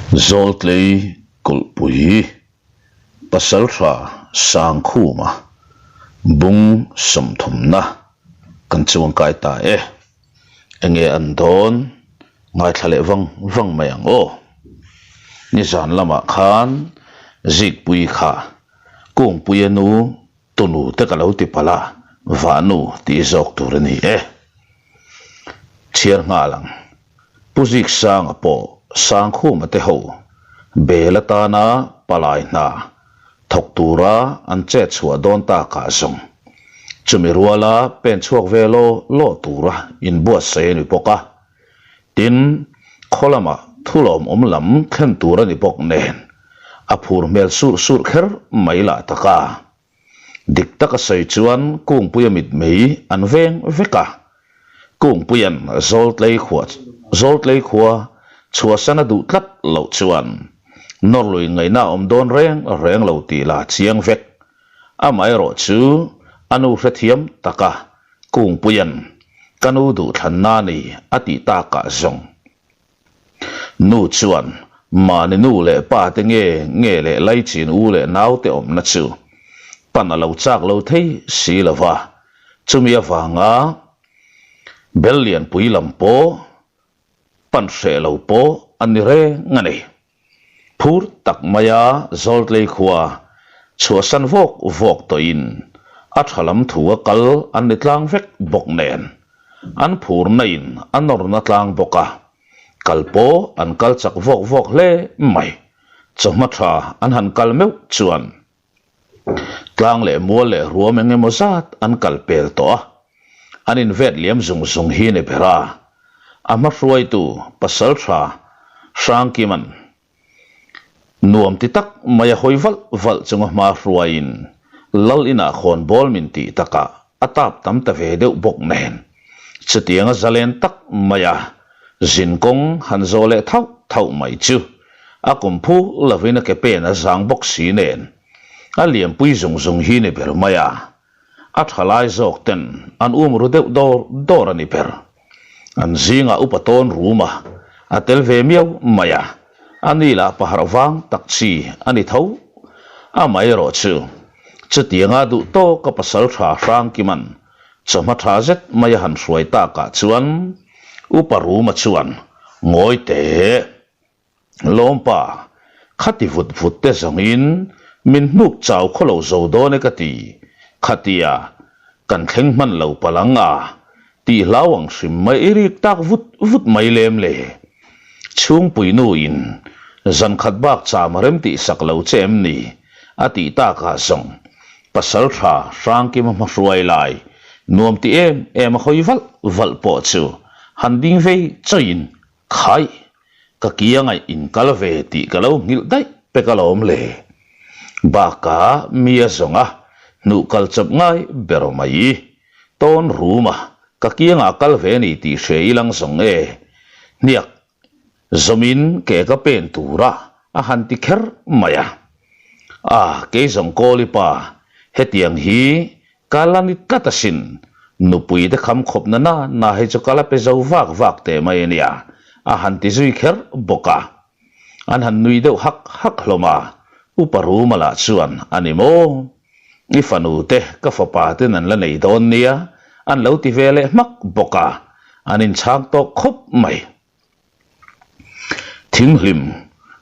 Zawltlei kulhpui Pasaltha Sangkhuma bung sawmthumna kan chuangkai ta e. Enge an dawn ngaithla leh vang vang mai ang aw. Nizan lamah khan Zikpui kha Kungpuia nu Tunu te ka lo ti palh a, vahnu tih zawk tur a ni e. Chhiar nghal ang. Pu Ziksanga pawh Sangkhuma te ho bel atana palai hna thawk tura an chet chhuah dawn takah zawng chumi ruala pen chhuak ve law law tura inbuatsaih a ni bawk a. Tin, khaw lamah thulawmawm lam thlen tur a ni bawk nen, a phur hmel surh surh kher mai lah tak a. Dik taka sawi chuan Kungpuia mitmei an veng vek a. Kungpuia'n Zawltlei khua Zawltlei khua chhuahsan a duh tlat loh chuan nawrlui ngaihna a awm dawn reng reng lo tih la chiang vek. Amaherawhchu a nu hrethiam taka Kungpuia'n ka nu duhthlanna a ni a tih takah zawng. Nu chuan mahni nu leh pa te nge nge leh laichin u leh naute awmna chu pan a lo chak lo thei si lo va, chumi avanga bel lianpui lam pawh pan hreh lo pawh a ni reng a ni. Phur tak maia Zawltlei khua chhuahsan vawk vawk tawhin a tha lam thu a kal an ni tlang vek bawk nen an phurna in a nawrna tlang bawk a, kal pawh an kal chak vawk vawk hle mai. Chawhma tha an han kal meuh chuan Tlang leh mual leh ruam eng emaw zat an kal pel tawh a, an invet liam zung zung hi ni ber a. A hma hruaitu pasal tha Hrangkima'n nuam ti tak mai a hawi valh valh chunga hma hruaiin Lal inah khawn bawl min tih takah a tap tam ta ve deuh bawk nen chutianga zalen tak maia zin kawng han zawh leh thauh thauh mai chu a kum phu lovin a ke pen a zang bawk si nen a lianpui zung zung hi ni ber mai a, a tha lai zawk ten an um ru deuh dawr dawr a ni ber. An zingah upa tawn rum a, a tel ve miau mai a, a ni lah paharh vang tak chi a ni tho. Amaherawh chu chutianga duh tawka pasal tha Hrangkima'n Chawhma tha zet mai a han hruai takah chuan Upa Ruma chuan, Ngawi teh, Lawmpa, khati vut vut te zawngin min hnuk chau khaw lo zo dawn e ka ti, khatia kan thleng hman lo palh ang a, tih hlau ang hrim mai i rik tak vut vut mai lem le. Chhungpui nu in zan khat bak cham a rem tih sak lo che em ni? a tih takah zawng pasal tha Hrangkima hma hruai lai nuam ti em em a hawi valh valh pawh chu han ding vei chawin khaih ka kiangaih in kal ve tih ka lo nghilh daih pek alawm le. Bakah mi a zawng a hnuh kal chawp ngai ber mai. Tawn ruma ka kiangah kal ve ni tih hre ilang zawng e. Hniak Zawmin ke ka pen tura a han ti kher mai a. A, kei zawng Kawli pa, hetiang hi ka la ni tlat asin, nupui te kham khawp na na na hi chu ka la pe zo vak vak teh mai a nia, a han ti zui kher bawk a. An han nui deuh hak hak hlawm a, Upa Ruma lah chuan, A ni maw? I fanu te ka fapa ten an la nei dawn nia, an lo ti ve leh hmak bawk a, an inchhang tawk khawp mai. Thinghlim,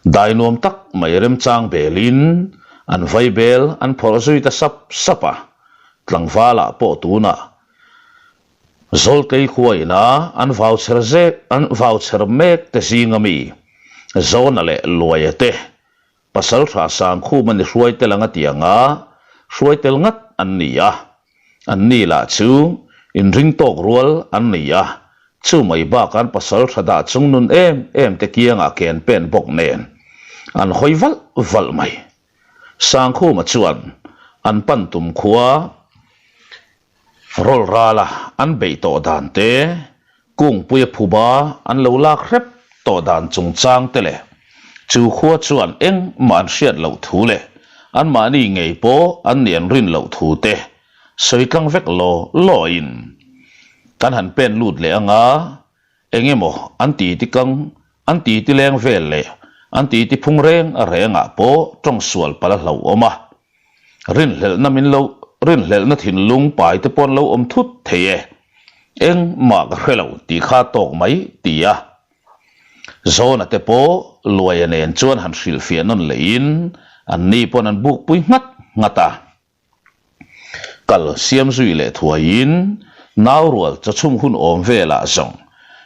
dai nuam tak mai remchang belin an vai bel an phawrh zui ta sap sap a, tlangvalah pawh tunah Zawltlei khua ina an vau chher zek an vau chher mek te zinga mi Zawna leh Luaia te Pasaltha Sangkhuma ni hruai tel anga tianga hruai tel ngat an ni a, an ni lah chu inring tawk rual an ni a, chu mai bak an pasaltha dah chung nun em em te kiangah ken pen bawk nen an hawi valh valh mai. Sangkhuma chuan an pan tum khua Rawl rala an beih tawh dan te, Kungpuia phuba an lo lak hrep tawh dan chungchang te leh chu khua chuan engmah an hriat loh thu leh anmahni ngei pawh an nih an rin loh thu te sawi tlang vek law lawin kan han pen lut leh anga engemaw an titi kang an titi leng vel leh. An titi phung reng rengah pawh tawng sual palh a hlauhawm a. Rinhlelhna min lo rinhlelhna thinlung pai te pawh an lo awm thut thei e. Engmah ka hre lo tih kha tawk mai ti a. Zawna te pawh Luaia nen chuan han hrilhfiah nawn lehin anni pawn an bukpui nghat nghat a. Kal siam zui leh thuaiin naurual chawchhum hun awm velah zawng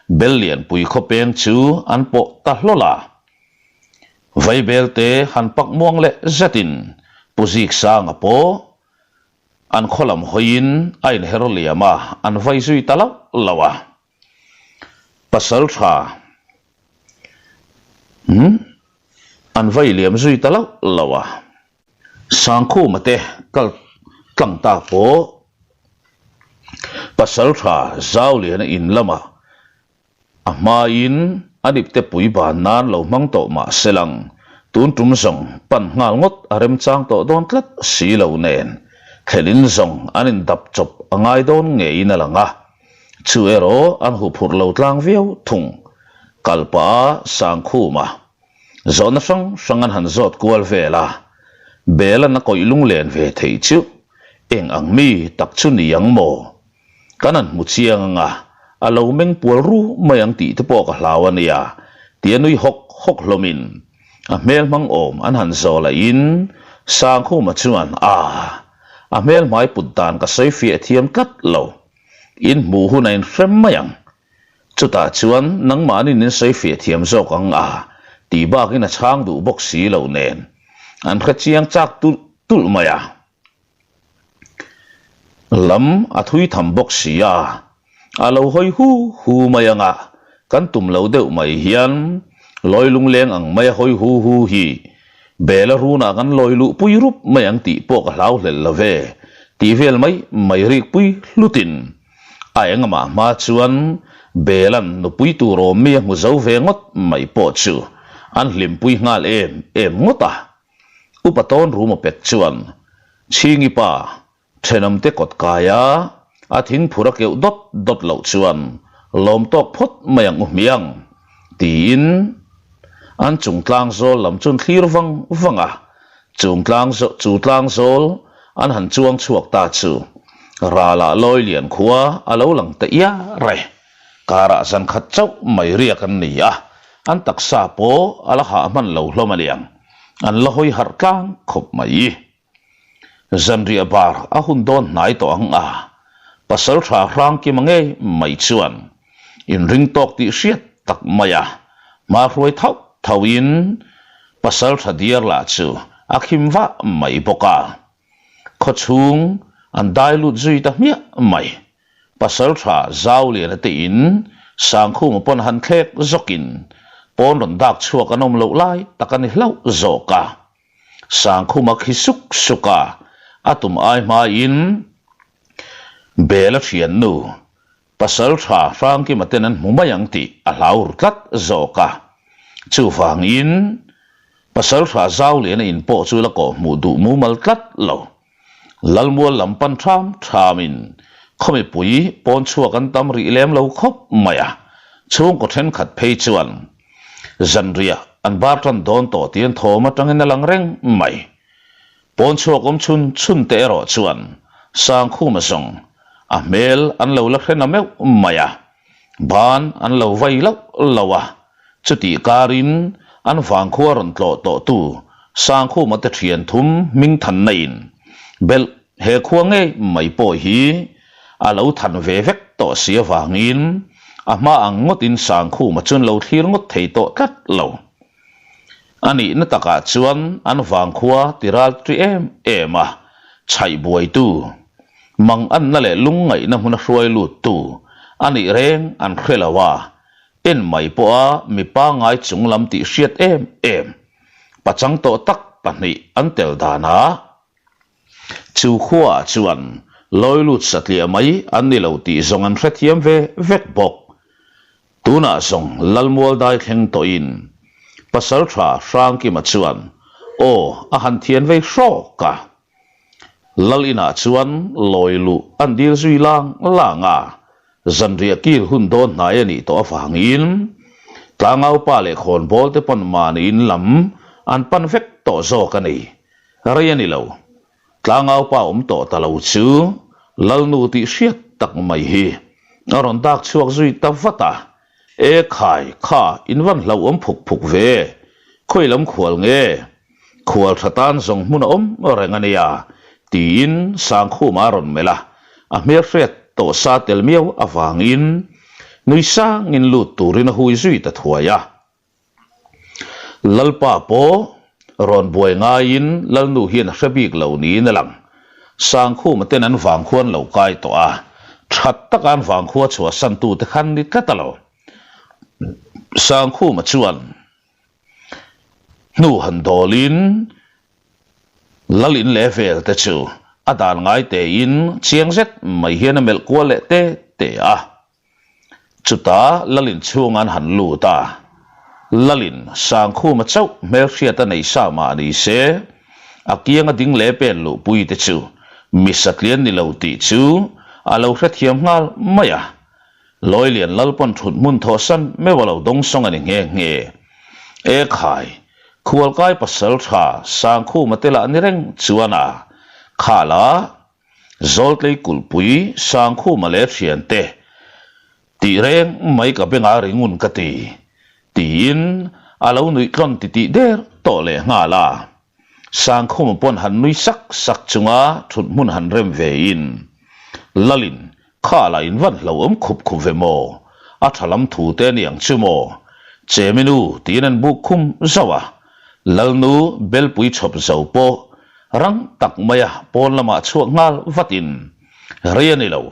bel lianpui khawpeng chu an pawh ta hlawl a. Vaibelte han pak muang leh zetin Pu Ziksanga pawh an khaw lam hawiin a inher liam a, an vai zui ta lauh lauh a. Pasal tha an vai liam zui ta lauh lauh a. Sangkhuma te kal tlang tak pawh pasal tha Zauliana in lamah a hmain a nipte pui ban nan lo hmang tawh mah se lang tun tum zawng pan nghal ngawt a remchang tawh dawn tlat si lo nen thlelin zawng an indap chawp a ngai dawn ngeiin a lang a, chu erawh an huphurh lo tlang viau thung. Kalpah a Sangkhuma Zawhna hrang hrang an han zawt kual vel a, Bela'n a kawih lunglen ve theih chu eng ang mi tak chu ni ang maw? Kan han hmu chiang ang a, a lo meng pual ru mai ang tih te pawh ka hlau a nia, tia nui hawk hawk hlawmin a hmel hmang awm an han zawh lahin Sangkhuma chuan, Aa, a hmel hmai put dan ka sawi fiah thiam tlat lo, in hmuh hun a inhrem mai ang Chutah chuan nangmahnin in sawi fiah thiam zawk ang a, tih bakin a chhang duh bawk si lo nen an hre chiang chak tulh tulh mai a. Lam a thui tham bawk si a, a lo hawi hu hu mai ang a, kan tum lo deuh mai hian lawi lungleng ang mai a hawi hu hu hi Bela runah kan lawi luh pui rup mai ang tih pawh ka hlau hlelh lo ve, tih vel mai mai rik pui hlutin A engmah hma chuan Bela'n nupui tur awm mi a hmu zo ve ngawt mai pawh chu an hlimpui nghal em em ngawt a. Upa tawn rum a pek chuan Chhingi pa thenawmte kawt kaia a thingphur a keuh dawt dawt loh chuan lawm tawk phawt mai ang u hmiang tiin an chung tlang zawl lam chu an thlir vang vang a. Chung tlang chu tlang zawl an han chuang chhuak ta chu Ralah lawi lian khua a lo lang ta iar e. Karah zan khat chauh mai riak an ni a, an taksa pawh a la hah hman lo hlawm a niang, an la hawi harh tlang khawp mai. Zanriah bar a hun dawn hnai tawh ang a, pasal tha hrang kima ngei mai chuan inring tawk tih hriat tak mai a, hma hruai thauh thauhin pasal tha diar lah chu a khim vah mai bawk a. Khawchhung an dai lut zui ta hmiah mai. Pasal tha Zauliana te in Sangkhuma pawn han thlek zawkin pawn rawn dak chhuak an awm loh lai tak a ni hlauh zawk a. Sangkhuma khi suk suk a, a tum ai hmain Bela thiannu Pasal tha Hrangkima ten an hmu mai ang tih a hlau ru tlat zawk a. Chuvangin Pasal tha Zauliana in pawh chu la kawh hmuh duh mumal tlat lo. Lalmual lam pan ṭham ṭhamin khaw mipui pawn chhuak an tam rih lem lo khawp mai a, chhungkaw ṭhenkhat phei chuan zanriah an bar ṭan dawn tawh tih an thawm aṭangin a lang reng mai. Pawn chhuak awm chhun chhun te erawh chuan Sangkhuma zawng a hmel an lo la hre na meuh mai a, ban an lo vai loh loh a, chutih karin an vangkhua rawn tlawh tawhtu Sangkhuma te thian thum hming thanna in belh he khua ngei mai pawh hi a lo than ve vek tawh si avangin a hma ang ngawtin Sangkhuma chuan lo thlir ngawt thei tawh tlat lo. A nihna takah chuan an vangkhua tiral ṭi em em a, chhaih buaitu, manganna leh lungngaihna hmuna hruai luttu a nih reng an hre lo a, en mai pawha mi pangngai chunglam tih hriat em em, pachang tawh tak pahnih an tel danah Chu khuaah chuan lawi lut satliah mai an ni lo tih zawng an hrethiam ve vek bawk. Tunah zawng Lalmual dai thleng tawhin Pasalṭha Hrangkima chuan aw a han thian vei hrawk a. Lal inah chuan lawi luh an dil zui lang lang a, zanriah kil hun dawn hnai a nih tawh avangin. Tlangaupa leh khawnbawl te pawn mahni in lam an pan vek tawh zawk a ni. Rei a ni lo. Tlangaupa awm tawh ta lo chu Lalnu tih hriat tak mai hi a rawn dak chhuak zui ta vat a. E khai, kha in van hlauhawm phuk phuk ve. Khawi lam khual nge? Khual tha tan zawng hmun a awm reng a nia, tiin Sangkhuma a rawn melh a, a hmelhriat tawh sa tel miau avangin nui sangin lut turin a hui zui ta thuai a. Lalpa pawh rawn buai ngaiin Lalnu hian a hre bik lo niin a lang. Sangkhuma ten an vangkhua an lo kai tawh a, that taka an vangkhua chhuahsantute khan ni tlat a lo. Sangkhuma chuan. Hnu han dawlin Lalin leh vel te chu a dan ngai tein chiang zet mai hian a melh kual leh te te a. Chutah Lalin chhung an han lut a, Lalin Sangkhuma chauh hmelhriat a nei sa mah ni se, a kianga ding leh pen luhpui te chu mi satlian ni lo tih chu a lo hrethiam nghal mai a. Lawilian Lalpawn thut hmun thawhsan meuh a lo dawngsawng a ni nghe nghe. E khai, khualkai pasal tha Sangkhuma te lah ni reng chuan a khal a, Zawltlei kulhpui Sangkhuma leh thiante tih reng mai ka bengah ringun ka ti, tiin a lo nuih tlawn titih der tawh leh nghal a. Sangkhuma pawn han nui sak sak chunga thut hmun han rem ve in, Lalin, kha lah in van hlauhawm khup khup ve maw? A tha lam thu te a ni ang chu maw? Chemi nu tiin an buk khum zauh a, Lalnu belpui chhawp zo pawh rang tak maia pawn lamah chhuak nghal vatin, Rei a ni lo,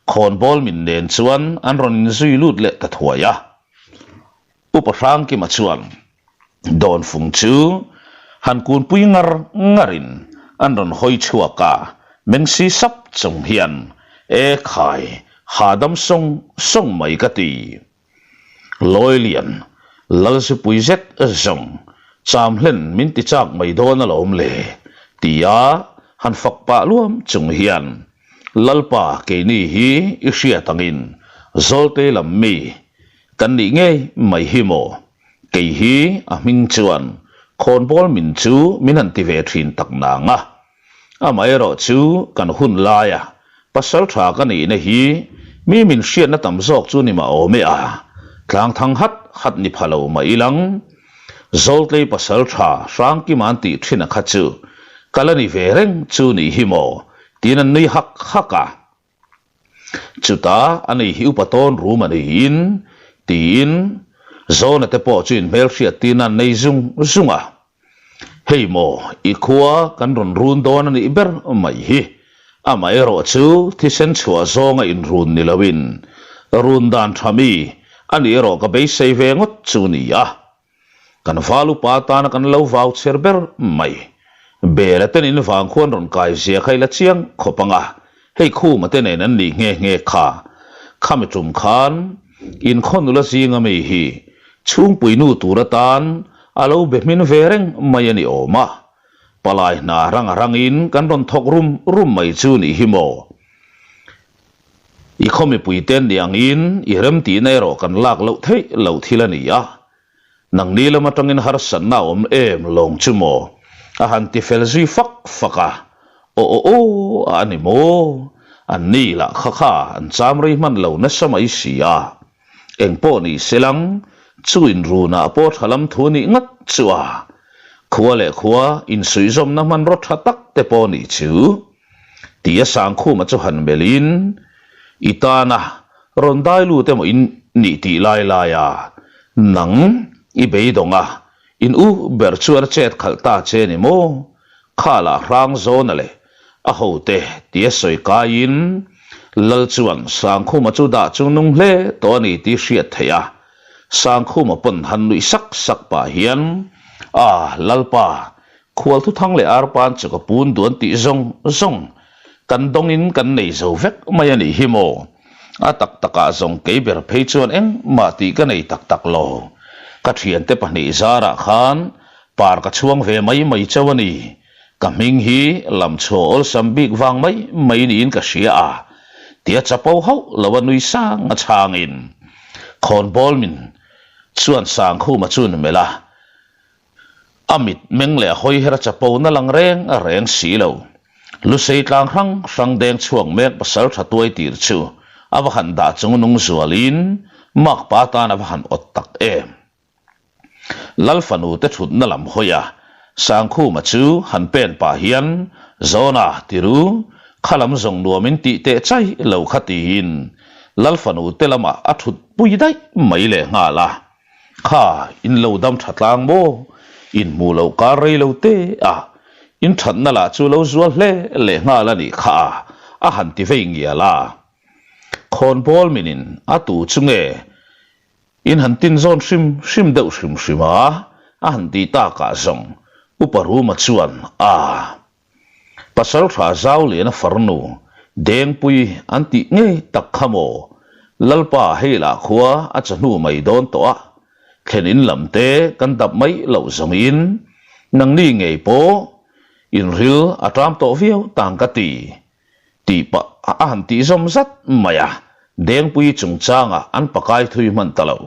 khawnbawl min nen chuan an rawn inzui lut leh ta thuai a. Upa Hrangkima chuan Dawnfung chu han kunpui ngar ngarin an rawn hawi chhuak a, meng si sap chung hian, E khai, hahdam sawng sawng mai ka ti. Lawilian, Lalzipui zet zawng, cham hlen min ti chak mai dawn alawm le, tia han fak pah luam chung hian, Lalpa keini hi i hriat angin Zawltei lam mi Kan nih ngei mai hi maw? Kei hi a hming chuan khawnbawl min chu min han ti ve thin tak nang a. Amaherawh chu kan hun laia pasal tha ka nihna hi mi min hriatna tam zawk chu ni mah awm e a, tlang thang hat hat ni pha lo mah ilang. Zawltlei pasal tha Hrangkima an tih thin a kha chu ka la ni ve reng chu nih hi maw? tiin an nui hak hak a. Chutah a nei hi upa tawn rum a niin tiin Zawna te pawh chu inhmelhriat tin an nei zung zung a. Hei maw i khua kan rawn run dawn a nih ber mai hi. Amaherawh chu thisen chhuah zawnga inrun ni loin run dan tha mi a nih erawh ka beisei ve ngawt chu ni a. Kan val upa atana kan lo vau chher ber mai. Bela ten in vang khuan rawn kai zia kha ila chiang khawp ang a, hei khuma te nen an nih nghe nghe kha. Khami tum khan in khaw nula zinga mi hi chhungpui nu tur atan a lo be hmin ve reng mai a ni awm a. Palai hna rang a rangin kan rawn thawk rum rum mai chu nih hi maw. I khaw mipuite ni angin i remtihna erawh kan lak loh theih loh thil a ni a. Nangni lam atangin harsatna a awm em lawng chu maw? A han ti fel zui fak fak a. Aw aw aw a a ni maw? An ni lah kha kha an cham rei hman lo nasa mai si a. Eng pawh ni se lang, chu inrunah pawh tha lam thu nih ngat chu a. Khua leh khua insuihzawmna hmanraw tha tak te pawh nih chu. Tia Sangkhuma chu han melhin, I tana rawn dai lut emaw in nih tih lai lai a, nang i beidawng a, in u ber chuan a chet khalh ta che ni maw? Kha lah hrang zawna leh a hote tia sawi kaiin Lal chuan Sangkhuma chu dah chung nung hle tawh a ni tih hriat theih a, Sangkhuma pawn han nuih sak sak pah hian, A, Lalpa, Khual thuthang leh arpan chu ka pun duan tih zawng zawng kan dawngin kan nei zo vek mai a nih hi maw? A tak takah zawng kei ber phei chuan engmah tih ka nei tak tak lo. Ka thiante pahnih zarah khan par ka chhuang ve mai mai chauh a ni. Ka hming hi lam chhuah awlsam bik vang mai mai niin ka hria a, tia chapo hauh lo a nui sang a chhangin khawnbawl min. Chuan Sangkhuma chu ni melh a, a mit meng leh a hawi her a chapo na lang reng reng si lo. Lusei tlang hrang hrang deng chhuak mek pasal tha tuai tir chu a va han dah chung nung zualin makpa tan a va han awt tak em. Lal fanu te thutna lam hawi a, Sangkhuma chu han pen pah hian, Zawna, tiru, kha lam zawng nuam in tih teh chai lo kha tiin Lal fanu te lamah a thut pui daih mai leh nghal a. Kha, in lo dam tha tlang maw? In hmuh loh kar rei lo te a, in thatna lah chu lo zual hle leh nghal a nih kha a, a han ti vei ngial a. Khawnbawl minin a tu chu nge In han tin zawn hrim hrim deuh hrim hrim a, a han ti takah zawng Upa Ruma chuan a Pasaltha Zauliana farnu Dengpui an tih ngei tak kha maw? Lalpa hei lah khua a chahnu mai dawn tawh a, thlen in lam te kan dap mai loh zawngin nangni ngei pawh in ril a ṭam tawh viau tang ka ti. Tih pah a han tih zawm zat mai a, Dengpui chungchangah an pakai thui hman ta lo.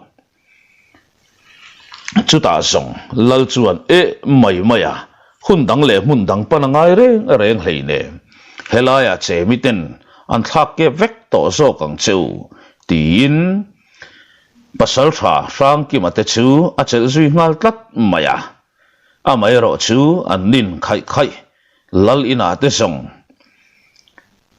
Chutah zawng Lal chuan eh mai mai a, hun dang leh hmun dang pan a ngai reng reng hleinem, helaiah che miten an thlak kep vek tawh zawk ang che u, tiin Pasaltha Hrangkima te chu a chelh zui nghal tlat mai a. Amaherawh chu an nin khaih khaih Lal inah te zawng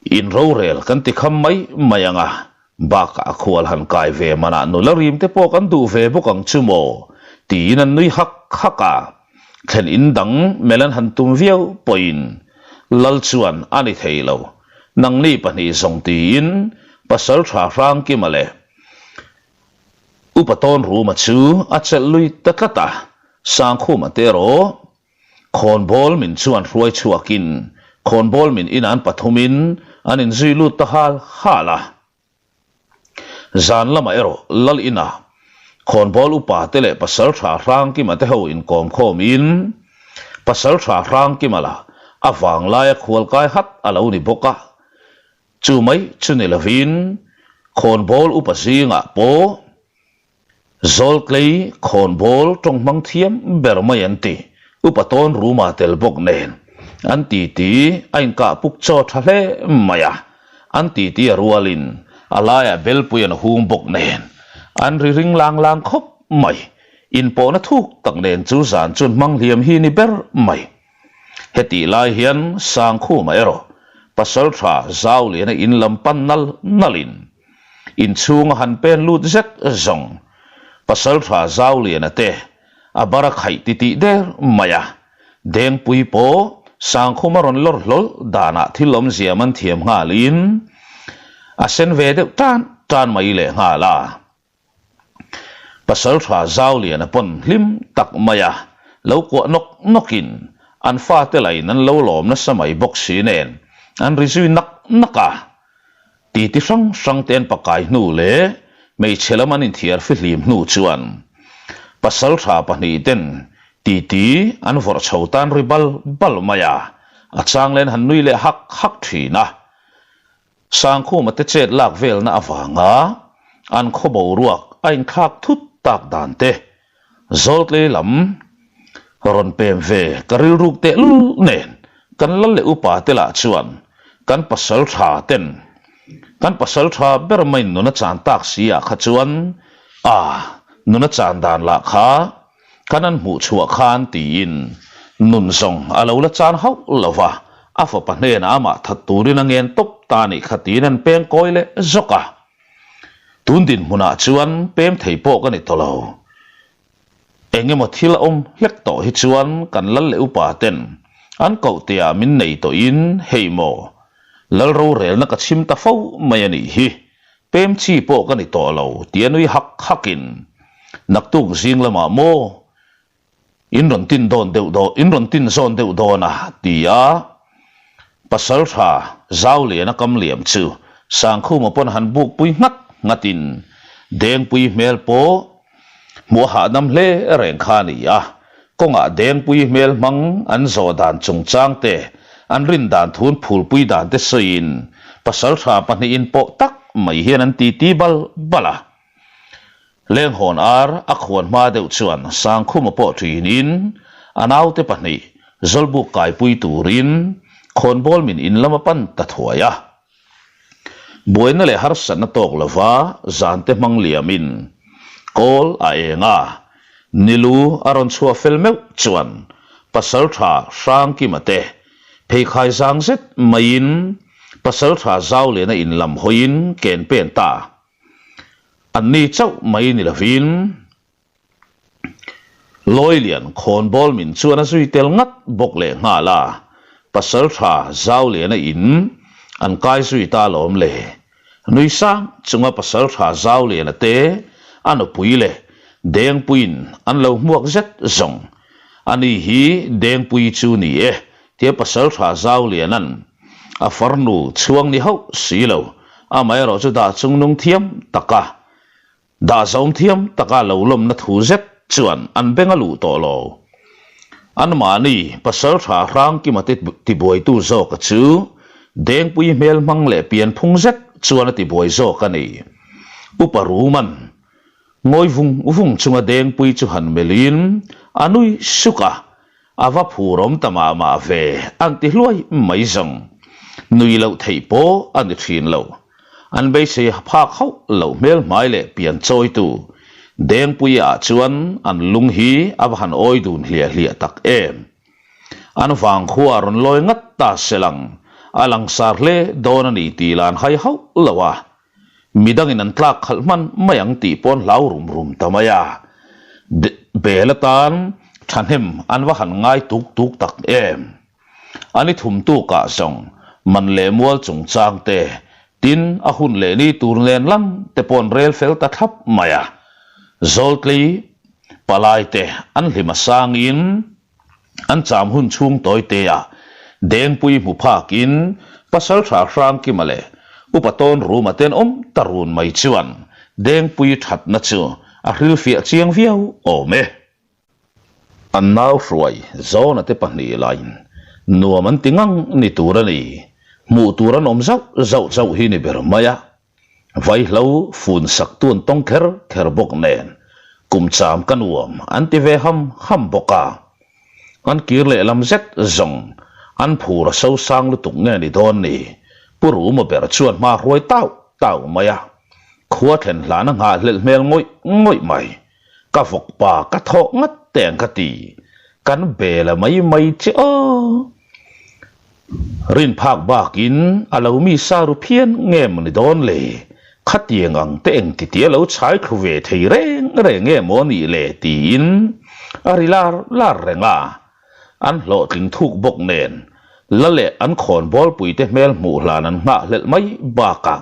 in rorel kan ti kham mai mai ang a, bakah a khual han kai ve manah nula rim te pawh kan duh ve bawk ang chu maw? tiin an nui hak hak a. Thlen in dang mel an han tum viau pawhin Lal chuan a ni thei lo, nangni pahnih zawng tiin Pasaltha Hrangkima leh Upa tawn ruma chu a chelh lui ta tlat a, Sangkhuma te erawh Khawnbawl min chuan hruai chhuakin khawnbawl min in an pathumin an inzui lut ta hal hal a. Zan lamah erawh Lal inah khawnbawl upa te leh Pasaltha Hrangkima te ho inkawm khawmin Pasaltha Hrangkima lah a vanglaia khualkai hat a lo ni bawk a. Chu mai chu ni lovin khawnbawl upa zingah pawh Zawltlei khawnbawl tawng hmang thiam ber mai an ti. Upa tawn ruma tel bawk nen an titi a inkah puk chaw tha hle mai a, an titi a rualin a laiah belpui an hung bawk nen an ri ring lang lang khawp mai. Inpawhna thuk tak nen chu zan chun hmang hliam hi ni ber mai. Hetih lai hian Sangkhuma erawh Pasaltha Zauliana in lam pan nal nalin Inchhung a han pen lut zet zawng Pasaltha Zauliana te a bar a khaih titih der mai a, Dengpui pawh Sangkhum a rawn lawr hlawl danah thil awmzia man thiam nghalin a sen ve deuh tan tan mai leh nghal a. Pasaltha Zauliana pawn hlim tak mai a lo kuah nawk nawkin an fate lain an lo lawm nasa mai bawk si nen an ri zui nak nak a. Titi hrang hrang te an pakai hnu leh hmeichhe lam an inthiar fihlim hnu chuan pasaltha pahnih ten titi an vawrh chho tan ri bal bal mai a, a chang len han nui leh hak hak thin a. Sangkhuma te chet lak velna avanga an khaw boruak a inthlak thut tak dan te Zawltlei lam rawn pem ve ka rilruk tehlul nen kan lal leh upa te lah chuan kan pasal tha ten kan pasal tha ber maiin nuna chan tak si ah kha chuan a nuna chan dan lah kha kan an hmuh chhuah khan tiin nun zawng a lo la chan hauh lo va, a fapa hnenah amah that turin a ngen tawp ta nih kha tiin an peng kawi leh zawk a. Tun dinhmunah chuan pem thei pawh ka ni tawh lo. Eng emaw thil a awm hlek tawh hi chuan kan lal leh upa ten an koh tia min nei tawhin hei maw lal rorelna ka chhim ta fo mai a nih hi, pem chi pawh ka ni tawh lo tia nui hak hakin naktuk zing lamah maw In rawn tin dawn deuh dawn, in rawn tin zawn deuh dawn a, ti a Pasaltha Zauliana kam liam chu Sangkhuma pawn han buk pui nghat nghatin Dengpui hmel pawh hmuh a hahdam hle reng kha a ni a, kawngah Dengpui hmel hmang an zawh dan chungchang te, an rin dan thun phulpui dan te sawiin Pasaltha pahnihin pawh tak mai hian an titi bal bal a. Lenghawn ar a khuan hma deuh chuan Sangkhuma pawh ṭinin a naute pahnih Zawlbuk kaipui turin khawnbawl min in lam a pan ta thuai a. Buaina leh harsatna tawk lova zante hmang liamin kawl a eng a, Nilu a rawn chhuah fel meuh chuan Pasalṭha Hrangkima te pheikhai zang zet maiin Pasalṭha Zauliana in lam hawiin ken pen ta. Anni chauh mai ni lovin Lawilian khawnbawl min chuan a zui tel ngat bawk leh nghal a, Pasalṭha Zauliana in an kai zui ta alawm le. Nui sang chunga Pasalṭha Zauliana te a nupui leh Dengpuiin an lo hmuak zet zawng. Ani hi Dengpui chu ni e tia Pasalṭha Zauliana'n a farnu chhuang ni hauh si lo, amaherawh chu dah chungnung thiam taka Dah zawm thiam taka lo lawmna thu zet chuan an beng a luh tawh lo. Anmahni Pasalṭha Hrangkima tibuaitu zawka chu Dengpui hmel hmang leh pianphung zet chuan a tibuai zawk a ni. Upa Ruman ngawi vung vung chunga Dengpui chu han melhin a nui suk a, A va phur awm ta mah mah ve an ti hluai mai zawng. Nui loh theih pawh a ni thin lo. An beisei phak hauh loh hmel hmai leh pian chawitu Dengpuia ah chuan an lung hi a va han awi dun hliah hliah tak em. An vangkhua a rawn lawi ngat ta selang a langsar hle dawn a ni tih lan hai hauh lo a. Midangin an tlak khalh hman mai ang tih paw'n hlau rum rum ta mai a. Bel atan thahnem an va han ngai tuk tuk tak em. An i thum tukah zawng man leh mual chungchang te, tin a hun leh ni tur nen lam te paw'n rel fel ta thlap mai a. Zawltlei palai te an hlim a sangin, An cham hun chhung tawi te a Dengpui hmu phakin Pasaltha Hrangkima leh Upa Tawn Ruma ten awm ta run mai chuan Dengpui thatna chu a hrilhfiah chiang viau awm e. An nau hruai Zawna te pahnih lain nuam an ti ngang ni tur a ni, hmuh tur an awm zauh zauh chauh hi ni ber mai a. Vaihlo fun sak tun tawng kher kher bawk nen kum cham ka nuam an ti ve ham ham bawk a. An kir lehlam zet zawng an phur a so sang lutuk nge ni dawn ni, Pu Ruma ber chuan hma hruai tauh tauh mai a, khua thlen hlan a nghahhlelh hmel ngawih ngawih mai. Ka vawk pa ka thawh ngat teng ka ti, kan bel a mai mai che aw. Rin phak bakin a lo mi sa ru phian nge maw ni dawn le, khatiang ang te eng titi a lo chhai thlu ve thei reng reng nge maw nih le tiin a ri lar lar reng a, an hlawhtling thuk bawk nen la leh an khawnbawlpui te hmel hmuh hlan an nghahhlelh mai bakah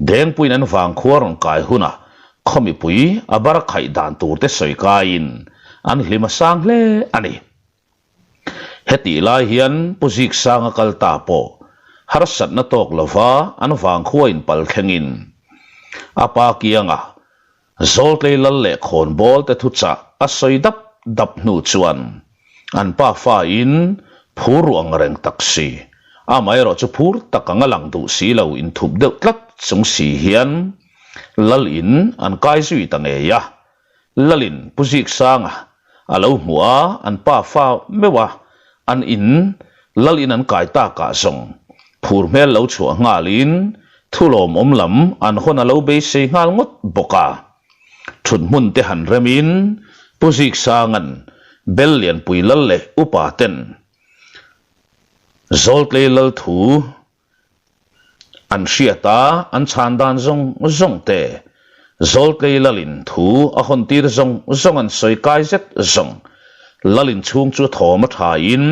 Dengpuiin an vangkhua rawn kai hunah khaw mipui a bar khaih dan tur te sawi kaiin an hlim a sang hle a ni. Hetih lai hian Pu Ziksanga kal ta pawh harsatna tawk lova an vangkhua inpal thlengin a pa kiangah Zawltlei lal leh khawnbawl te thuchah a sawi dap dap hnu chuan an pa fa in phur ruh ang reng tak si, amaherawh chu phur tak anga lang duh si lo inthup deuh tlat chung si hian lal in an kai zui ta ngei a. Lalin Pu Ziksanga a lo hmuh a, an pa fa meuh a, an in lal in an kai takah zawng phur hmel lo chhuah nghalin thu lawmawm lam an hawn a lo beisei nghal ngawt bawk a. Thut hmun te han remin Pu Ziksanga'n Bel Lianpui lal leh upa ten Zawltlei lal thu An hriat a, an chhan dan zawng zawng te, Zawltlei Lalin thu a hawn tir zawng zawng an sawi kai zet zawng. Lalin chhung chu thawm a tha in,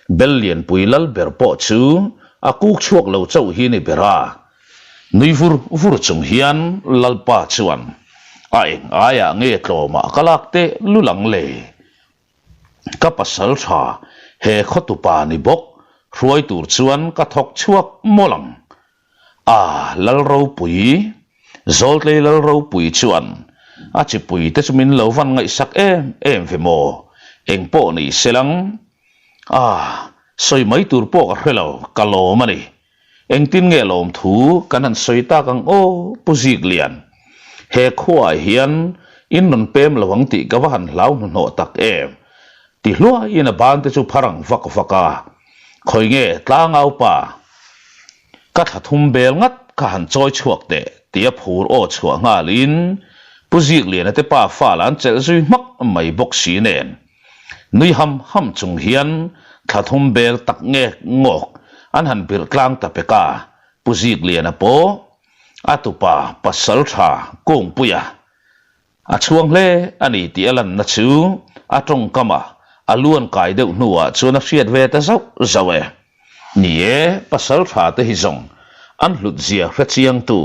Bel Lianpui lal ber pawh chu a kuk chhuak lo chauh hi ni ber a. Nui vur vur chung hian Lalpa chuan, A eng aiah nge tlawmah ka lak teh lul ang le? Ka pasal tha, he khawtupa ni bawk, hruai tur chuan ka thawk chhuak mawlh ang. A, Lalropui, Zawltlei Lalropui chuan a chipui te chu min lo van ngaihsak em em ve maw, eng pawh ni se lang. A, sawi mai tur pawh ka hre lo, ka lawm a ni. Engtin nge lawmthu kan han sawi tak ang aw, Pu Ziklian? He khuaah hian in rawn pem lo ang tih ka va han hlau hnuhnawh tak em? Ti hluaiin a ban te chu phar ang vak vak a. Khawi nge tlangau pa? Ka thla thum bel ngat kha han chawi chhuak teh tia phur aw chhuah nghalin Pu Zikliana te pa fal an chelh zui hmak mai bawk si nen. Nui ham ham chung hian thla thum bel tak ngek ngawk an han birh tlang ta pek a, Pu Zikliana pawh a tupa pasal tha Kungpuia a chhuang hle a ni tih a lanna chu a tawngkam ah a luan kai deuh hnuah chuan a hriat ve ta zauh zauh e. Ni e, pasal tha te hi zawng an hlut zia hre chiangtu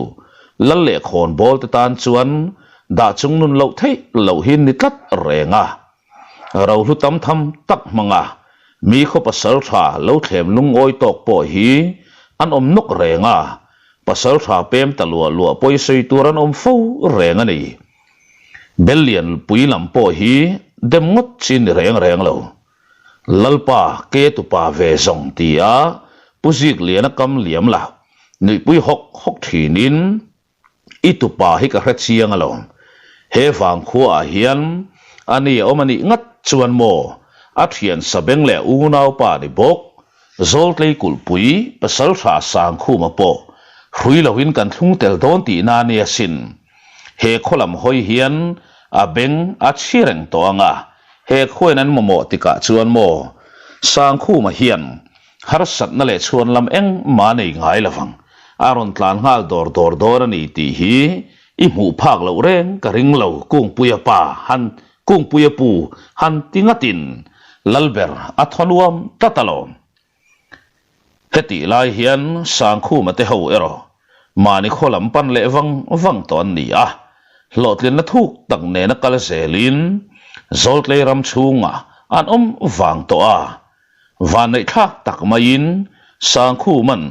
lal leh khawnbawl te tan chuan dah chung nun loh theih loh hi ni tlat reng a. Rohlu tam tham tak hmanga mi khaw pasal tha lo thlem lungawi tawk pawh hi an awm nawk reng a, pasal tha pem ta luah luah pawisawi tur an awm fo reng a ni. Bellian pui lam pawh hi dem ngawt chi ni reng reng lo. Lalpa ke tupa ve zawng ti a Pu Zikliana kam liam la nuihpui hawk hawk thinin, I tupa hi ka hre chiang alawm. He vangkhua ah hian a ni a awm a nih ngat chuan maw a thian Sabeng leh unaupa ni bawk Zawltlei kulhpui Pasaltha Sangkhuma pawh hrui loin kan thlung tel dawn tihna a nia sin. He khaw lam hawi hian a beng a chhi reng tawh ang a, he khuain an mamawh tikah chuan maw Sangkhuma hian Harsatna leh chhuan lam engmah nei ngai lovang. A rawn tlan nghal dawr dawr dawn a ni tih hi i hmuh phak loh reng ka ring lo Kungpuia pa han Kungpuia pu han ti ngatin Lalber a thaw nuam tlat alawm. Hetih lai hian Sangkhuma te ho erawh mahni khaw lam pan leh vang vang tawh an ni a, hlawhtlinna thuk tak nena kal zelin Zawltlei ram chhungah an awm vang tawh a. Vanneihthlak tak maiin Sangkhuman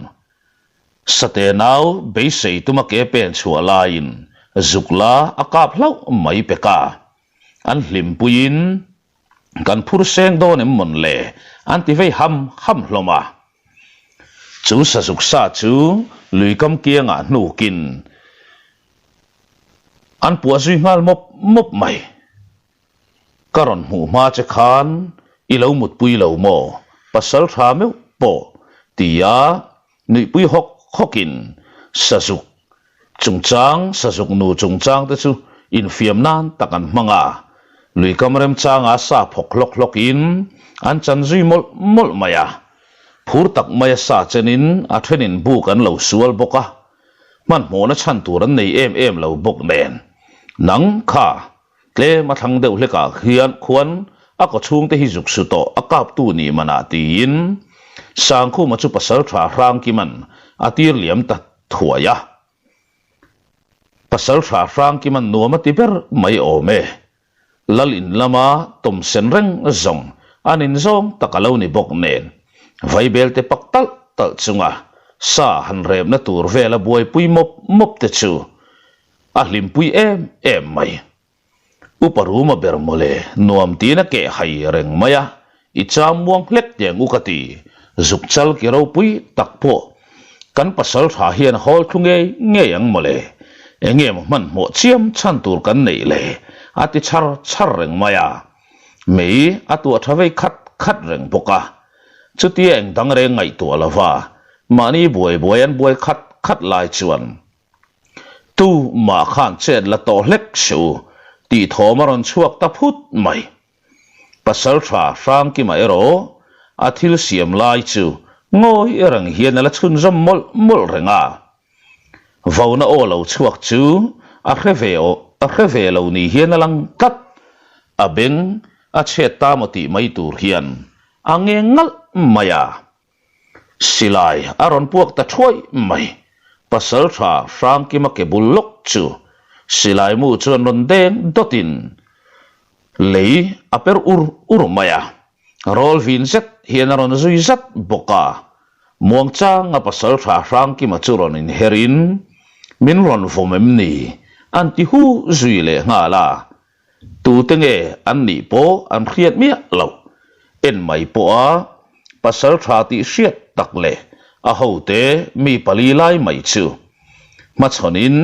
Sate nau beisei tuma ke pen chhuah laiin zuk la a kap hlauh mai pek a. An hlimpuiin kan phur seng dawn em mawn le an ti vei ham ham hlawm a. Chu sazuk sa chu luikam kiangah hnukin an puah zui nghal mawp mawp mai. Ka rawn hmuh hma che khan i lo mutpui lo maw? Pasal tha meuh pawh tia nuihpui hawk hawkin sazuk chungchang, sazuk nu chungchang te chu infiam nan tak an hmang a, luikam remchanga sa phawk hlawk hlawkin an chan zui mawlh mawlh mai a. Phur tak maia sa chenin a thenin buk an lo sual bawk a, hmanhmawhna chhan tur an nei em em lo bawk nen. Nang kha Tlem a thlang deuh hlekah hian khuan a kawchhungte hi zuk su tawh a kaptu nih manah tiin Sangkhuma chu pasal tha Hrangkiman a tir liam ta thuai a. Pasal tha Hrangkiman nuam a ti ber mai awm e. Lal in lama tawmsen reng zawng an in zawng tak a lo ni bawk nen Vaibelte pak talh talh chunga sa han repna tur vela buaipui mawp mawp te chu A hlimpui em em mai. Upa Ruma ber mawle nuam tiin a keh hai reng mai a, i cham muang hlek teng u ka ti, zuk chal ki ropui tak pawh kan pasal tha hian hawl thlu ngei ngei ang mawle, enge maw hmanhmawh chiam chhan tur kan neih le a ti chhar chhar reng mai a, mei a tuah tha vei khat khat reng bawk a, chutia eng dang reng ngaihtuah lova mahni buai buai an buai khat khat lai chuan Tu mah khan chet la tawh hlek se u tih thawm a rawn chhuak ta phut mai. Pasaltha Hrangkima erawh a thil siam lai chu ngawi reng hian a la chhunzawm mawlh mawlh reng a. Vona aw lo chhuak chu a hre ve aw a hre ve lo ni hian a lang tlat. A beng a chhet ta maw tih mai tur hian a ngeng ngalh mai a. Silai a rawn puak ta thuai mai. Pasaltha Hrangkima ke bul lawk chu silai mu chuan rawn deng dawtin lei a per ur ur mai a. Rawl vin zet hian a rawn zui zat bawk a. Muangchanga Pasaltha Hrangkima chu rawn inherin, Min rawn vawm em ni? an ti hu zui leh nghal a. Tute nge an nih pawh an hriat miah loh. En mai pawha pasal tha tih hriat tak leh a hote mi pali lai mai chu hmachhawnin.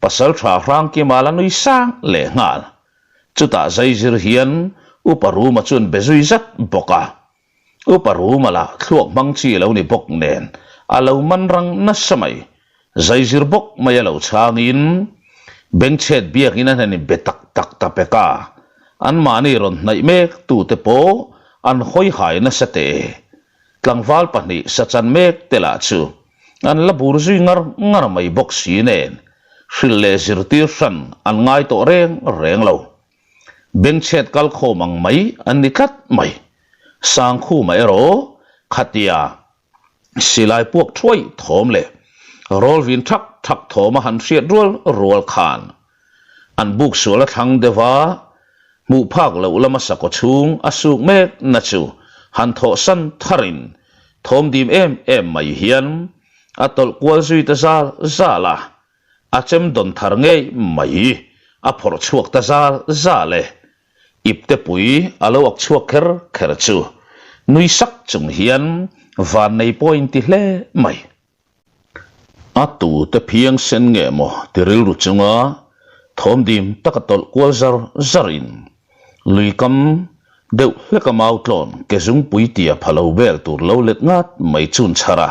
Pasalṭha Hrangkima la nui sang leh nghal. Chutah zaizir hian Upa Ruma chuan be zui zat bawk a. Upa Ruma lah thluak hmang chi lo ni bawk nen a lo man rang nasa mai. Zaizir bawk mai a lo chhangin bengchhet biakin a hnen in be tak tak ta pek a. Anmahni rawn hnaih mek tute pawh an hawi hai nasa teh e. Tlangval pahnih sachan mek te lah chu an la bur zui ngar ngar mai bawk si nen hrilh leh zirtir hran an ngai tawh reng reng lo. Bengchhet kal khawm ang mai an ni tlat mai. Sangkhuma erawh khatia silai puak thuai thawm leh rawl vin thak thak thawm a han hriat rual rual khan an buk sual a thlang deuh a, hmuh phak loh lama sakaw chhung a suk mek na chu han thawhsan tharin thawm dim em em mai hian a tawlh kual zui ta zal zal a, a chem dawn thar ngei mai a phawrh chhuak ta zal zal e. Iptepui a lo ak chhuak kher kher chu nui sak chung hian vannei pawh in ti hle mai. A tute phiang sen nge maw ti rilru chunga thawm dim taka tawlh kual zar zar in lui kam deuh hleka mau tlawn ke zungpui tia pha lo vel tur lo let ngat mai chun chhar a,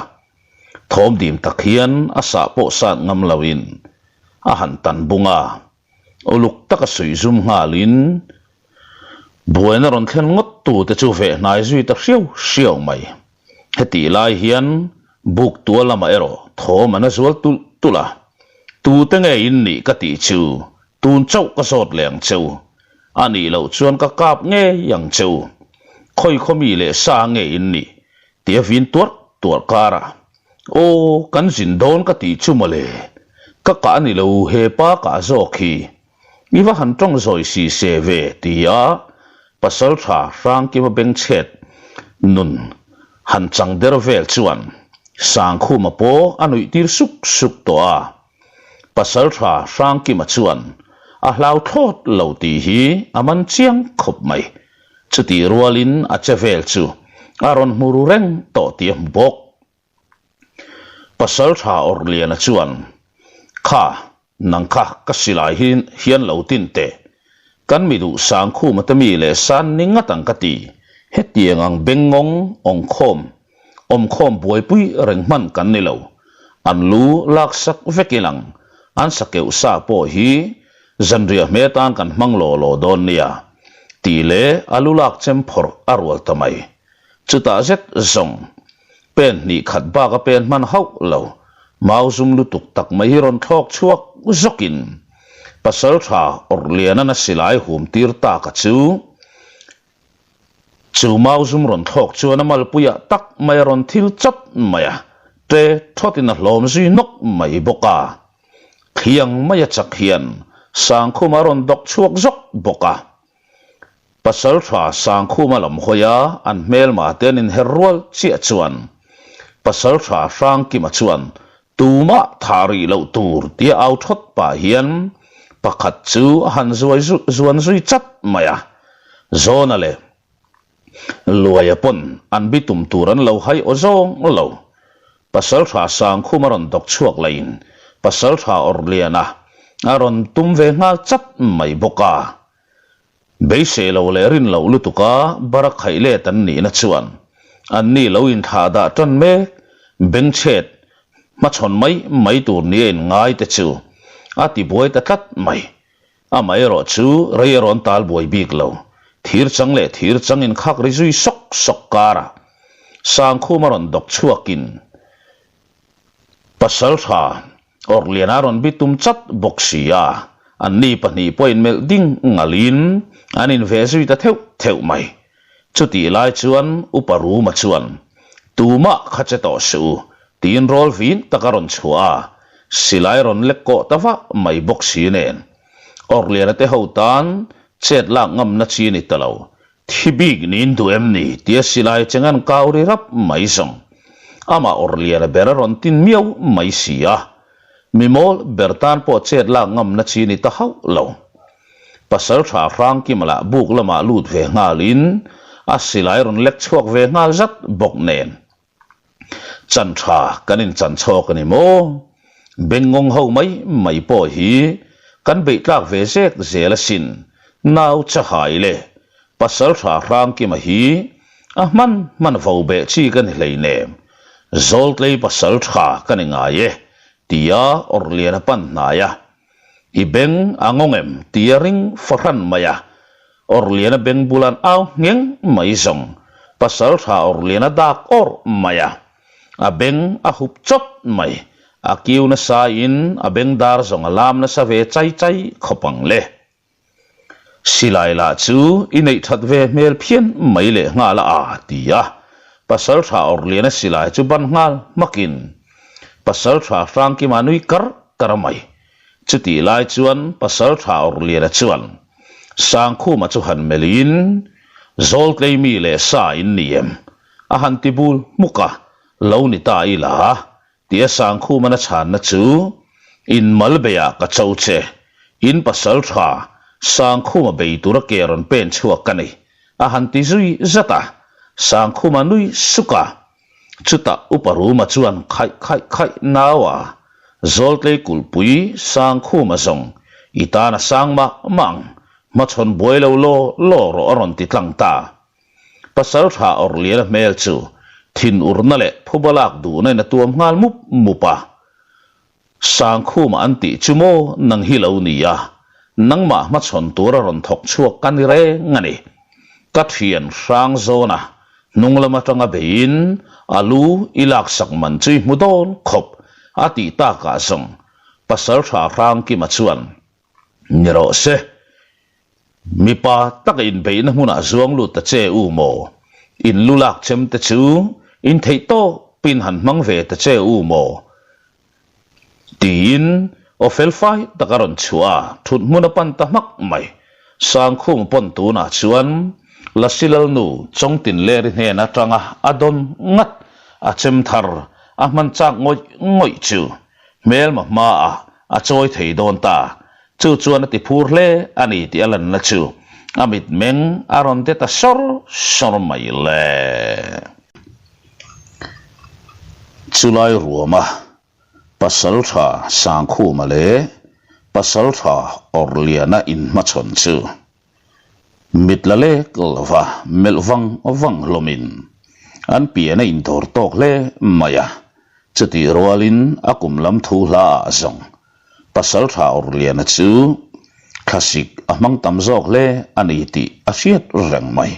thawm dim tak hian a sah pawh sat ngam lo in a han tan bung a, uluk taka suih zum nghal in buaina rawn thlen ngawt tute chu veh hnai zui ta hriau hriau mai. Hetih lai hian buk tua lamah erawh thawm an a zual tulh tulh a, Tute nge in nih ka tih chu tun chauh ka zawt leh ang che u, a nih loh chuan ka kap ngei ang che u, khawi khaw mi leh sa nge in nih tia vin tuarh tuarh karah, Aw, kan zin dawn ka tih chu mawle, ka kah a ni lo hepa kah zawk hi, I va han tawng zawi si se ve tia Pasaltha Hrangkima bengchhet nun han chang der vel chuan Sangkhuma pawh a nuih tir suk suk tawh a. Pasaltha Hrangkima chuan a hlau thlawt lo tih hi a man chiang khawp mai. Chutih rualin a che vel chu a rawn hmu ru reng tawh tih a hmu bawk. Pasaltha Awrhliana chuan, Kha, nang kha ka silai hi hian lo tin teh. Kan mi duh Sangkhuma te mi leh san ni ngat ang ka ti. Hetiang ang bengngawng awngkhawm, awmkhawm buaipui reng hman kan ni lo. An lu laksak vek ilang, an sakeuh sa pawh hi zanriah hme tan kan hmang law law dawn nia, tih leh a lu lak chem phawrh a rual ta mai. Chutah zet zawng, pen hnih khat bak a pen hman hauh lo, mau zum lutuk tak mai hi rawn thlawk chhuak zawkin Pasaltha Awrhlianan a silai hum tir tak a chu. Chu mau zum rawn thlawk chuan a malpuiah tak mai a rawn thil chawt mai a, ṭe thawtin a hlawm zui nawk mai bawk a. Thliang mai a chak hian Sangkhuma a rawn dawk chhuak zawk bawk a. Pasalṭha Sangkhuma lam hawia an hmelma te an inher rual chiah chuan Pasalṭha Hrangkima chuan tumah thah rih loh tur tia au thawt pah hian pakhat chu a han zuai zuan zui chat mai a, Zawna leh Luaia pawn an bitum tur an lo hai aw zawng lo. Pasalṭha Sangkhuma rawn dawk chhuak lahin Pasalṭha Awrhliana a rawn tum ve nghal chat mai bawk a. Beisei lo leh rin loh lutuka bara khaih let an nihna chuan anni lo inthlah dah tan mek bengchhet hmachhawn mai mai tur nia inngai te chu a tibuai ta tlat mai. Amaherawh chu rei a rawn tal buai bik lo. Thir chang leh thir chang inkhak ri zui sawk sawk karah Sangkhuma rawn dawk chhuakin Pasaltha Awrhliana rawn bi tum chat bawk si a, anni pahnih pawh inmelh ding ngalin an inveh zui ta theuh theuh mai. Chutih lai chuan Upa Ruma chuan, Tumah kha che tawh suh u, tiin rawl vin tak a rawn chhuah a, silai rawn lek kawh ta vah mai bawk si nen. Awrhliana te ho tan chet lak ngamna chi ni ta lo, Thi bik niin duh em ni? tia silai cheng an kau ri rap mai zawng. Amah Awrhliana ber a rawn tin miau mai si a. Mi mawl ber tan pawh chet lak ngamna chi ni ta hauh lo. Pasaltha Hrangkima lah buk lamah lut ve nghalin a silai rawn lek chhuak ve nghal zat bawk nen. Chan tha kan inchan chhawk a ni maw? Bengngawng ho mai mai pawh hi kan beih tlak ve zek zel asin, nau chahai leh Pasaltha Hrangkima hi a hman hman vo beh chi ka ni hleinem, Zawltlei Pasaltha ka ni ngai e, tia Awrhliana pan hnai a. I beng a ngawng em tia ring fahran mai a, Awrhliana beng bulan au ngheng mai zawng Pasaltha Awrhliana dak awrh mai a. A beng a hup chawt mai, a kiu nasa in a beng dar zawng a lam nasa ve chai chai khawp ang le. Silai lah chu i neih that ve hmel phian mai leh nghal a a ti a, Pasaltha Awrhliana silai chu ban nghal hmakin Pasaltha Hrangkima nui kar kar a mai. Chutih lai chuan Pasaltha Awrhliana chuan Sangkhuma chu han melhin, Zawltlei mi leh sa in ni em? a han ti bul hmuk a, Lo ni ta ila Tia Sangkhuman a chhanna chu, In mal beiah ka cho che, in pasal tha Sangkhuma bei tura ke rawn pen chhuak ka ni, a han ti zui zat a. Sangkhuma nui suk a. Chutah Upa Ruma chuan khaih khaih khaih nau a, Zawltlei kulhpui Sangkhuma zawng i tan a sang mah mah ang, hmachhawn buai lo law law rawh a rawn ti tlang ta. Pasal tha Awrhliana hmel chu thinurna leh phuba lak duhna in a tuam nghal mup mup a. Sangkhuma an tih chu maw nang hi lo ni a, nangmah hmachhawn tura rawn thawk chhuak ka ni reng a ni. Ka thian hrang zawna hnung lam atanga beiin a lu i laksak man chu i hmu dawn khawp a tih takah zawng Pasal tha Hrangkima chuan ni rawh se. Mipa taka inbeihna hmunah zuang lut ta che u maw? In lu lak chem te chu in theih tawpin han hmang ve ta che u maw? Tiin aw fel fai tak a rawn chhuah a, thut hmun a pan ta hmak mai. Sangkhum pawn tunah chuan Lasi Lalnu Chawngtinleri hnen atanga a dawn ngat a chem thar a hman chak ngawih ngawih chu hmelma hmaah a chawi thei dawn ta. Chu chuan a ti phur hle a ni tih a lanna chu a mitmeng a rawn de ta sawr sawr mai le. Chulai ruama Pasaltha Sangkhuma leh Pasaltha Awrhliana inhmachhawn chu mit la lek lova melh vang vang hlawmin an pian a indawr tawk hle mai a, chutih rualin a kum lam thu hla ah zawng Pasaltha Awrhliana chu thlasik a hmang tam zawk hle a ni tih a hriat reng mai.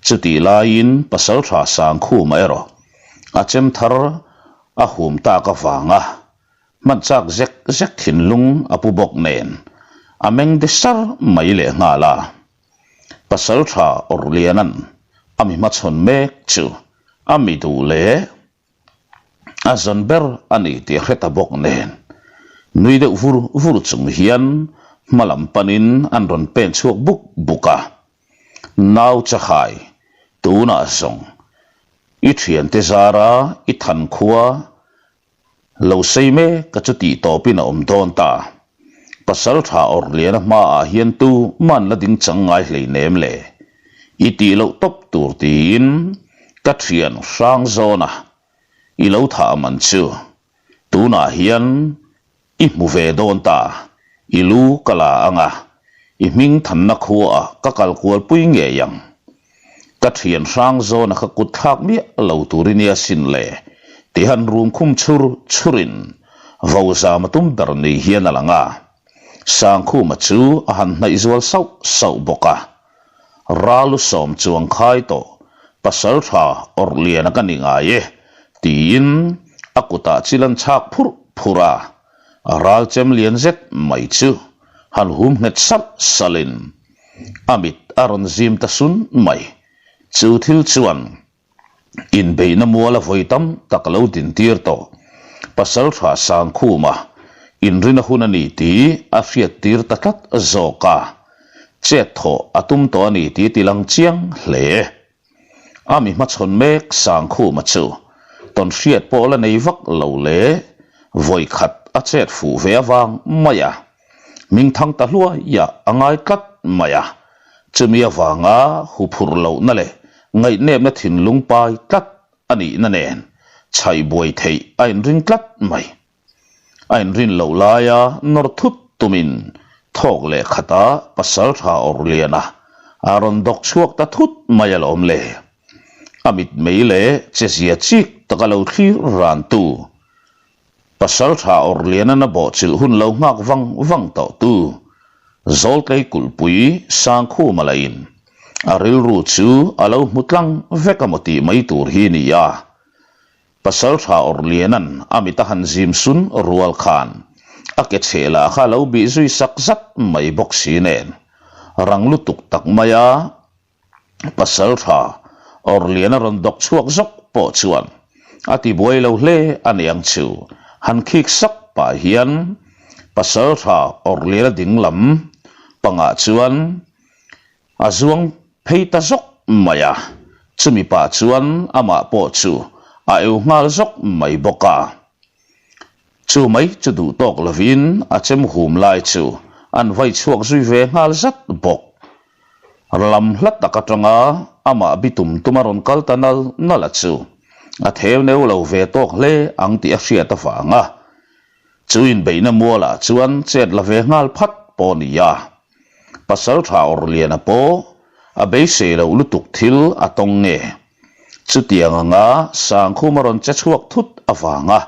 Chutih laiin Pasaltha Sangkhuma erawh a chem thar a hum tak avanga hman chak zek zek thinlung a pu bawk nen a meng de sar mai lehnghal a. Pasaltha Awrhliana'n a mi hmachhawn mek chu a mi duh leh A zawn ber a ni tih a hre ta bawk nen, nui deuh vur vur chung hian hma lam panin an rawn pen chhuak buk buk a. Nau Chahai, tunah zawng i thiante zara i than khua lo sei mek ka chu tih tawpin a awm dawn ta. Pasal tha Awrhliana hmaah hian tu man la ding chang ngai hleinem le. I tih loh tawp tur tiin ka thian hrang zawn a, i lo thah man chu tunah hian i hmu ve dawn ta, i lu ka la ang a, i hming thanna khuaah ka kal kual pui ngei ang. Ka thian hrang zawn a ka kut thlak miah lo tur i nia sin le ti han rum khum chhur chhurin vo zam a tum ber ni hian a lang a, Sangkhuma chu a han hnaih zual sauh sauh bawk a. Ralu sawm chuang khai tawh pasal tha Awrhliana ka ni ngai e tiin a kutah chil an chhak phurh phurh a, a ral chem lian zet mai chu han hum nghet salh salhin a mit a rawn zim ta sun mai. Chu thil chuan Inbeihna muala vawi tam tak a lo dintir tawh. Pasaltha Sangkhuma inrina hun a ni tih a hriattir ta tlat zawk a, chet thawh a tum tawh a ni tih a tilang chiang hle. A mi hmachhawn mek Sangkhuma chu tawnhriat pawh la nei vak lo leh vawi khat a chet fuh ve avang mai a. Hmingthang ta hluaiah a ngai tlat mai a, chumi avanga huphurh lohna leh ngaihnepna thinlung pai tlat a nihna nen chhaih buai theih a inring tlat mai. A inrin loh laia nawr thut tumin thawk leh khatah Pasaltha Awrliana a rawn dawk chhuak ta thut mai alawm le. A mitmei leh chezia chik taka lo thlir rantu Pasaltha Awrlianan a bawhchilh hun lo nghak vang vang tawhtu Zawltlei kulhpui Sangkhuma lahin a rilru chu a lo hmu tlang vek a maw tih mai tur hi ni a. Pasaltha Awrlianan a mit a han zim sun rual khan a ke chheh lah kha a lo bih zui sak zat mai bawk si nen rang lutuk tak maia Pasaltha Awrliana rawn dawk chhuak zawk pawh chuan a ti buai lo hle a ni ang chu. Han khik sak pah hian Pasaltha Awrliana ding lam pangah chuan a zuang phei ta zawk mai a, chumi pah chuan amah pawh chu a eu nghal zawk mai bawk a. Chu mai chu duh tawk lovin a chem hum lai chu an vai chhuak zui ve nghal zat bawk. Lam hla tak atanga amah bi tum tum a rawn kal ta nal nal a chu a theu neu lo ve tawk hle ang tih a hriat avanga chu inbeihna mualah chuan chet la ve nghal phat pawh ni a. Pasaltha Awrliana pawh a beisei loh lutuk thil a tawng nge? Chutiang anga Sangkhum a rawn che chhuak thut avanga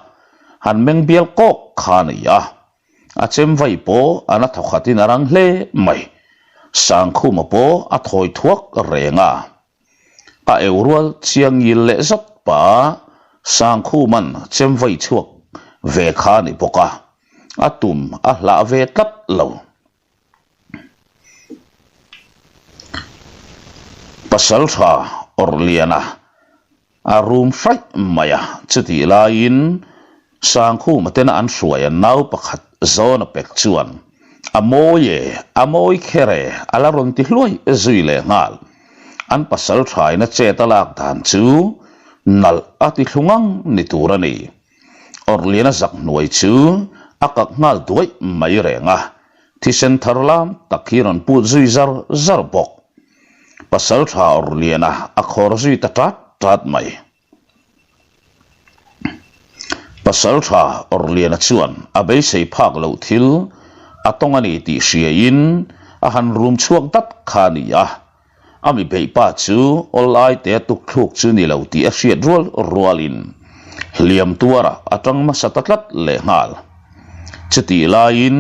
han meng bial kawk kha a ni a. A chem vai pawh a na thawkhatin a rang hle mai. Sangkhuma pawh a thawi thuak reng a. A eu rual chiang ngil leh zat pah Sangkhuman chem vai chhuak ve kha a ni bawk a, a tum a hlah ve tlat lo. Pasaltha Awrhliana a rum hraih mai a, chutih laiin Sangkhuma tena an hruai a nau pakhat zawn a pek chuan a mawi e, a mawi kher e a la rawn ti hluai zui leh nghal. An pasalthaina chet a lak dan chu nalh a ti thlu ngang ni tur a ni. Awrhliana zak hnuai chu a kak nghal duaih mai reng a, thisen thar lam tak hi rawn put zui zar zar bawk. Pasaltha Awrhliana a khawr zui ta tat tat mai. Pasaltha Awrhliana chuan a beisei phak loh thil a tawng a ni tih hriain a han rum chhuak dat kha a ni a, A mi beih pa chu awlai te a tuk thluk chu ni lo tih a hriat rual rualin hliam tuarah a tang hmasa ta tlat lehnghal. Chutih laiin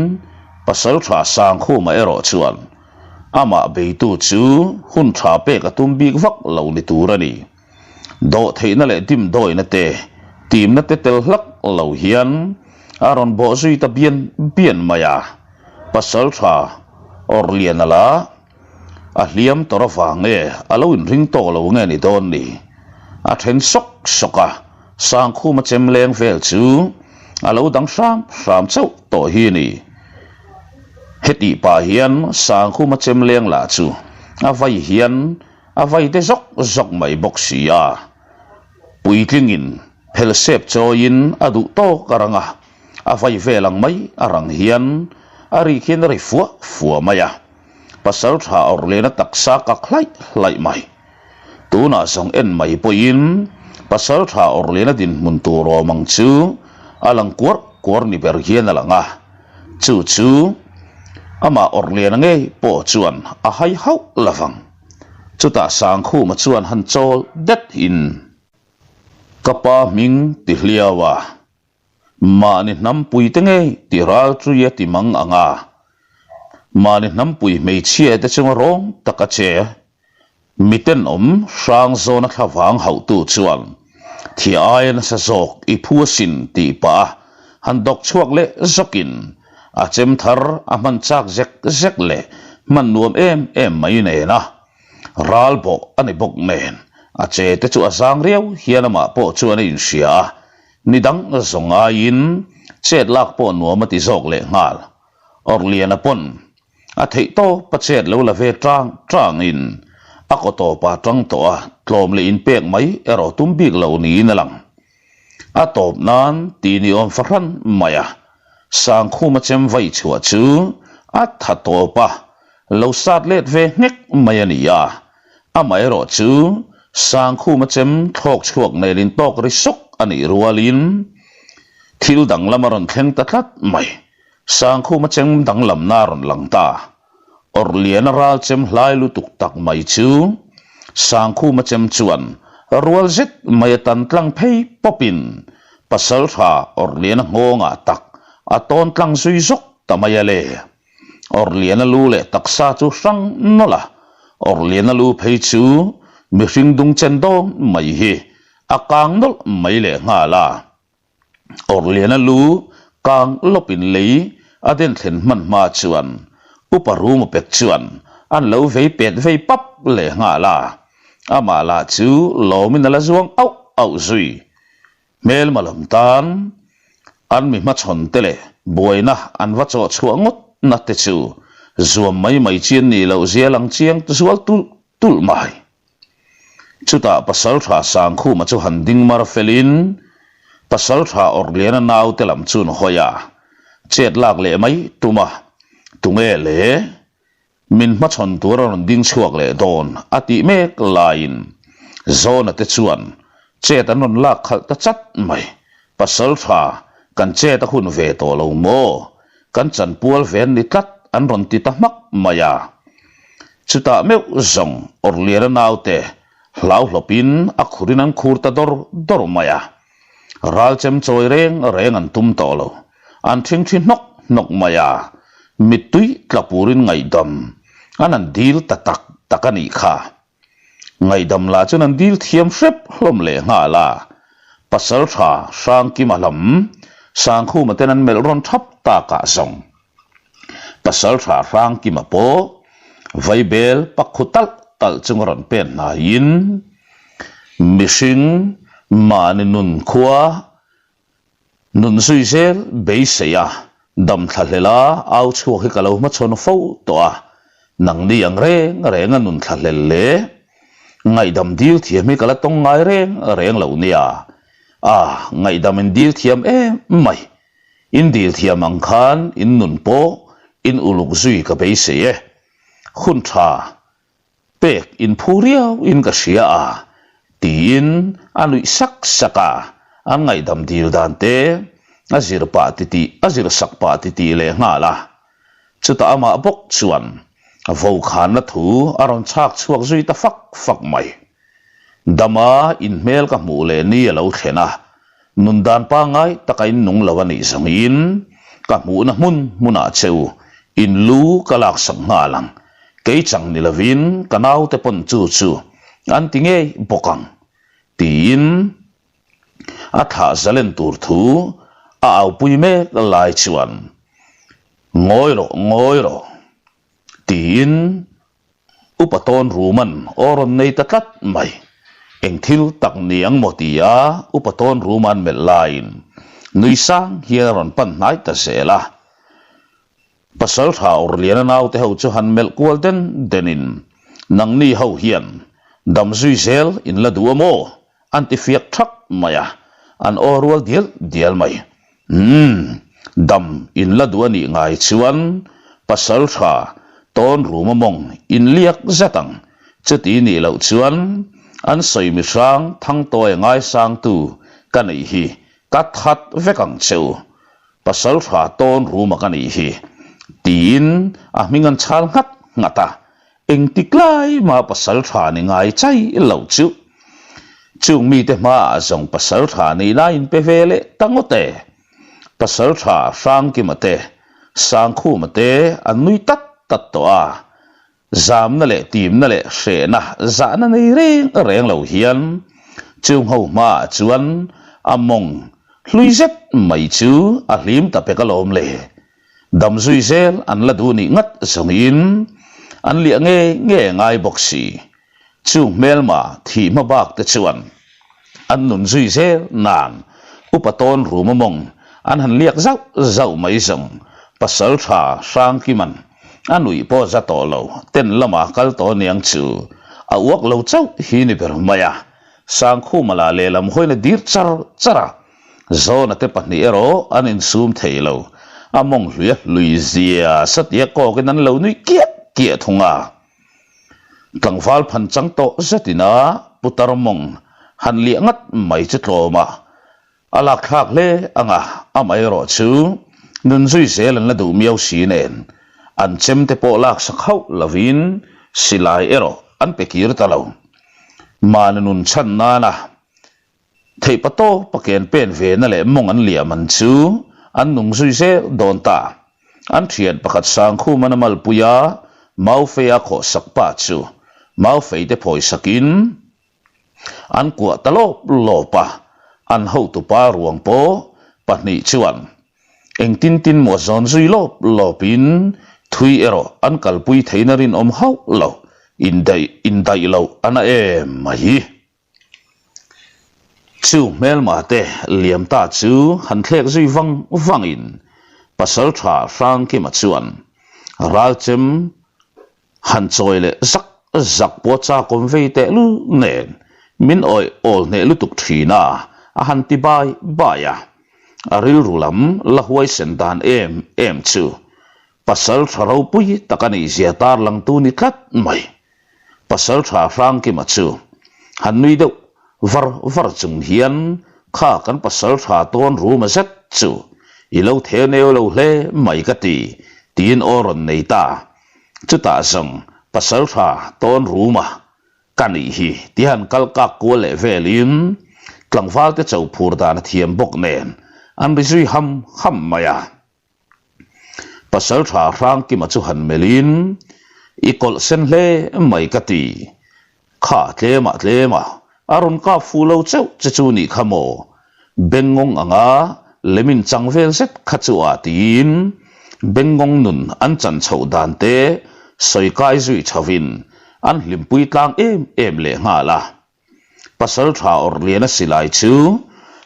Pasaltha Sangkhuma erawh chuan amah beitu chu hun tha pek a tum bik vak lo ni tur a ni. Dawhtheihna leh dimdawina te, timna te tel hlak lo hian a rawn bawh zui ta bian bian mai a. Pasaltha Awrliana lah A hliam tawr avang nge a lo inring tawk lo nge ni dawn ni? A then sawk sawk a, Sangkhuma chem leng vel chu a lo dang hram hram chauh tawh hi ni. Hetih pah hian Sangkhuma chem leng lah chu a vai hian a vai te zawk zawk mai bawk si a. Puitlingin phelsep chawiin a duh tawk a rang a, a vai vel ang mai a rang hian a rik hian a ri fuah fuah mai a. Pasal tha Awrliana taksa kak hlaih hlaih mai. Tunah zawng en mai pawhin Pasal tha Awrliana dinhmun tur awm ang chu a lang kuar kuar ni ber hian a lang a. Chu chu amah Awrliana ngei pawh chuan a hai hauh lovang. Chutah Sangkhuma chuan han chawl det in ka pa hming ti hliau a. Mahni hnampui te ngei ti ral chui a ti mang ang a, mahni hnampui hmeichhia te chunga rawng tak a che. Mi tenawm hrang zawna thlavang hauhtu chuan thiah aia nasa zawk i phu asin tih pah a han dawk chhuak leh zawkin a chem thar a hman chak zek zek leh hman nuam em em mai nena ral bawh a ni bawk nen a che te chu a zang riau hian amah pawh chuan a inhria a. Ni dang zawng aiin chet lak pawh nuam a ti zawk leh nghal. Awrhliana pawn a theih tawp a chet lo la ve tang tangin a kaw tawpa tang tawh a, tlawm leh inpek mai erawh tum bik lo niin a lang. A tawp nan ti ni awm fahran mai a, Sangkhuma chem vai chhuah chu a tha tawp a, lo sat let ve nghek mai a ni a. Amaherawh chu Sangkhuma chem thlawk chhuak nelin tawk ri sawk a nih rualin. Thil danglam a rawn thleng ta tlat mai. Sangkhuma chem danglamna a rawn lang ta. Awrhliana ral chem hlai lutuk tak mai chu Sangkhuma chem chuan rual zet mai a tan tlang phei pawpin Pasaltha Awrhliana nghawngah tak a tawn tlang zui zawk ta mai a le. Awrhliana lu leh taksa chu hrang nawlh a, Awrhliana lu phei chu mihring dung chen dawn mai hi a kang nawlh mai leh nghal a. Awrhliana lu kang lawpin lei a den thlen hman hma chuan Upa Ruma pek chuan an lo vei pet vei pap leh nghal a, amah lah chu lawmin a la zuang auh auh zui. Hmelma lam tan an mi hmachhawn te leh buaina an va chawh chhuah ngawt na te chu zuam mai mai chi an nih loh zia lang chiang zual tulh tulh mai. Chutah Pasaltha Sangkhuma chu han ding mar felin Pasaltha Awrhliana naute lam chu an hawi a, chet lak leh mai tum a, tunge le? Min hmachhawn tur a rawn ding chhuak leh dawn a tih mek laiin Zawna te chuan chet an rawn lak khalh ta chat mai. Pasaltha kan chet a hun ve tawh lo maw? Kan chanpual ve an ni tlat an rawn ti ta hmak mai a. Chutah meuh zawng Awrhliana naute hlau hlawpin a khurin an khur ta dawr dawr mai a. Ral chem chawi reng reng an tum tawh lo. An thingthi hnawk hnawk mai a, mittui tla purin ngaihdam an an dil ta tak tak a nih kha. Ngaihdam lah chuan an dil thiam hrep hlawm leh nghal a, Pasaltha Hrangkima lam Sangkhuma ten an melh rawn thap takah zawng. Pasaltha Hrangkima pawh Vaibel pakhu talh talh chunga rawn pen hnaiin mihring mahni nun khua Nun zui zel beisei a, dam thla hlel a, au chhuak hi ka lo hmachhawn fo tawh a, nangni ang reng reng a nun thla hlel leh ngaihdam dil thiam hi ka la tawng ngai reng reng lo nia. A, ngaihdam in dil thiam em mai. In dil thiam ang khan in nun pawh in uluk zui ka beisei e. Hun tha Pek inphu riau in ka hria a, tiin a nuih sak sak a, an ngaihdam dil dan te a zir pah titih a zir sak pah titih leh nghal a. Chutah amah bawk chuan vokhanna thu a rawn chhak chhuak zui ta fak fak mai. Dama inhmel ka hmuh leh ni a lo thlen a, Nun dan pangngai taka in nung lo a nih zawngin ka hmuhna hmun hmunah che u in lu ka laksak nghal ang. Kei chang ni lovin ka naute pawn chu chu an ti ngei bawk ang tiin a thlah zalen tur thu a aupui mek lai chuan Ngawi rawh, ngawi rawh tiin Upa tawn Ruman aw rawn nei ta tlat mai. Eng thil tak ni ang maw tia Upa tawn Ruman melh laiin nui sang hian a rawn pan hnai ta zel a. Pasaltha Awrliana naute ho chu han melh kual den denin, Nangni ho hian dam zui zel in la duh a maw? An ti fiak thak mai a, an aw rual dial dial mai. Umm, dam in la duh a nih ngai chuan pasal tha tawn rum a mawng in liak zet ang. Chuti nih loh chuan an sawi mi hrang Thangtawi ngaisangtu ka neih hi ka that vek ang che u. Pasal tha tawn rum a ka nih hi tiin a hming an chhal nghat nghat a. Engtik lai mah pasal tha ni ngai chai lo chu. Chung mite hmaah zawng pasal tha nihna in pe ve leh ta ngawt e. Pasal tha Hrangkima te, Sangkhuma te an nui tat tat tawh a. Zamna leh timna leh hrehna zahna nei reng reng lo hian chung ho hmaah chuan a mawng hlui zet mai chu a hlim ta pek alawm le. Dam zui zel an la duh nih ngat zawngin an liah nge nge ngai bawk si. Chung hmelma thih hma bak te chuan an nun zui zel nan upa tawn rum a mawng an han liak zauh zauh mai zawng pasal tha Hrangkiman a nuih pawh za tawh lo ten lama kal tawh niang chu a uak lo chauh hi ni ber mai a. Sangkhuma lah lehlam hawiin a dir char char a. Zawna te pahnih erawh an insum thei lo, a mawng hlui a hlui zia satia kawkin an lo nuih kiah kiah thung a. Tlangval phan chang tawh zetin a putar mawng han liah ngat mai chu tlawm a. A lak thlak hle ang a, amaherawhchu nun zui zel an la duh miau si nen, an chem te pawh lak sak hauh lovin silai erawh an pe kir ta lo. Mahni nun chhan nana theihpa tawpa ken pen ve na leh mawng an liam an chu an nung zui zel dawn ta. An thian pakhat Sangkhuman a malpui a, Maufei a khawhsak pa chu Maufei te phawisakin, An kuah ta lawp lawp a, an hotupa ruang pawh pahnih chuan engtin tin maw zawn zui lawp lawpin thui erawh an kalpui theihna rinawm hauh lo, indaih indaih loh a na em mai. Chu hmelma te liam ta chu han thlek zui vang vangin Pasaltha Hrangkima chuan ralchem Han chawi leh zak zak pawh chakawm vei teh lul nen min awih awl hneh lutuk thin a, a han ti bai bai a. A rilru lam la huaisen dan em em chu pasal tha ropui tak a nih zia tarlangtu ni tlat mai. Pasal tha Hrangkima chu han nui deuh var var chung hian kha kan pasal tha tawn ruma zet chu i lo theneu lo hle mai ka ti tiin aw rawn nei ta. Chutah zawng pasaltha tawn ruma ka nih hi ti han kal kak kual leh velin tlangval te cho phur dan a thiam bawk nen an ri zui ham ham mai a. Pasaltha Hrangkima chu han melhin i kawlh sen hle mai ka ti. Kha tlemah tlemah a rawn kap fuh lo cheuh che chu nih kha maw? Bengngawng anga lemin chang vel zet kha chu ah tiin Bengngawng nun an chan chhoh dan te sawi kai zui chhovin an hlimpui tlang em em leh nghal a. Pasal tha Awrhliana silai chu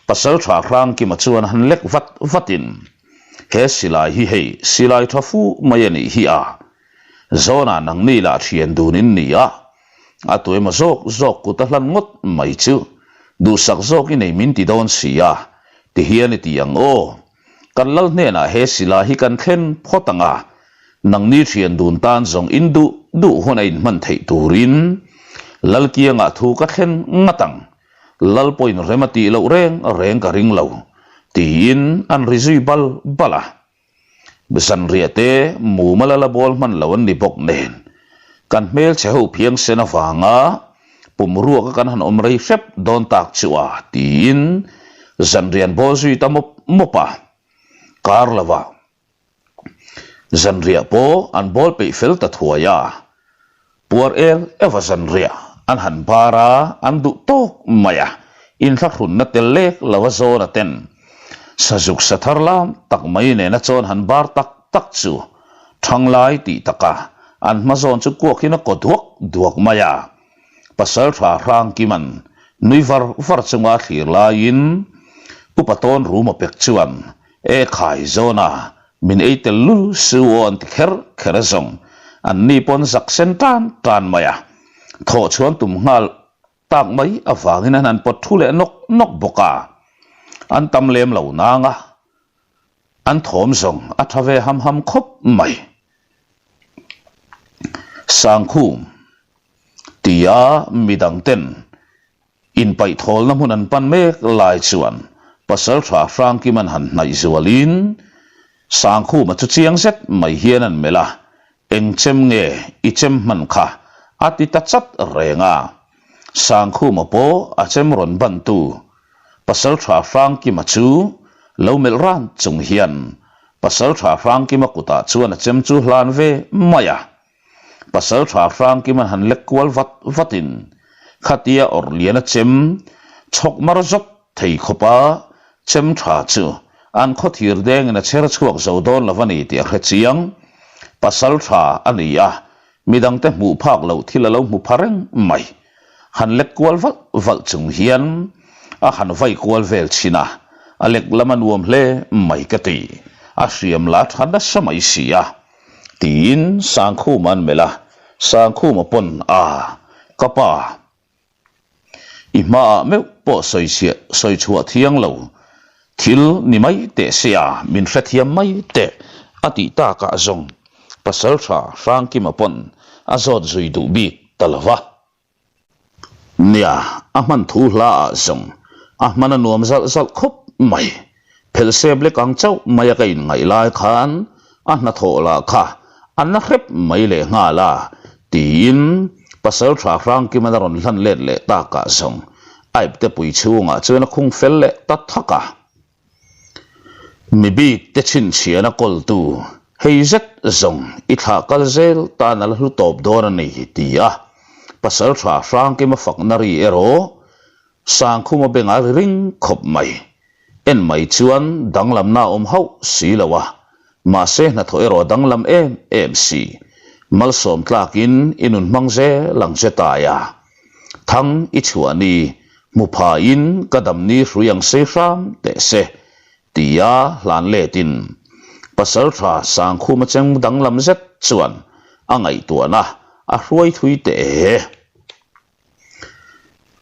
Pasal tha Hrangkima chuan han lek vat vatin he silai hi hei silai tha fu mai a nih hi a, Zawnah nangni lah thian dun in ni a, a tu emaw zawk zawk kut a hlan ngawt mai chu duhsak zawk i nei min ti dawn si a, ti hian i ti ang aw. Kan lal hnenah he silai hi kan thlen phawt ang a, nangni thian dun tan zawng in duh duh hun a inhman theih turin lal kiangah thu ka thlen ngat ang, lal pawhin rem a tih loh reng reng ka ring lo, tiin an ri zui bal bal a. Zanriah te mumal a la bawl hman lo an ni bawk nen, kan hmelchhe ho phiangsen avanga pum ruaka kan han awm rei hrep dawn tak chu a tiin zanriah an bawl zui ta mawp mawp a. Kar lovah zanriah pawh an bawl peih fel ta thuai a. Puar el eva zanriah an han bar a, an duh tawk mai a, inthlahrunna tel lek lo a zawn a ten. Sazuk sa thar lam tak mai nena chawn han bar tak tak chu thanglai tih taka an hma zawn chu kuakin a kaw duak duak mai a. Pasaltha Hrangkiman nui var var chunga thlir laiin Upa tawn rum a pek chuan E khai zawna min ei tel lul su aw an ti kher kher a zawng an ni pawn zak sen tan tan mai a, thawh chhuan tum nghal tak mai avangin an han pawt thu leh nawk nawk bawk a, an tam lem lo nang a, an thawm zawng a tha ve ham ham khawp mai. Sangkhum tia midang ten Inpaihthawlna hmun an pan mek lai chuan Pasaltha Hrangkiman han hnaih zualin Sangkhuma chu chiang zet mai hian an melh a, Eng chem nge i chem hman kha? a ti ta chat reng a. Sangkhuma pawh a chem rawn bantu Pasaltha Hrangkima chu lo melh ran chung hian Pasaltha Hrangkima kutah chuan a chem chu hlan ve mai a. Pasal tha hrangkim an han lek kual vat vatin khatia awrh lian a chem chhawk mar zawk thei khawp a, chem tha chu an khaw thir dengin a chher chhuak zo dawn lo a ni tih a hre chiang. Pasal tha a ni a, midangte hmuh phak loh thil a lo hmu pha reng mai. Han lek kual valh valh chung hian a han vai kual vel chhin a, a lek lam a nuam hle mai ka ti, a hriam la tha nasa mai si a. Tiin Sangkhuma an melh a, Sangkhuma pawn a, ka pa, i hmaah meuh pawh sawichhiah sawichhuah thiang lo thil ni mai teh sia, min hrethiam mai teh a tih takah zawng Pasaltha Hrangkima pawn a zawt zui duh bik ta lo va. Nia, a hman thu hla ah zawng. A hman a nuam zalh zalh khawp mai. Phelh sep lek ang chauh maia ka inngaih lai khan a hnathawh lah kha a na hrep mai leh nghal a, tiin Pasalṭha Hrangkima'n a rawn hlan let leh takah zawng a iptepui chhungah chuan a khung fel leh ta thak a. Mi bik te chhinchhiahna kawltu hei zet zawng i thlah kal zel tan a la hlu tawp dawn a ni, ti a Pasalṭha Hrangkima fakna ri erawh Sangkhuma beng a ri ring khawp mai. En mai chuan danglamna a awm hauh si lo a, mahse hnathawh erawh a danglam em em si. Malsawm tlakin i nun hmang zel ang che tai a. Thang i chhuah ni, hmu phain ka dam ni hrui ang sei hram teh se, tia hlan letin Pasalṭha Sangkhuma cheng danglam zet chuan a ngaihtuahna a hruai thui teh e.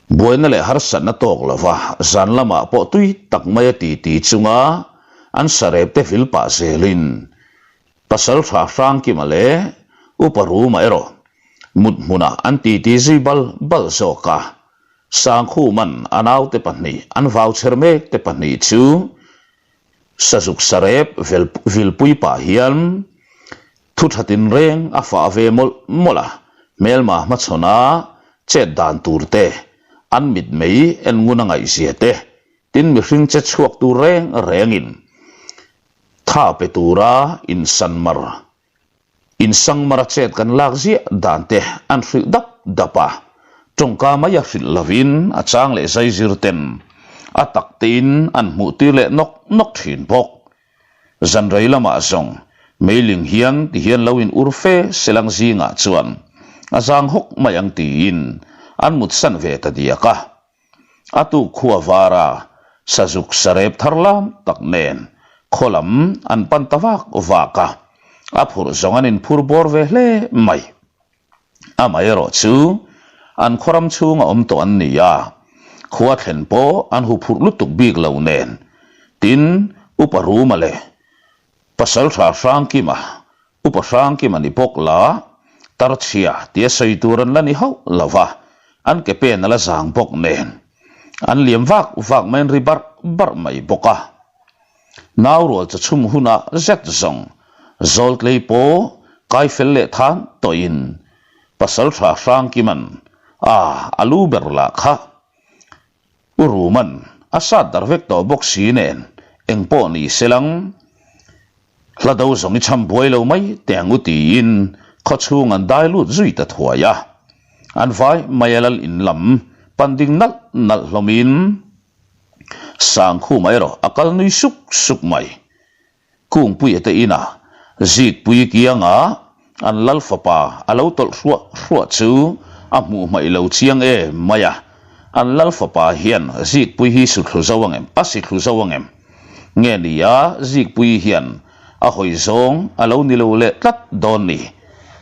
Buaina leh harsatna tawk lova zan lamah pawh tui tak maia titi chunga an sarep te vil pah zelin Pasalṭha Hrangkima leh Upa Ruma erawh mut hmunah an titi zui bal bal zawk a. Sangkhuman a naute pahnih an vau chher mek te pahnih chu Sazuk sarep vilpui pah hian Thu tha tinreng a fah ve mawlh mawlh a, hmelma hmachhawna chet dan tur te, an mitmei en ngun a ngaihzia te, tin mihring che chhuak tur reng rengin tha pe tura insanmar insangmar a chet kan lak ziah dan te an hrilh dap dap a, tawngka mai a hrilh lovin a chang leh zaizir ten a tak tein an hmuh tir leh nawk nawk thin bawk. Zanrei lamah zawng meiling hian ti hian lo in ur fe selang zingah chuan a zang hawk mai ang tiin an mutsan ve ta diak a. A tuk khua vara sazuk sarep thar lam tak nen khaw lam an pan ta vak vak a, a phurh zawng an inphur bawr ve hle mai. Amaherawh chu an khawram chhunga awm tawh an ni a, khua thlen pawh an huphurh lutuk bik lo nen, tin Upa Ruma leh Pasaltha Hrangkima, Upa Hrangkima ni bawk la, Tarchhia tia sawi tur an la ni hauh lo va, an ke pen a la zang bawk nen, an liam vak vak mai an ri barh barh mai bawk a. Naurual chu chhum hunah zet zawng Zawltlei pawh kai fel leh than tawhin Pasaltha Hrangkiman a a lu ber lah kha U Ruman a sat dar vek tawh bawk si nen engpawh ni selang hla do zawng i cham buai lo mai teh ang u tiin khawchhung an dai lut zui ta thuai a. An vai mai a lal in lam pan ding nalh nalh hlawmin Sangkhuma erawh a kal nui suk suk mai. Kungpuia te inah Zikpui kianga an lal fapa a lo tawlh hruah hruah chu a hmuh hmaih lo chiang em mai a. An lal fapa hian Zikpui hi suthlu zo ang em? A sithlu zo ang em? Nge ni a Zikpui hian a hawi zawng a lo ni lo leh tlat dawn ni.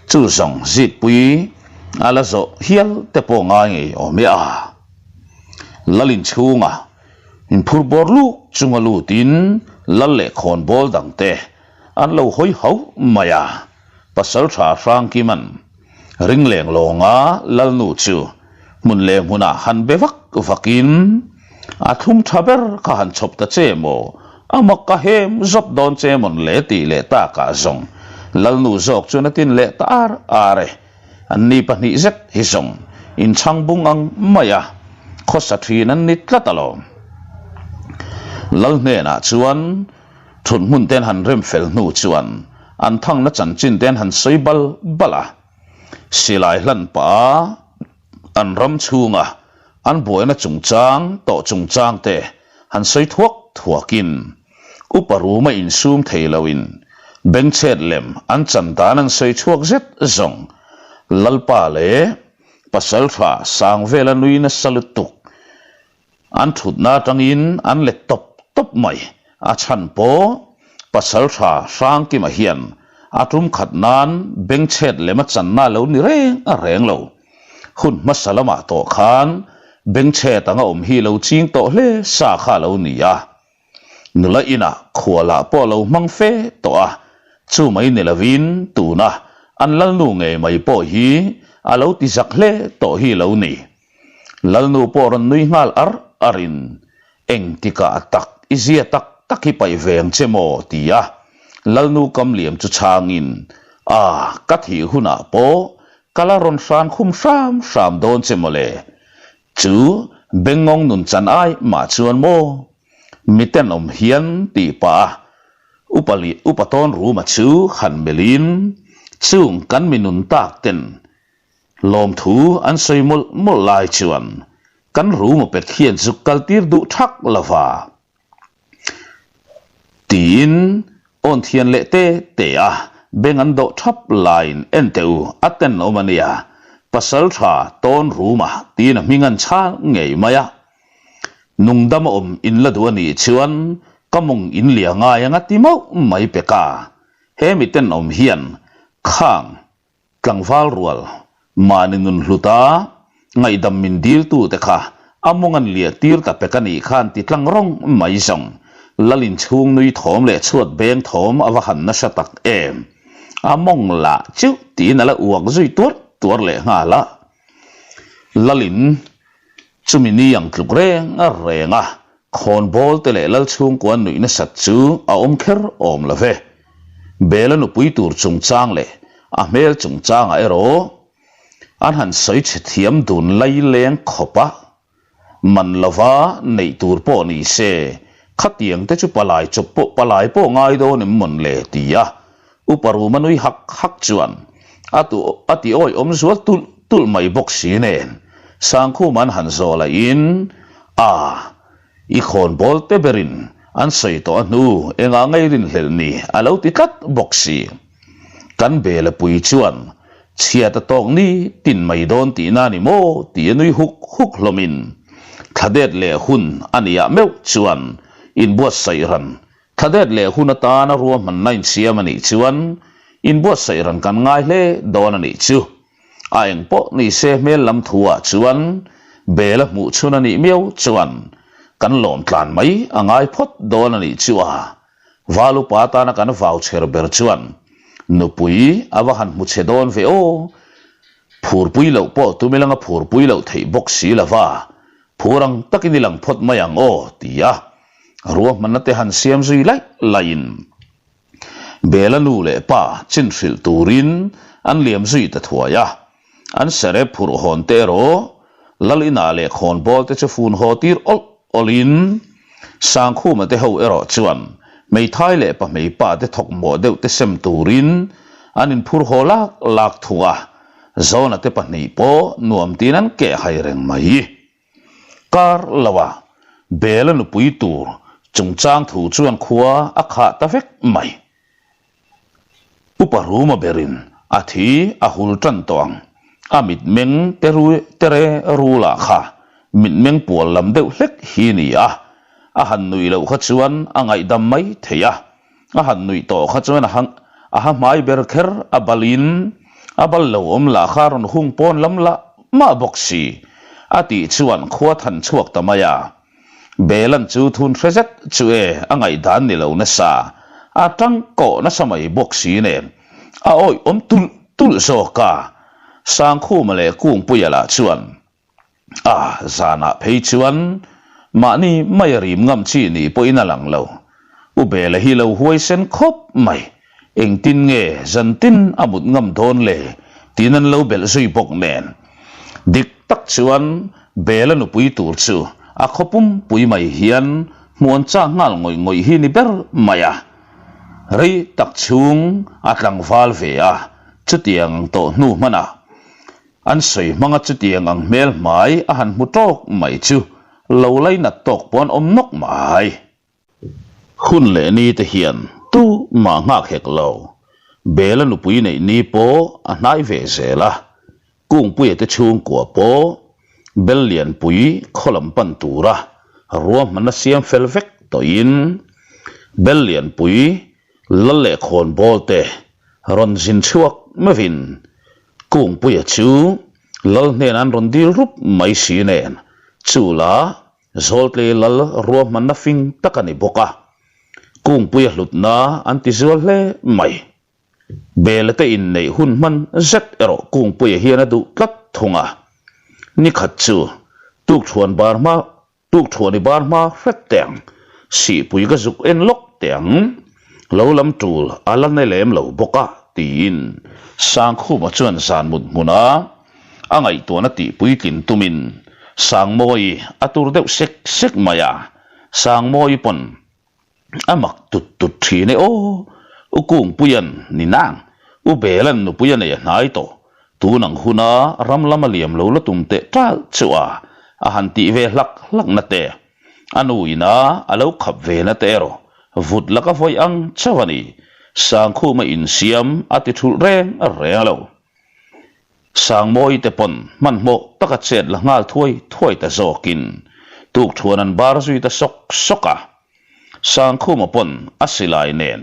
Chu zawng Zikpui a la zawh hial te pawh ngai ngei awm e a. Lal inchhunga inphur bawr luk chunga lutin lal leh khawnbawl dangte an lo hawi hauh mai a, Pasaltha Hrangkiman ringleng lawnga lalnu chu hmun leh hmunah han be vak vakin a thlum tha ber kha han chhawp ta che maw, a mak ka hem zawp dawn che mawn le tih leh takah zawng lalnu zawk chuan a tin leh ta ar ar e. Anni pahnih zet hi zawng inchhang bung ang mai a, khawsa thin an ni tlat alawm. Lal hnenah chuan thut hmun ten han rem fel hnu chuan an thangna chanchin ten han sawi bal bal a, silai hlan pah a an ram chhunga an buaina chungchang tawh chungchang te han sawi thuak thuakin Upa Ruma insum thei loin bengchhet lem an chan dan an sawi chhuak zet zawng. Lalpa leh Pasaltha Sangvela nui nasa lutuk an thutna atangin an let tawp tawp mai. A chhan pawh Pasaltha Hrangkima hian a tum khat nan bengchhet lem a channa lo ni reng a reng lo. Hun hmasa lamah tawh khan bengchhet anga awm hi lo ching tawh hle sa kha a lo ni a. Nula inah khualah pawh a lo hmang fe tawh a, chu mai ni lovin tuna an lalnu ngei mai pawh hi a lo ti zak hle tawh hi lo ni. Lalnu pawh rawn nui nghal ar arin. Engtikah tak i zia tak tak hi paih ve ang che maw? ti a Lalnu Kamliam chu chhangin, A, ka thih hunah pawh ka la rawn hran khum hram hram dawn che mawle. Chu Bengngawng nun chan ai mah chuan maw? Mi tenawm hian tih pah a Upa leh Upa tawn ruma chu han melhin, Chung kan mi nun tak ten Lawmthu an sawi mawlh mawlh lai chuan kan room a pet hian zuk kal tir duh thak lova tiin awn thian leh te te a, beng an dawh thap laiin en teh u a tenawm a nia, pasal tha tawn room a tiin a hming an chhal ngei mai a. Nungdam a awm in la duh a nih chuan ka mawng in lia ngai anga ti mauh mai pek a, he mi tenawm hian khang Tlangval rual, mahni nun hluta ngaihdam min diltute kha a mawng an liah tir ta pek a nih khan ti tlang rawng mai zawng. Lal inchhung nui thawm leh chhuat beng thawm a va han nasa tak em. A mawng lah chiuh tiin a la uak zui tuar tuar leh nghal a. Lalin chumi ni ang tluk reng a reng a, khawnbawl te leh lal chhungkua nuih nasat chu a awm kher awm lo ve. Bela nupui tur chungchang leh a hmel chungchangah erawh an han sawi chhe thiam dun lai leng khawp a. Man lova neih tur pawh ni se, khatiang te chu palai chawp pawh palai pawh ngai dawn em mawn le ti a Upa Ruma nui hak hak chuan a tu a ti awih awm zual tulh tulh mai bawk si nen Sangkhuma an han zawh lahin a i khawnbawl te berin an sawi tawh a hnu engah ngei rinhlelh ni a lo ti tlat bawk si. Kan bela pui chuan chhiat a tawk ni tin mai dawn tihna a ni maw ti a nui huk huk hlawmin thladet leh hun a niah meuh chuan inbuatsaih ran thladet leh hun atana ruahmanna insiam a nih chuan inbuatsaih ran kan ngai hle dawn a nih chu. A eng pawh ni se hmel lam thu ah chuan bela hmuh chhun a nih miau chuan kan lawm tlan mai a ngai phawt dawn a nih chu a. Val upa atana kan vau chher ber chuan nupui a va han hmu chhe dawn ve aw. Phurpui loh pawh tum ilanga phurpui loh theih bawk si lova, phur ang takin i lang phawt mai ang aw ti a ruahmanna te han siam zui laih laihin Bela nu leh pa chin hrilh turin an liam zui ta thuai a. An sere phurh hawn te erawh Lal inah leh khawnbawl te chu fun haw tir awlh awlhin Sangkhuma te ho erawh chuan hmeithai leh pahmeipa te thawk mawh deuh te sem turin an inphur haw lak lak thung a, Zawna te pahnih pawh nuam tiin an keh hai reng mai. Kar loa Bela nupui tur chungchang thu chuan khua a khah ta vek mai. Upa Ruma berin a thi a hul tan tawh ang. A mitmeng tere rula kha mitmeng pual lam deuh hlek hi ni a. A han nuih loh kha chuan a ngaihdam mai thei a. A han nuih tawh kha chuan a a ha hmai ber kher a balin a bal lo awm lah kha a rawn hung pawn lam lah mah bawk si a tih chuan khua than chhuak ta mai a. Belan chu thun hre zet chu e a ngaihdan ni lo nasa, a tang kawh nasa mai bawk si nen a awih awm tulh tulh zawk a. Sangkhuma leh Kungpuia lah chuan a zanah phei chuan mahni mai a rim ngam chi nih pawhin a lang lo. U Bela hi lo huaisen khawp mai, engtin nge zantin a mut ngam dawn le tiin an lo belh zui bawk nen. Dik tak chuan Bela nupui tur chu a khaw pumpui mai hian hmuan chak nghal ngawih ngawih hi ni ber mai a. Rei tak chhung a tlangval ve a, chutiang ang tawh hnu hmanah an sawi hmanga chutiang ang hmel hmai a han hmu tawk mai chu lo lainat tawk pawh an awm nawk mai. Hun leh ni te hian tu mah nghak hek lo. Bela nupui neih ni pawh a hnai ve zel a, Kungpuia te chhungkua pawh Bel Lianpui khaw lam pan tura ruahmanna siam fel vek tawhin Bel Lianpui lal leh khawnbawl te rawn zin chhuak meuhin Kungpuia chu lal hnenah an rawn dil rup mai si nen chu la Zawltlei lal ruahmanna fing tak a ni bawk a, Kungpuia hlutna an ti zual hle mai. Bela te inneih hun hman zet erawh Kungpuia hian a duh tlat thung a. Nikhat chu tukthuan bar hma. Tukthuan i bar hma hret teh ang, sihpui ka zuk en lawk teh ang, lo lam tul a la ne lem lo bawk a, tiin Sangkhuma chuan zan mut hmuna a ngaihtuahna tih puitlin tumin Sangmawii a tur deuh sek sek mai a, Sangmawii pawn A mak tut tut thin e aw. U Kungpuia'n ni nang, U Bela'n nupui a nei a hnai tawh. Tun ang huna ram lama liam lo la tum teh ṭalh chu a, a han tih ve hlak hlak na te. A nu ina a lo khap ve na te erawh vut laka vawi ang chauh a ni. Sangkhuma insiam a ti thulh reng reng lo. Sangmawi te pawn hmanhmawh taka chet la nghal thuai thuai ta zawkin tukthuan an bar zui ta sawk sawk a. Sangkhuma pawn a silai nen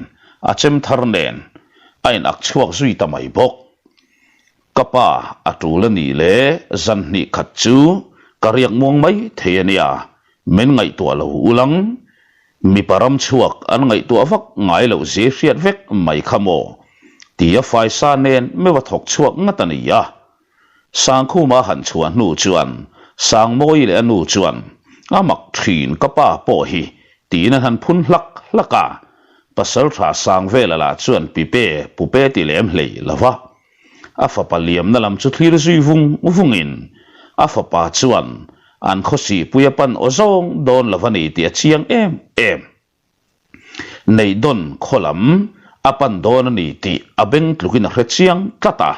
a chem thar nen a in ak chhuak zui ta mai bawk. Ka pa a tul a nih leh zan hnih khat chu ka riak muang mai thei a nia, min ngaihtuah lo ulang Mipa ram chhuak an ngaihtuah vak ngai loh zia hriat vek mai kha maw? tia faisa nen meuh a thawk chhuak ngat a ni a. Sangkhuma han chhuah hnu chuan Sangmawi leh a nu chuan a mak thin ka pa pawh hi tiin an han phun hlak hlak a. Pasaltha Sangvela lah chuan pipe pupe ti lem hlei lo va. A fapa liamna lam chu thlir zui vung vungin a fapa chuan an khawsihpui a pan aw zawng dawn lo a ni tih a chiang em em. Neihdawn khaw lam a pan dawn a ni tih a beng tlukin a hre chiang tlat a.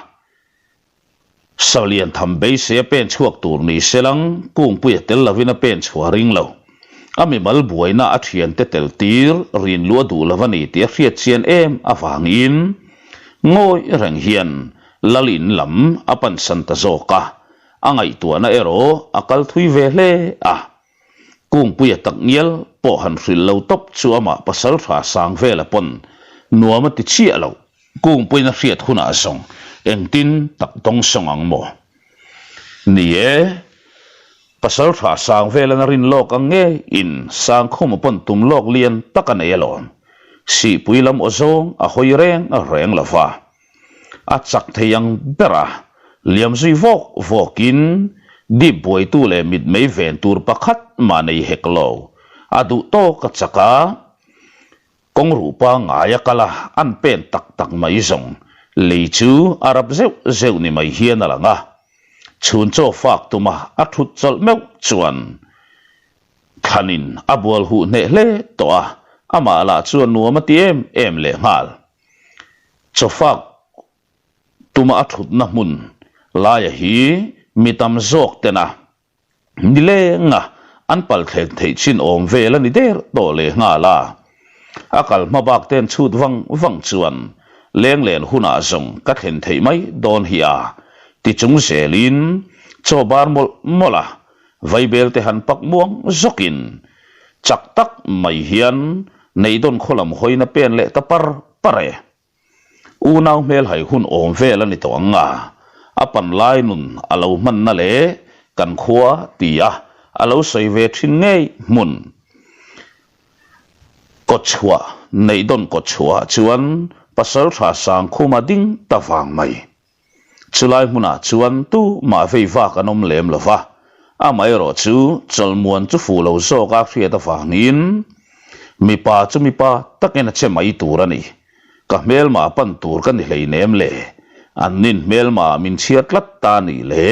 Salian tham beisei a pen chhuak tur ni selang kungpui a tel lovin a pen chhuah ring lo. A mimal buaina a thiante tel tir rin luah duh lo a ni tih a hriat chian em avangin Ngawi reng hian Lal in lam a pansan ta zawk a, a ngaihtuahna erawh a kal thui ve hle a. Kungpuia tak ngial pawh han hrilh lo tawp chu amah pasaltha Sangvela pawn nuam a ti chiah lo. Kungpuiin a hriat hunah zawng engtin tak dawngsawng ang maw? Ni e, pasaltha Sangvela'n a rin lawk ang ngeiin Sangkhuma pawn tum lawk lian tak a nei alawm. Sihpui lam aw zawng a hawi reng reng lo va, a chak thei ang ber a, liam zui vawk vawkin dip buaitu leh mitmei ven tur pakhat mah nei hek lo, a duh tawk a chak a, kawng ruh pangngai a kal a, an pen tak tak mai zawng lei chu a rap zeuh zeuh ni mai hian a lang a, chhun chaw fak tuma a thut chawlh meuh chuan Thlanin a bual huh hneh hle tawh a, amah lah chuan nuam a ti em em leh nghal. Chawfak tuma a thutna hmun laia hi mi tam zawk tena nilenga an pal thlen theih chin awm vel a ni der tawh leh nghal a. A kal hma bak ten chhut vang vang chuan lenglen hunah zawng ka thlen theih mai dawn hi a ti chung zelin chaw bar mawlh mawlh a Vaibel te han pak muang zawkin chak tak mai hian Neidon khaw lam hawina pen leh ta par par e. Unau hmelhai hun awm vel a ni tawh ang a, a pan lai nun a lo hmanna leh kan khua tia a lo sawi ve thin ngei hmun kawtchhuah Neidon kawtchhuahah chuan Pasaltha Sangkhuma ding ta vang mai. Chulai hmunah chuan tu mah vei vak an awm lem lo va, amaherawh chu chawlhmuan chu fuh lo zawka hriat avangin mipa chu mipa takin a che mai tur a ni. Ka hmelma pan tur ka ni hleinem le, an nin hmelma min chhiar tlat ta a nih le,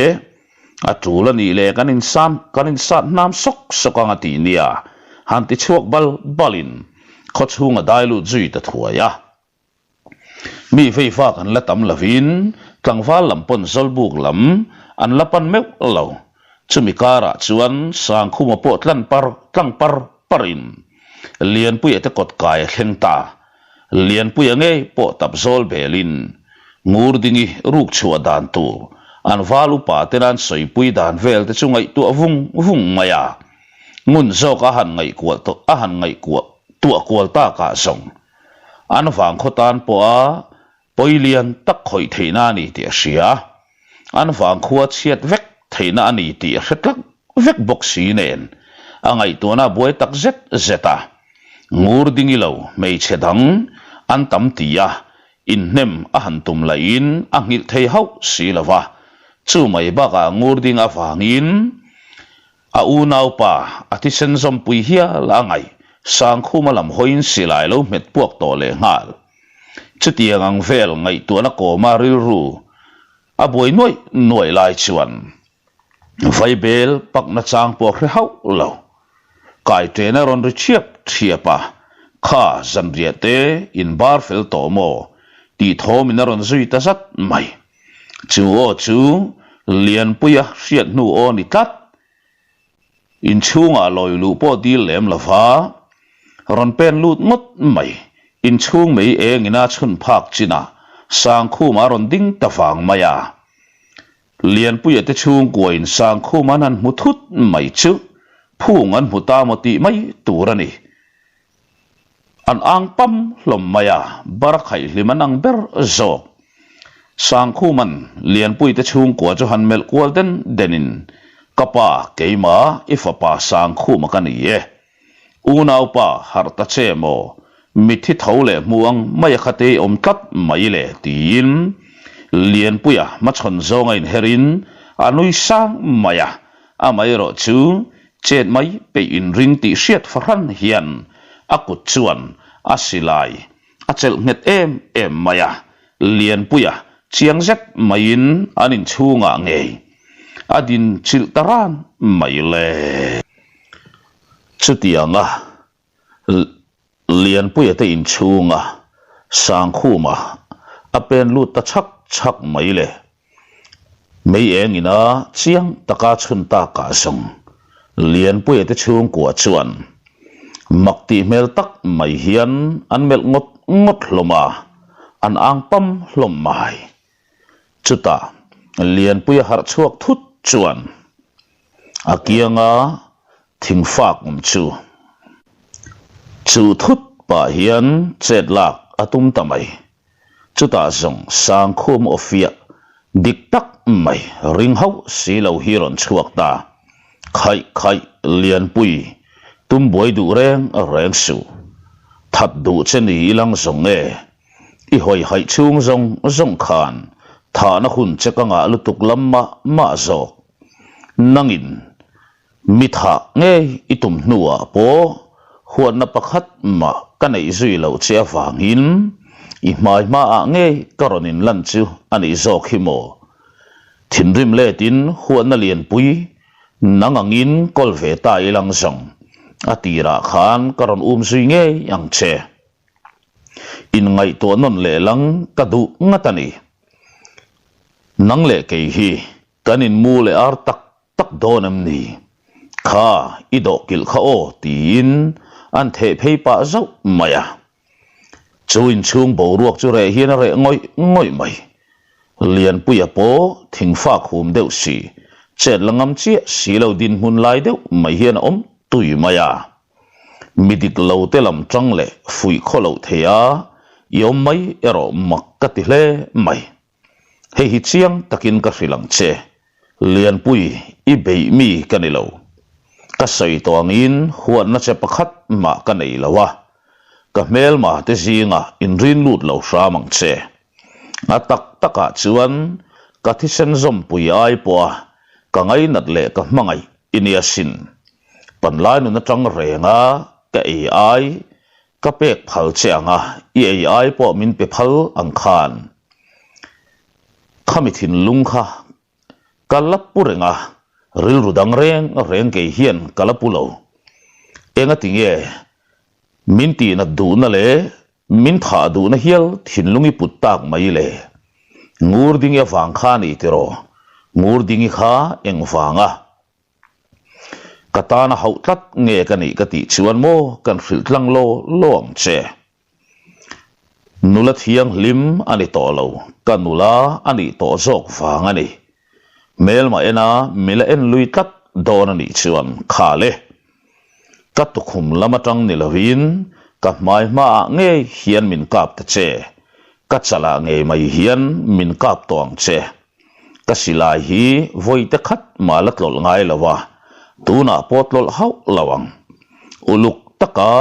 a tul a nih le kan insan kan insat hnam sawk sawk ang a tih nia, han ti chhuak bal balin khawchhung a dai lut zui ta thuai a. Mi vei vak an la tam lovin tlangval lam pawn Zawlbuk lam an la pan meuh lo. Chumi karah chuan Sangkhuma pawh tlan par tlang par parin Lianpuia te kawt kai a thleng ta. Lianpuia ngei pawh tap zawl belin Ngurdingi ruk chhuah dan tur an val upa ten an sawipui dan vel te chu ngaihtuah vung vung mai a. Ngun zawk a han ngaihkuah a han ngaihkuah tuah kual takah zawng An vangkhaw tan pawha pawi lian tak khawih theihna a ni tih a hria. An vangkhua chhiat vek theihna a ni tih a hre tlak vek bawk si nen a ngaihtuahna a buai tak zet zet a. Ngur ding i lo hmeichhe dang an tam ti a, inhnem a han tum lahin a nghilh thei hauh si lo va. Chu mai bakah ngur ding avangin. A unaupa a thisen zawmpui hial a ngaih Sangkhuma lam hawiin silai lo hmet puak tawh leh nghal. Chutiang ang vel ngaihtuahna kawma rilru a buai nuaih nuaih lai chuan Vaibel pakna chang pawh hre hauh lo. Kaiṭen a rawn ri ṭhiap ṭhiap a, Kha zanriah te in bar fel tawh maw? tih thawmin a rawn zui ta zat mai. Chu aw chu Lianpuia hriat hnu aw ni tlat. Inchhungah lawi luh pawh dil lem lo va, rawn pen lut ngawt mai. Inchhung mei engin a chhun phak chinah Sangkhuma a rawn ding ta vang mai a. Lianpuia te chhungkuain Sangkhum an han hmu thut mai chu phung an hmu ta maw tih mai tur a ni. An ang pam hlawm mai a, bar khaih hlim an ang ber zawk. Sangkhuman Lianpuia te chhungkua chu han melh kual den denin, Ka pa, keimah i fapa Sangkhuma ka ni e. Unaupa, harh ta che maw? Mitthi tho leh hmu ang mai a khate i awm tlat mai le, tiin Lianpuia hmachhawn zawnga inherin a nui sang mai a, amaherawh chu chet mai peih inring tih hriat fahran hian a kut chuan a silai a chelh nghet em em mai a, Lianpuia chiang zet maiin an inchhungah ngei a din chilh ta ran mai le. Chutianga Lianpuia te inchhunga Sangkhuma a pen lut ta chhak chhak mai le. Mei eng ina chiang taka chhun takah zawng Lianpuia te chhungkua chuan mak tih hmel tak mai hian an melh ngawt ngawt hlawm a, an ang pam hlawm mai. Chutah Lianpuia harh chhuak thut chuan a kianga thingfak awm chu chu thut pah hian chet lak a tum ta mai. Chutah zawng Sangkhum aw fiah dik tak mai ring hauh si lo hi rawn chhuak ta. Khaih khaih Lianpui tum buai duh reng reng suh. That duh che ni ilang zawng e. I hawi haih chhung zawng zawng khan thahna hun che ka ngah lutuk lam mah mah zawk. Nangin mi thah ngei i tum hnuah pawh huatna pakhat mah ka neih zui loh che avangin i hmai hmaah ngei ka rawn inlan chu a nih zawk hi maw? Thinrim letin huatna lianpui nang angin kawl ve ta ilang zawng a tirah khan ka rawn um zui ngei ang che. Inngaihtuah nawn leh lang ka duh ngat a ni. Nang leh kei hi kan inmu leh ar tak tak dawn em ni? Kha, i dawhkilh kha aw tiin an theh phei pah zauh mai a. Chu inchhung boruak chu reh hian a reh ngawih ngawih mai. Lianpuia pawh thingfak hum deuh si, chet la ngam chiah si lo dinhmun lai deuh mai hian a awm tui mai a. Mi dik lo te lam tang leh fuih khaw loh thei a, i awm mai erawh mak ka ti hle mai. Hei hi chiang takin ka hrilh ang che, Lianpui i beih mi ka ni lo. Ka sawi tawh angin huatna che pakhat mah ka nei lo a, ka hmelma te zingah inrin lut lo hram ang che. A tak takah chuan ka thisen zawmpui ai pawha ka ngainat leh ka hmangaih i nia sin. Panlai nun atang renga ka ei ai ka pek phal che ang a, i ei ai pawh min pe phal ang khan. Khami thinlung kha ka la pu reng a, rilru dang reng reng kei hian ka la pu lo. Engati nge min tihnat duhna leh min thah duhna hial thinlung i put tak mai le? Ngurdingi avang kha a ni tiraw? Ngurdingi kha engvanga? Ka tana hauh tlat nge ka nih ka tih chuan maw kan hrilh tlang law law ang che. Nula thianghlim a ni tawh lo, ka nula a nih tawh zawk vang a ni. Hmelmah ena mila en lui tlat dawn a nih chuan kha le. Ka tukhum lam atang ni lovin ka hmai hmaah ngei hian min kap ta che, ka chalah ngei mai hian min kap tawh ang che. Ka silai hi vawi te khat mah la tlawlh ngai lo a, tunah pawh tlawlh hauh lo ang. Uluk taka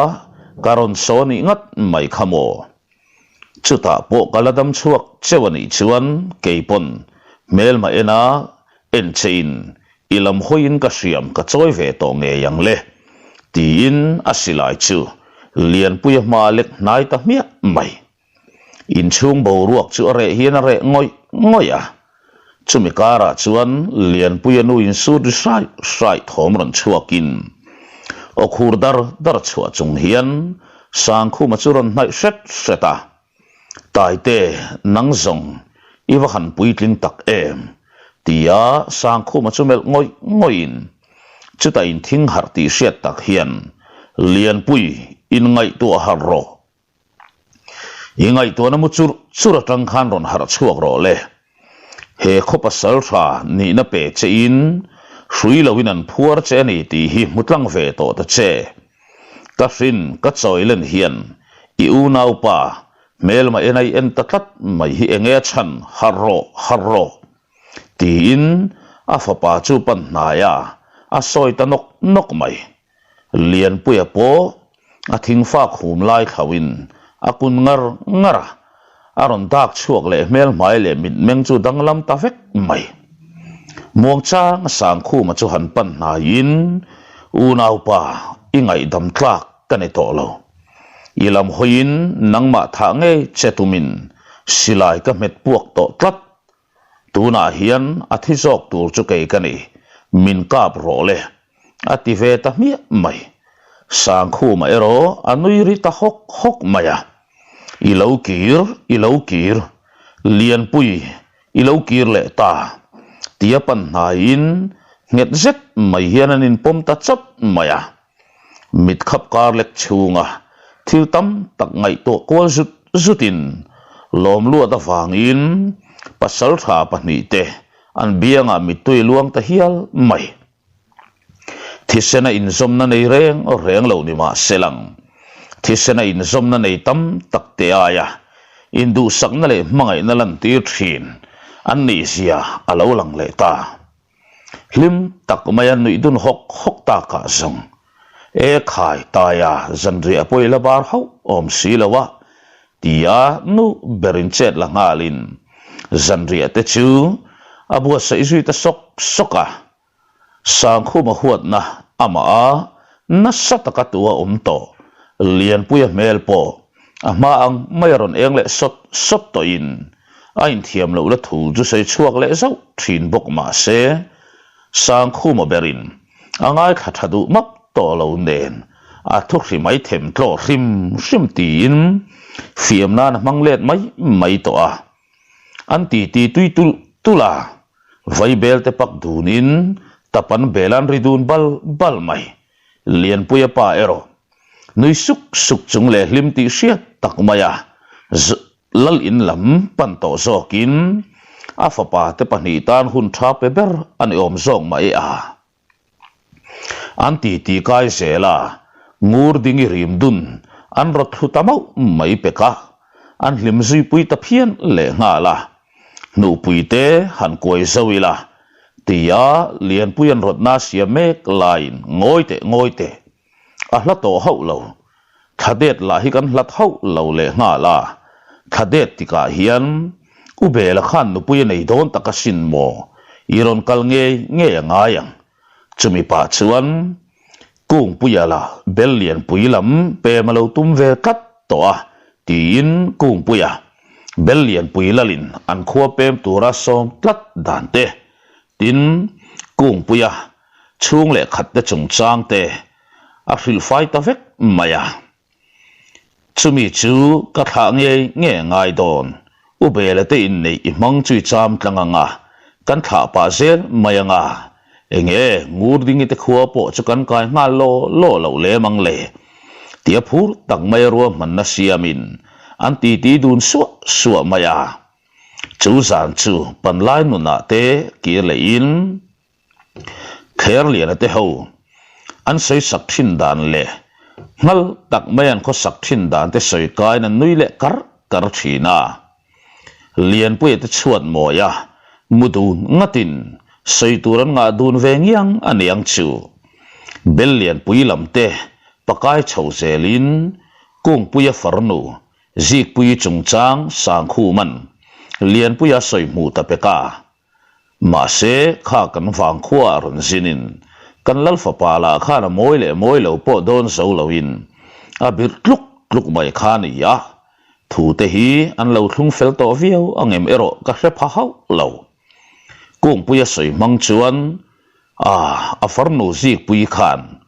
ka rawn saw nih ngat mai kha maw? Chutah pawh ka la dam chhuak cheu a nih chuan kei pawn hmelma ena en che in. I lam hawiin ka hriam ka chawi ve tawh ngei ang le, tiin a silai chu Lianpuia hma a lek hnai ta hmiah mai. Inchhung boruak chu a reh hian a reh ngawih ngawih a, chumi karah chuan Lianpuia nu insut ri hraih hraih thawm rawn chhuakin aw khur dar dar chhuah chung hian Sangkhuma chu rawn hnaih hret hret a. Taite, nang zawng i va han puitling tak em? tia Sangkhuma chu melh ngawih ngawihin chutah inthing harh tih hriat tak hian Lianpui inngaihtuah harh rawh. I ngaihtuahna mu churh churh atang khan rawn harh chhuak rawh le. He khaw pasal tha nihna pe che in hrui loin an phuar che a ni tih hi hmu tlang ve tawh ta che. Ka hrin ka chawi len hian i unaupa hmelma en a i en ta tlat mai hi enge a chhan harh rawh harh rawh tiin a fapa chu pan hnai a a sawi ta nawk nawk mai. Lianpuia pawh a thingfak hum lai thlauhin a kun ngar ngar a, a rawn dak chhuak leh hmelhmai leh mitmeng chu danglam ta vek mai. Muangchang a Sangkhuma chu han pan hnaiin, Unaupa, i ngaihdam tlak ka ni tawh lo. I lam hawiin nangmah thah ngei che tumin silai ka hmet puak tawh tlat Tunah hian a thi zawk tur chu kei ka ni, min kap rawh le, a ti ve ta hmiah mai. Sangkhuma erawh a nui ri ta hawk hawk mai a, I lo kir, i lo kir, Lianpui, i lo kir leh ta, tia pan hnaiin nghet zet mai hian an inpawm ta chawt mai a. Mit khap kar lek chhunga thil tam tak ngaihtuah kual zut zutin lawmluat avangin pasaltha pahnihte an biangah mittui luang ta hial mai. Thisena inzawmna nei reng reng lo ni mah se lang, thisena inzawmna nei tam tak te aia induhsakna leh hmangaihna lantir thin an nihzia a lo lang leh ta. Hlim tak maia nuih dun hawk hawk takah zawng e khai taia zanriah pawh i la bar hauh awm si lo a, tia nu berin chet la nghalin zanriah te chu a buatsaih zui ta sawk sawk a. Sangkhuma huatna amah a nasa taka tu a awm tawh Lianpuia hmel pawh a hma ang mai a rawn eng leh sawt sawt tawhin A inthiam loh la thu chu sawi chhuak leh zauh thin bawk mah se, Sangkhuma berin a ngaithla tha duh map tawh lo nen a thu hri mai them tlawh hrim hrim tiin fiam nan a hmang let mai mai tawh a. An titi tui tulh tulh a, vaibel te pak dunin tap an bel an ri dun bal bal mai. Lianpuia pa erawh nui suk suk chung leh hlim tih hriat tak mai a, Lal in lam pan tawh zawkin a fapa te pahnih tan hun tha pe ber a ni awm zawk mah e a. An titi kai zel a, ngur ding i rim dun an rawt thlu ta mauh mai pek a, an hlim zuipui ta phian leh nghal a. Hnuhpui te han kuai zo ila tia Lianpui an rawtna siam mek laiin ngawi teh ngawi teh A hla tawh hauh lo. Thla det lah hi kan hlat hauh lo leh nghal a. Thla det tikah hian U Bela khan nupui a nei dawn tak asin maw? I rawn kal ngei ngei a ngai ang. Chumi pah chuan Kungpuia lah bel lianpui lam pem a lo tum ve tlat tawh a, tiin Kungpuia bel lianpui lalin an khua pem tura sawm tlat dan te, tin Kungpuia chhung leh khat te chungchang te a hrilh fai ta vek mai a. Chumi chu ka thlah ngei ngei a ngai dawn. U Bela te inneih i hmang chu i cham tlang ang a, kan thlah pah zel mai ang a. Enge Ngurdingi te khua pawh chu kan kai nghal law law loh lem ang le tia phur tak mai a ruahmanna siamin an titi dun suah suah mai a. Chu zan chu panlai nunah te kir lehin Kherliana te ho an sawi sak thin dan leh nghal tak mai an khawsak thin dan te sawi kaiin an nui leh kar kar thin a. Lianpuia te chhuat mawi a, mu dun ngatin sawi tur an ngah dun ve ngiang a niang chu. Bel Lianpui lam te pakai chho zelin Kungpuia farnu Zikpuii chungchang Sangkhuman Lianpuia sawi hmuh ta pek a. Mahse, kha kan vangkhua ah rawn zinin kan lal fapa lah khan a mawi leh mawi lo pawh dawn zo loin a birh tluk tluk mai kha a ni a, thu te hi an lo thlung fel tawh viau angem erawh ka hre pha hauh lo. Kungpuia sawi hmang chuan, A, a farnu Zikpuii khan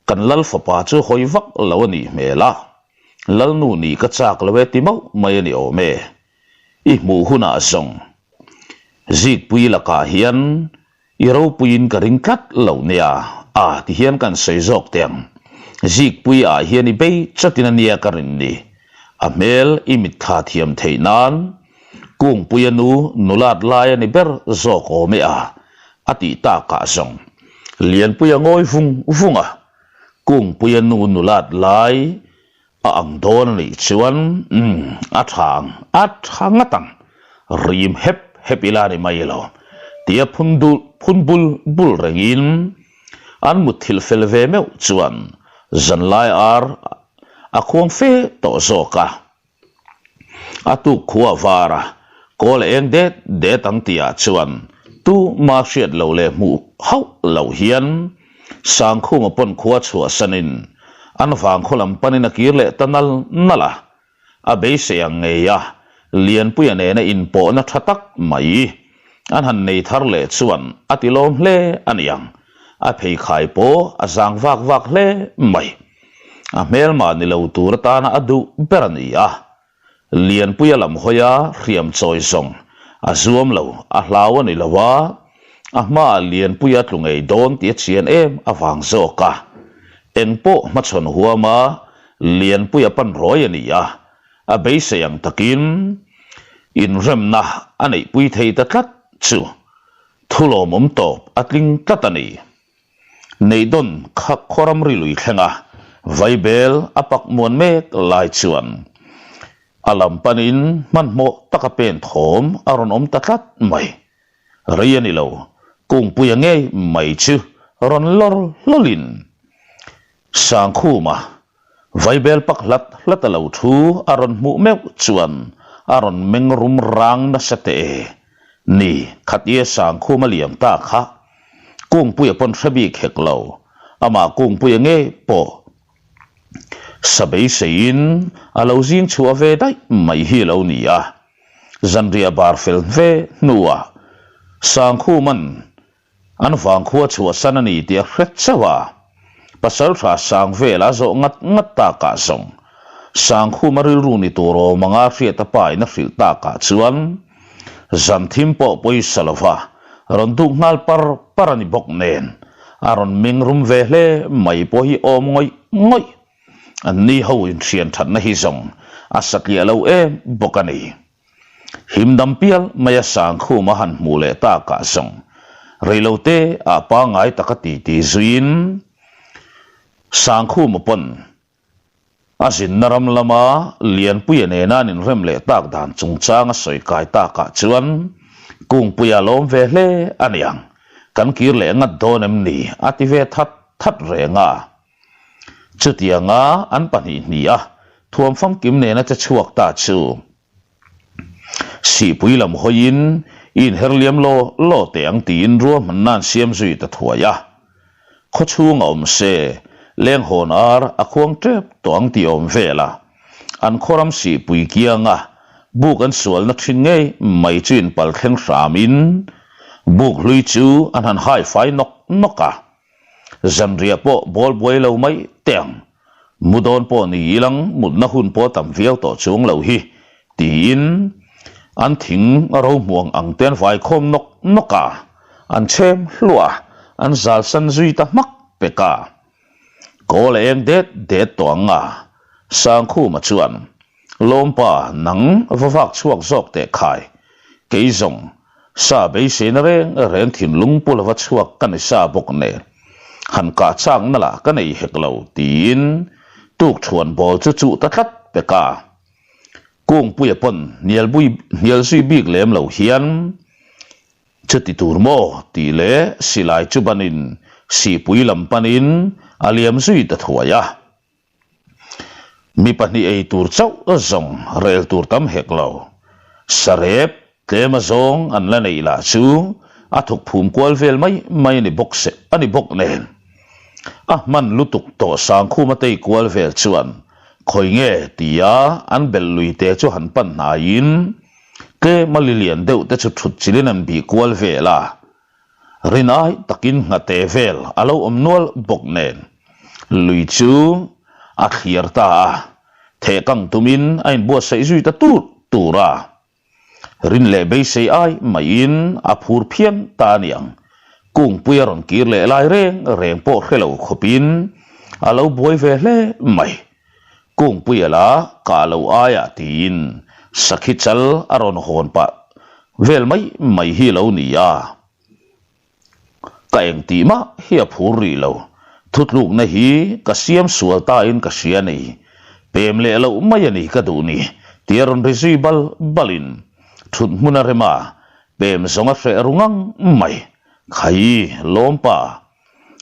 Kan lal fapa chu hawi vak lo a nih hmel a, Lalnu nih ka chak lo e ti mauh mai a ni awm e. I hmuh hunah zawng Zikpui lakah hian i ropuiin ka ring tlat lo nia, a ti hian kan sawi zawk teh ang. Zikpui ah hian i bei chatin a nia ka rin ni. A hmel i mitthla thiam theih nan Kungpuia nu nulat lai a ni ber zawk awm e a, a tih takah zawng Lianpuia ngawi vung vung a, Kungpuia nu nulat lai a ang dawn a nih chuan umm a tha ang, a tha ngat ang, rim hep hep ila ni mai lo tia phun dul phun bul bul rengin an mutthilh fel ve meuh chuan zanlai ar a khuang fe tawh zawk a. A tuk khua var a, kawl a eng det det ang tihah chuan tuma hriat loh leh hmuh hauh loh hian Sangkhuma pawn khua chhuahsanin an vangkhaw lam panin a kir leh ta nal nal a. A beisei ang ngei a, Lianpuia nena inpawhna tha tak mai an han nei thar leh chuan a tilawm hle a ni ang. A pheikhai pawh a zang vak vak hle mai. A hmelmah ni lo tur atana a duh ber a ni a, Lianpuia lam hawia hriam chawi zawng a zuam lo, a hlau a ni lo a, a hmaah Lianpuia tlu ngei dawn tih a chian em avang zawk a, eng pawh hmachhawn huama Lianpuia pan rawi a ni a, a beisei ang takin inremna a neihpui thei ta tlat chu thu lawmawm tawp a tling tlat a ni. Neihdawn kha khawram ri lui thleng a, Vaibel a pak muan mek lai chuan a lam panin hmanhmawh taka pen thawm a rawn awm ta tlat mai. Rei a ni lo, Kungpuia ngei mai chu rawn lawr hlawlin Sangkhuma Vaibel pak hlat hlat a lo thu a rawn hmuh meuh chuan a rawn meng rum rang nasa teh e. Ni, khatia Sangkhum a liam ta kha Kungpuia pawn hre bik hek lo, amah Kungpuia ngei pawh sa beiseiin a lo zing chhuah ve daih mai hi a lo ni a. Zanriah bar fel ve hnuah Sangkhuma'n An vangkhua chhuahsan a ni tih a hre chauh a, Pasalṭha Sangvela a zawh ngat ngat takah zawng Sangkhuma rilru ni tur awm anga hriat a pa in a hrilh takah chuan zan thim pawh pawisa lova rawn duk nghal par par a ni bawk nen a rawn meng rum ve hle mai pawh hi awm ngawih ngawih. An ni ho inhrian thatna hi zawng a satliah lo em bawk a ni. Himdam pial mai a Sangkhum a han hmuh leh takah zawng reilote ah pangngai taka titi zuiin Sangkhuma pawn a zinna ram lama Lianpuia nena an inrem leh tak dan chungchang a sawi kai takah chuan Kungpuia lawm ve hle a niang, kan kir leh ngat dawn em ni a ti ve that that reng a. Chutianga an pahnih hnih a thuam famkim nena che chhuak ta chu Sihpui lam hawiin i inher liam law law teh ang tiin ruahmanna an siam zui ta thuai a. Khaw chhung a awm se, leng hawn ar a khuang tep tawh ang tih awm vel a. An khawram Sihpui kianga buk an sualna thin ngei mai chu inpal thleng hramin buk hlui chu an han hai fai nawk nawk a. Zanriah pawh bawl buai lo mai teh ang. Mu dawn pawh ni ilang mutna hun pawh tam viau tawh chuang lo hi, tiin an thing ro hmuang ang te an vai khawm nawk nawk a, an chhem hluah a, an zal san zui ta hmak pek a. Kawl a eng det det tawh ang a, Sangkhuma chuan, Lawmpa, nang va vak chhuak zawk teh khai, kei zawng Sa beiseina reng reng thinlung pu lova chhuak ka ni sa bawk nen, han kah chakna lah ka nei hek lo tiin tukthuan bawl chu chuh ta tlat pek a. Kungpuia pawn hnial bui hnial zui bik lem lo hian, Chuti tur maw? tih leh silai chu banin sihpui lam panin a liam zui ta thuai a. Mi pahnih ei tur chauh zawng rel tur tam hek lo. Sarep tlem a zawng an la neih lah chu a thawk phum kual vel mai mai a ni bawk se a ni bawk nen. A hman lutuk tawh Sangkhuma tei kual vel chuan khawi nge tia an belh lui te chu han pan hnaiin tlema lilian deuh te chu thut chilin an bih kual vel a. Rinai takin nghate vel a lo awm nual bawk nen lui chu a thliar ta a, thehkang tumin a inbuatsaih zui ta tur tur a. Rin leh beisei ai maiin a phur phian ta a niang. Kungpui a rawn kir leh lai reng reng pawh hre lo khawpin a lo buai ve hle mai. Kungpuia la kah lo aiah tiin sakhi chal a rawn hawn pah vel mai mai hi lo ni a. Ka engtih mah hi a phur rih lo. Thutlukna hi ka siam sual tain ka hria a ni. Pem leh loh mai a ni ka duh ni tia rawn ri zui bal balin thut hmun a rem a, pem zawng a hreh ru ngang mai. Khai, lawmpa,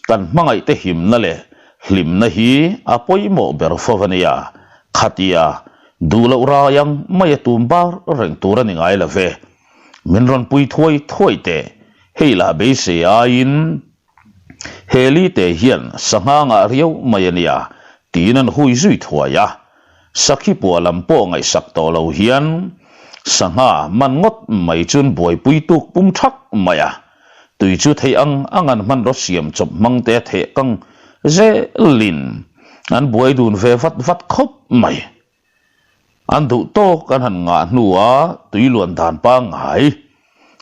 kan hmangaihte himna leh hlimna hi a pawimawh ber fo a nia. Khatia duh loh rai ang mai a tum bar reng tur a ni ngai lo ve. Min rawn pui thuai thuai teh, hei lah beisei aiin Heli te hian sangha ngah riau mai a nia tiin an hui zui thuai a. Sakhi pua lam pawh ngaihsak tawh lo hian sangha man ngawt mai chuan buaipui tuk pum thak mai a. Tui chu theih ang ang an hmanraw siam chawp hmang te a theh kang zelin an buai dun ve vat vat khawp mai. An duh tawk an han ngah hnua tui luan dan pangngai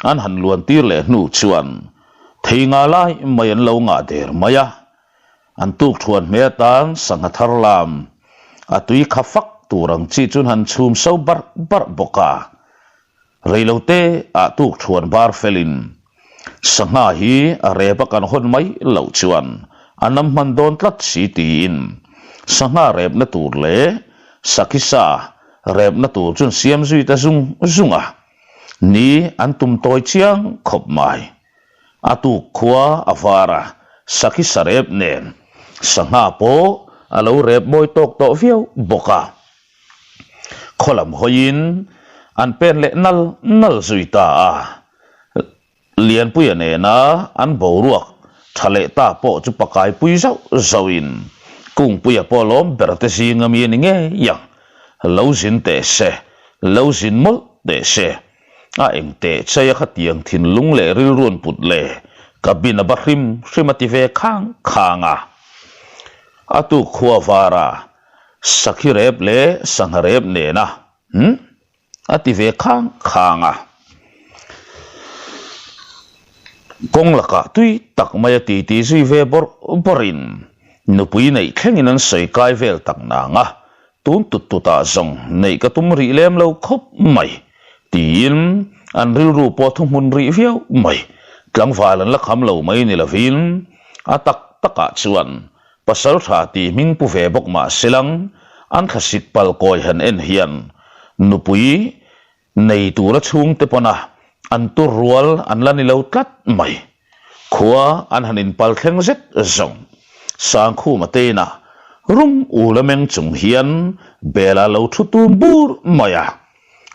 an han luan tir leh hnu chuan thei nga lai mai an lo ngah der mai a. An tuk thuan hme atan sangha thar lam a tui kha fak tur ang chi chuan han chhum so barh barh bawk a. Reilote ah tuk thuan bar felin Sangha hi a rep a kan hawn mai loh chuan a nam hman dawn tlat si tiin sangha repna tur leh sakhisa repna tur chuan siam zui ta zung zung a ni an tum tawi chiang khawp mai. A tuk khua a var a, sakhisa rep nen sangha pawh a lo rep mawi tawk tawh viau bawk a. Khaw lam hawiin an pen leh nal nal zui ta a. Lianpuia nena an boruak tha leh ta pawh chu pakaipui zauh zauhin Kungpuia pawh lawm ber te zinga mi a ni ngei ang. Lo zin teh se, lo zin mawlh teh se. A eng teh chei a khatiang thinlung leh rilruan put le ka bin a ba hrim hrim a ti ve khang khang a. A tuk khua vara Sakhi rep leh sangha rep nena hm a ti ve khang khang a. Kawng lakah tui tak mai a titi zui ve bawrh bawrhin nupui neih thlengin an sawi kai vel tak nang a, tun tut tutah zawng neih ka tum rih lem lo khawp mai tiin an rilru pawh thuhmun rih viau mai. Tlangval an la kham lo mai ni lovin a tak takah chuan Pasal tha tih hming pu ve bawk mah silang an thlasik pal kawi han en hian nupui nei tura chhungte pawna an tur rual an la ni lo tlat mai. Khua an han inpal thleng zet zawng. Sangkhuma teina rum ul a meng chung hian Bela lo thu tum bur mai a.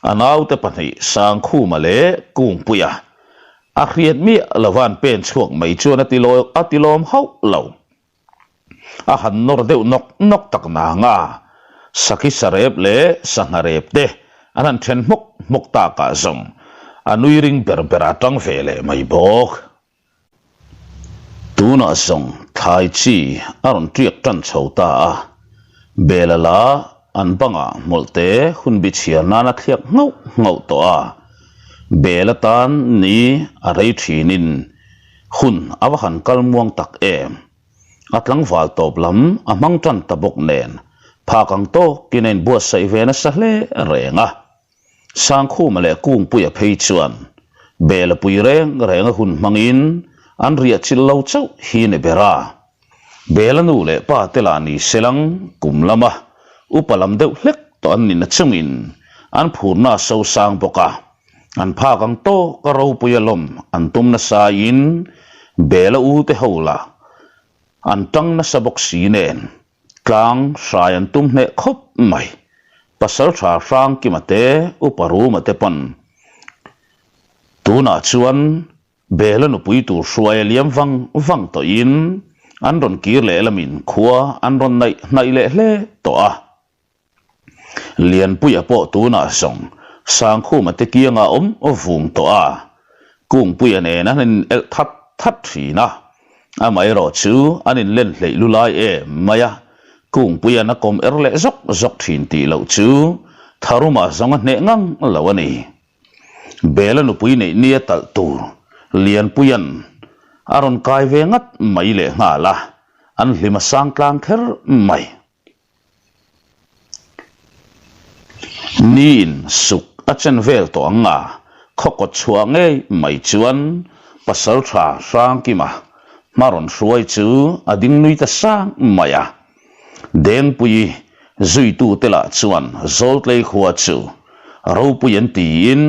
A naute pahnih Sangkhuma leh Kungpuia A hriat miah lova an pen chhuak mai chuan a ti a ti lawm hauh lo. A han nawr deuh nawk nawk tak nang a, sakhi sarep leh sangha rep te an han then hmawk hmawk takah zawng a nui ring ber ber a tang ve leh mai bawk. Tunah zawng thlai chi a rawn tiak tan chho ta a, Bela la an bangah hmawlhte hun bi chhiar nan a thliak nghauh nghauh tawh a, Bela tan ni a rei thinin hun a va han kal muang tak em. A tlangval tawp lam a hmang tan ta bawk nen phak ang tawkin a inbuatsaih ve nasa hle reng a. Sangkhuma leh Kungpuia phei chuan Belapui reng renga hun hmangin an riah chilh lo chauh hi ni ber a. Bela nu leh pa te lah ni selang kum lama upa lam deuh hlek tawh an nihna chungin an phurna a sosang bawk a, an phak ang tawka ropui a lawm an tum nasain Bela u te ho lah an tang nasa bawk si nen Tlang hrai an tum hneh khawp mai. Pasal tha Hrangkima te, Upa Ruma te pawn tunah chuan. Bela nupui tur hruai a liam vang vang tawhin an rawn kir leh lamin khua an rawn naih hnaih leh hle tawh a. Lianpuia pawh tunah zawng Sangkhuma te kianga awm vung tawh a, Kungpuia nen an in elh that that thin a, amaherawh chu an in len hleih lu lai em mai a, Kungpuia'n a kawm er leh zawk zawk thin tih loh chu Tharuma zawng a hneh ngang lo a ni. Bela nupui neih nia talh tur Lianpuia'n a rawn kai ve ngat mai lehnghal a, an hlim a sang tlang kher mai. Niin suk a chen vel tawh ang a, khaw kawt chhuah ngei mai chuan Pasaltha Hrangkima hma rawn hruai chu a ding nui ta sang mai a. Dengpui zuitute lah chuan Zawltlei khua chu ropui an tiin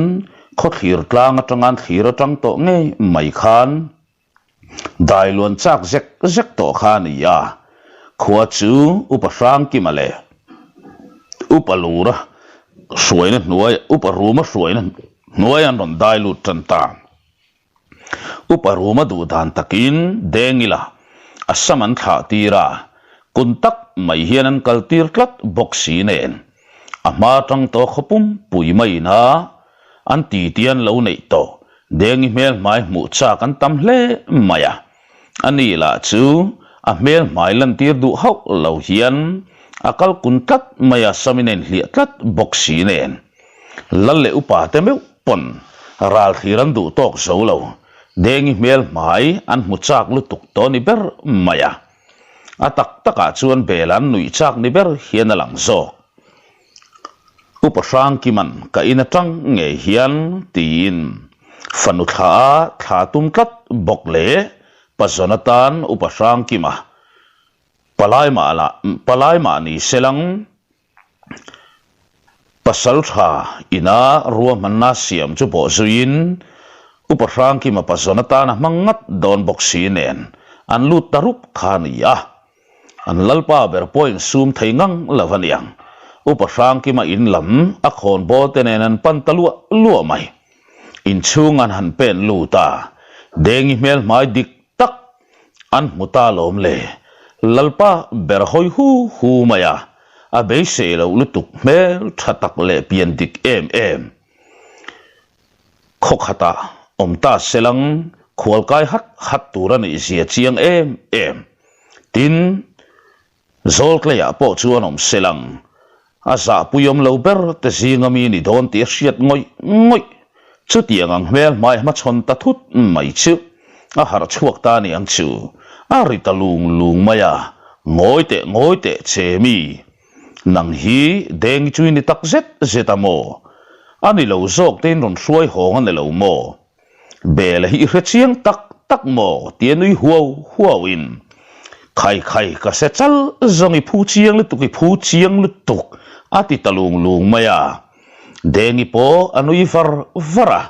khawthlir tlang atanga an thlir atang tawh ngei mai khan Dai luan chak zek zek tawh kha a ni a, khua chu Upa Hrangkima leh Upa Lura hruaina hnuai, Upa Ruma hruaina hnuai an rawn dai lut tan ta. Upa Ruma duh dan takin Dengila a sam an thlah tir a, kun tak mai hian an kal tir tlat bawk si nen a hma tang tawh khawpum pui maiin a an titi an lo neih tawh. Dengi hmel hmai hmuh chak an tam hle mai a, a ni lah chu a hmel hmai lantir duh hauh lo hian a kal kun tlat mai a, Samin a inhliah tlat bawk si nen. Lal leh upa te meuh pawn ral thlir an duh tawk zo lo, Dengi hmel hmai an hmu chak lutuk tawh ni ber mai a, a tak takah chuan bel an nuih chak ni ber hian a lang zawk. Upa Hrangkiman ka in atang ngei hian tiin fanu thla a thla tum tlat bawk leh pazawn atan Upa Hrangkima palai mah lah palai mah ni selang pasal tha ina ruahmanna siam chu bawh zuiin Upa Hrangkima pazawn atan a hmang ngat dawn bawk si nen an lut ta rup kha a ni a. An lalpa ber pawh insum thei ngang lo a niang. Upa Hrangkima in lam a khawnbawl te nen an pan ta luah luah mai. Inchhung an han pen lut a, Dengi hmel hmai dik tak an hmu ta lawm le. Lalpa ber hawi hu hu mai a, a beisei loh lutuk hmel tha tak leh pian dik em em. Khaw khatah awm ta selang khualkai hat hat tur a nih zia chiang em em. Tin, Zawltleiah pawh chuan awm selang a zahpuiawm lo ber te zinga mi ni dawn tih a hriat ngawih ngawih. Chutiang ang hmel hmai hmachhawn ta thut mai chu a harh chhuak ta ni ang chu a ri ta lung lung mai a, Ngawi teh ngawi teh che mi. Nang hi Dengi chu i ni tak zet zet a maw? A ni lo zawk te in rawn hruai hawng a ni lo maw? Bela hi i hre chiang tak tak maw? Tia nui huau huau in Khai khai ka hre chal zawng i phu chiang lutuk i phu chiang lutuk a ti ta lung lung mai a. Dengi pawh a nui var var a,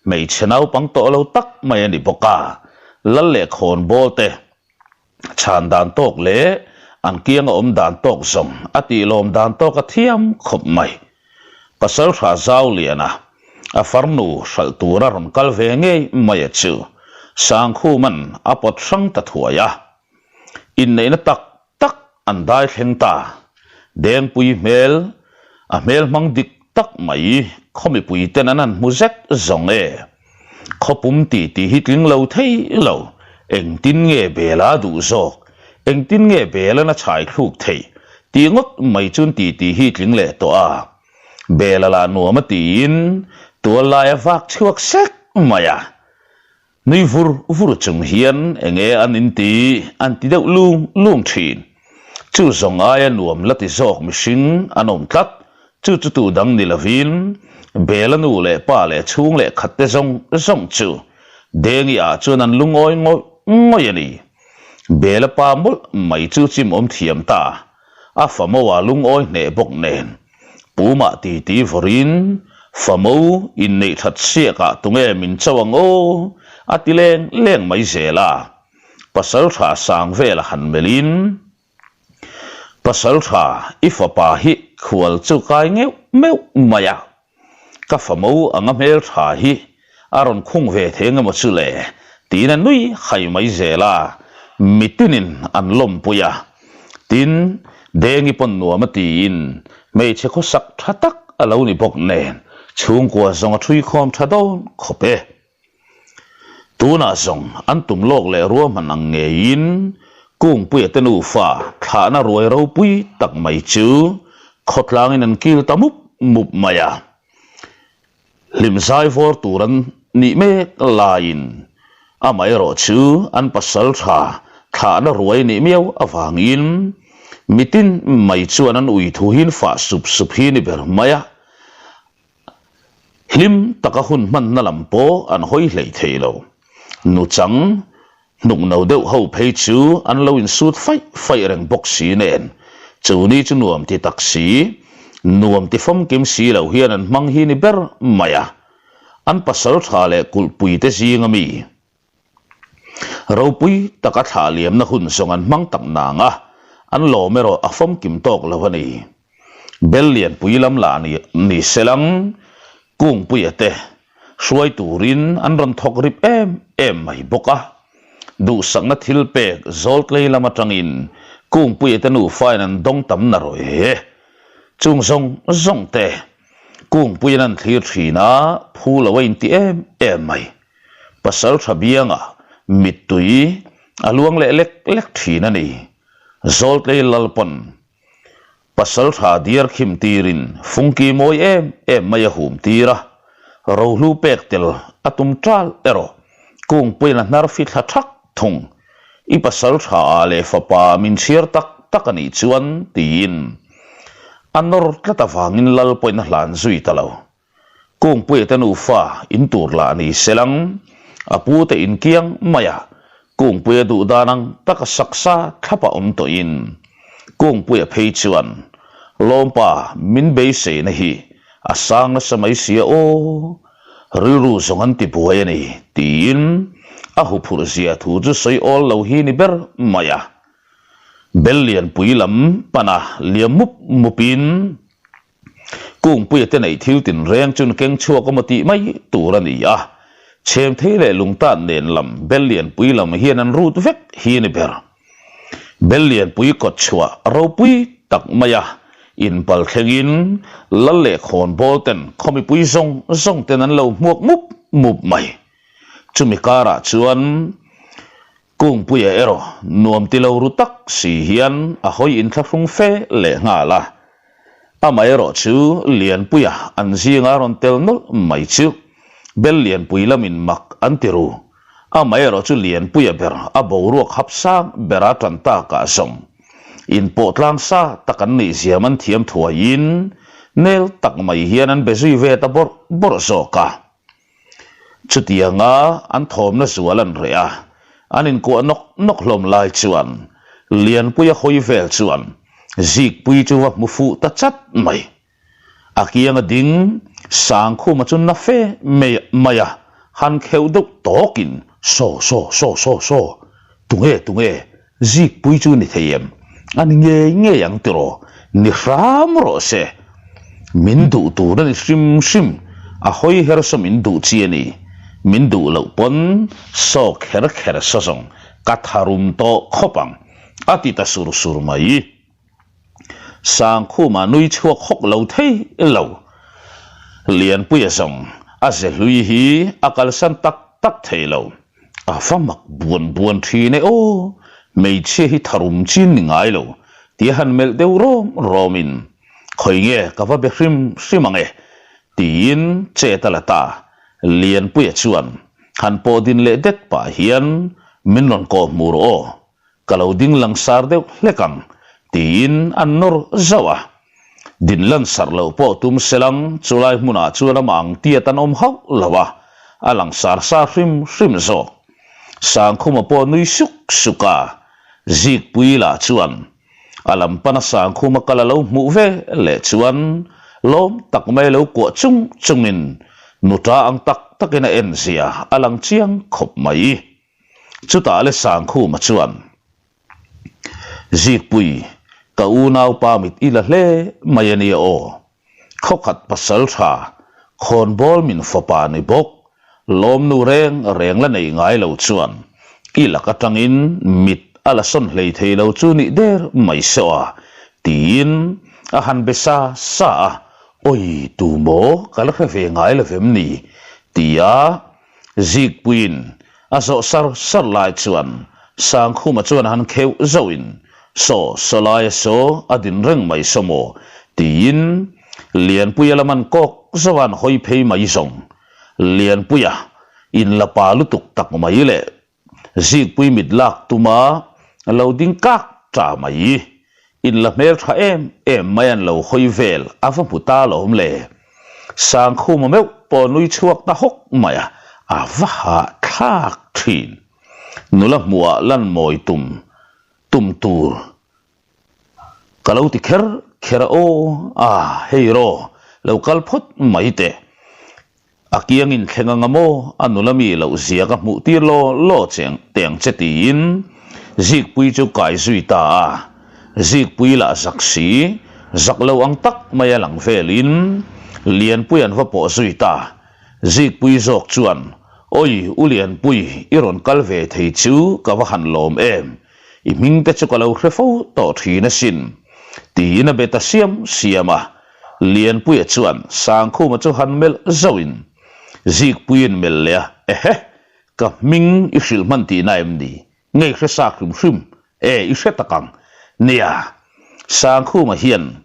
hmeichhe naupang tawh lo tak mai a ni bawk a, Lal leh khawnbawl te Chhan dan tawk leh an kianga awm dan tawk zawng a tih lawm dan tawk a thiam khawp mai. Pasaltha Zauliana a farnu hralh tura rawn kal ve ngei mai a chu Sangkhuman a pawt hrang ta thuai a. Inneihna tak tak an dai thleng ta. Dengpui hmel a hmel hmang dik tak mai khaw mipui ten an han hmu zet zawng e. Khawpum ti tih hi tling lo thei lo, engtin nge Bela duh zawk, engtin nge Bela'n a chhai thluk theih tih ngawt mai chuan ti tih hi tling leh tawh a. Bela lah nuam a tiin tual lai a vak chhuak sek mai a. Nui vur vur chung hian enge an in ti an ti deuh lung lung thin. Chu zawng aia nuam la ti zawk mihring an awm tlat Chu chu tu dang ni lovin Bela nu leh pa leh chhung leh khat te zawng zawng chu Dengi ah chuan an lungawi ngawih ngawih a ni. Bela pa mawlh mai chu chim awm thiam ta, a famo ah lungawi hneh bawk nen Pumah titi vawrin famo inneih that siak ah tunge min cho ang aw a ti leng leng mai zel a, pasal tha sang vel a han melh in Pasal tha i fapa hi khual chu kai ngeuh meuh mai a, ka famo anga hmel tha hi a rawn khung ve thei ang emaw chu le? tiin a nui hai mai zel a, mitinin an lawmpui a. Tin, Dengi pawn nuam a tiin hmeichhe khawsak tha tak a lo ni bawk nen chhungkua zawng a ṭhuikhawm ṭha dawn khawp e. Tunah zawng an tum lawk leh ruahman ang ngeiin Kungpuia te nufa thlahna ruai ropui tak mai chu khawtlangin an kil ta mup mup mai a. Hlim zai vawr tur an nih mek laiin amaherawh chu an pasal tha thlahna ruai nih miau avangin mitin mai chuan an ui thu hin fah sup sup hi ni ber mai a. Hlim taka hun hmanna lam pawh an hawi hleih thei lo. Nuchang hnuk no deuh ho phei chu an lo insut faih faih reng bawk si nen, chu ni chu nuam ti tak si, nuam ti famkim si lo hian an hmang hi ni ber mai a. An pasal tha leh kulhpui te zinga mi. Ropui taka thlah liamna hun zawng an hmang tak nang a, an lawm erawh a famkim tawk lo a ni. Bel lianpui lam lah ni selang Kungpuia te hruai turin an rawn thawk rip em em mai bawk a. Duhsakna thil pek Zawltlei lam atangin Kungpuia te nufain an dawng tam na rawh e. Chung zawng zawng te Kungpuian an thlir thin a, phu lo a inti em em mai. Pasal tha biangah mittui a luang leh lek lek thin a ni. Zawltlei Lalpawn Pasal tha diar khim tirin fungki mawi em em mai a hum tir a, rohlu pek tel a tum tal erawh kungpuiin a hnar fi thla thak thung. I pasal tha ah leh fapa min chhiar tak tak a nih chuan tiin a nawr tlat avangin lal pawhin a hlan zui ta lo. Kungpuia te nufa in tur lah ni selang, a pu te in kiang mai a, Kungpuia duh dan ang taka saksa thlap a awm tawhin Kungpuia phei chuan Lawmpa min beiseina hi a sang nasa mai sia aw, rilru zawng an ti buai a ni tiin a huphurh zia thu chu sawi awl lo hi ni ber mai a. Bel lianpui lam pana liam mup mupin Kungpuia te neih thil tinreng chun keng chhuak emaw tih mai tur a ni a, chhemthei leh lungtan nen lam bel lianpui lam hian an rut vek hi a ni ber. Bel lianpui kawt chhuah ropui tak mai a inpal thlengin lal leh khawnbawl ten khaw mipui zawng zawng ten an lo hmuak mup mup mai. Chumi karah chuan Kungpuia erawh nuam ti lo ru tak si hian a hawi inthlahrung fe leh nghal a. Amaherawh chu Lianpuia an zinga rawn tel nawlh mai chu Bel Lianpui lamin mak an ti ru. Amaherawh chu Lianpuia ber a boruak hap sang bera tan takah zawng inpawh tlang sa tak an nih ziam an thiam thuaiin nel tak mai hian an be zui ve ta bawrh bawrh zawk a. Chutianga an thawmna zual an reh a, an inkuah nawk nawk hlawm lai chuan Lianpuia hawi vel chuan Zikpuii chu va hmu fuh ta chat mai. A kianga ding Sangkhuma chu na fe mai a, han kheuh deuh tawkin, Saw, saw, saw, saw, saw, tunge, tunge, Zikpui chu ni thei em? A ni ngei ngei ang tiraw? Ni hram rawh se. Min duh tur a ni hrim hrim. A hawi her saw min duh chi a ni. Min duh loh pawn saw kher kher saw zawng ka tharum tawh khawp ang, a ti ta sur sur mai. Sangkhuma nui chhuak hawk lo thei lo. Lianpuia zawng a ze hlui hi a kalsan tak tak thei lo. A va mak buan buan thin e aw, hmeichhia hi tharum chin ni ngai lo tia han melh deuh rawm rawmin khawi nge ka va be hrim hrim ang e tiin chet a la ta. Lianpuia chuan han pawh din leh det pah hian min rawn kawh hmur aw. Ka lo ding langsar deuh hlek ang, tiin an nawr zauh a. Din lansarh loh pawh tum selang chulai hmunah chuan amah ang tiat an awm hauh lo a, a langsar sa hrim hrim zawk. Sangkhuma pawh nui suk suk a, Zikpuii lah chuan a lam pana Sangkhuma kal a lo hmuh ve leh chuan lawm tak mai lo kuah chung chungin nuta ang tak takin a en zia a lang chiang khawp mai. Chutah le Sangkhuma chuan, Zikpui, ka unaupa mit i la hle mai a nia aw. Khawkhat pasal tha, khawnbawl min fapa ni bawk. Lawmnu reng reng la nei ngai lo chuan i lak atangin mit a la sawn hlei thei lo chu nih der mai se aw tiin a han be sa sa a, Awi tu maw ka la hre ve ngai lo vem ni? tia Zikpuiin a zawh sar sar lai chuan Sangkhuma chuan a han kheuh zauhin Saw saw laia saw a din reng mai saw maw tiin Lianpuia laman kawk zauh a an hawi phei mai zawng. Lianpuia in la pa lutuk tak mai leh Zikpui mit lak tuma lo ding kak ta mai. In la hmel tha em em mai an lo hawi vel a va hmu ta lawm le. Sangkhuma meuh pawh nui chhuak ta hawk mai a, a va hahthlak thin. Nula hmuhah lan mawi tum tum tur Ka lo ti kher kher a aw, a hei raw, lo kal phawt mai teh. A kiang in thleng anga maw, a nula mi loh zia ka hmuh tir law law che teh ang che tiin Zikpui chu kai zui ta a. Zikpui lah zak si, zak lo ang tak mai a lang velin Lianpui an va pawh zui ta. Zikpui zawk chuan, Awi u Lianpui, i rawn kal ve thei chu ka va han lawm em, I hming te chu ka lo hre fo tawh thin asin, tiin a be ta siam siam a. Lianpuia chuan Sangkhuma chu han melh zauhin, Zikpuiin melh leh a, Ehe, ka hming i hrilh hman tihna em ni? Nge i hre sa hrim hrim? E, i hre tak ang. Nia, Sangkhuma hian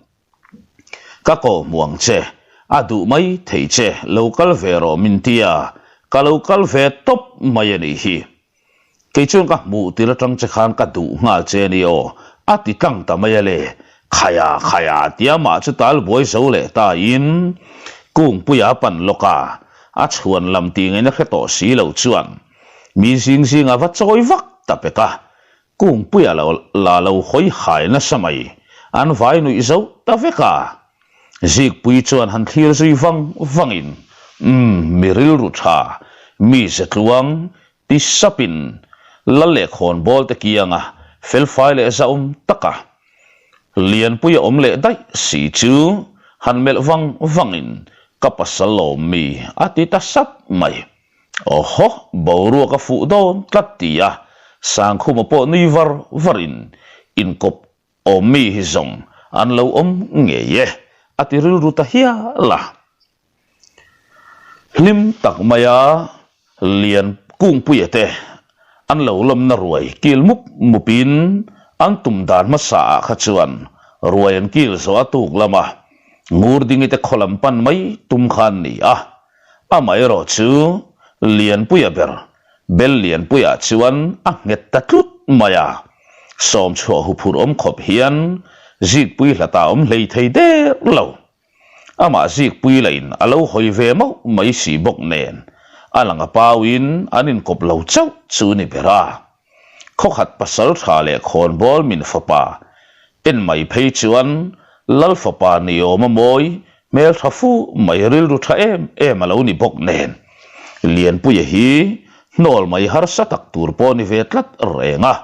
ka kawh hmu ang che, a duh mai thei che, lo kal ve rawh min tia, ka lo kal ve tawp mai a nih hi. Kei chuan ka hmuh tir atang che khan ka duh nghal che a ni aw, a ti tlang ta mai a le. Khaia khaia tia mah chu tal buai zo leh ta in Kungpuia a pan lawk a, a chhuan lam tih ngaihna hre tawh si lo chuan mi zing zing a va chawi vak ta pek a, Kungpuia lo la lo hawi hai nasa mai, an vai nuih zo ta vek a. Zikpui chuan han thlir zui vang vangin, Umm, mi rilru tha, mi zetluang, ti sapin lal leh khawnbawl te kianga felfai leh zahawm taka Lianpui a awm leh daih si chu han melh vang vangin ka pasal lawm mi a ti ta sap mai. Awhaw, boruak a fuh dawn tlat ti a Sangkhuma pawh nui var varin inkawp Awm mi hi zawng an lo awm ngei e, a ti rilru ta hial a. Hlim tak maia Lian Kungpuia te an lo lawmna ruai kil mup mupin an tum dan hmasa ah kha chuan ruai an kil zawh a tuk lama Ngurdingi te khaw lam pan mai tum kha an ni a. Amaherawh chu Lianpuia ber Bel lianpuiah chuan a nghet ta tlut mai a, sawm chhuah huphurh awm khawp hian Zikpui hlatah awm hlei thei der lo. Amah Zikpui lahin a lo hawi ve mauh mai si bawk nen a lang a pauin an inkawp lo chauh chu ni ber a. Khawkhat pasal tha leh khawnbawl min fapa en mai phei chuan Lal fapa ni awm a mawi hmel tha fu mai rilru tha em em a lo ni bawk nen Lianpuia hi hnawl mai harsa tak tur pawh ni ve tlat reng a,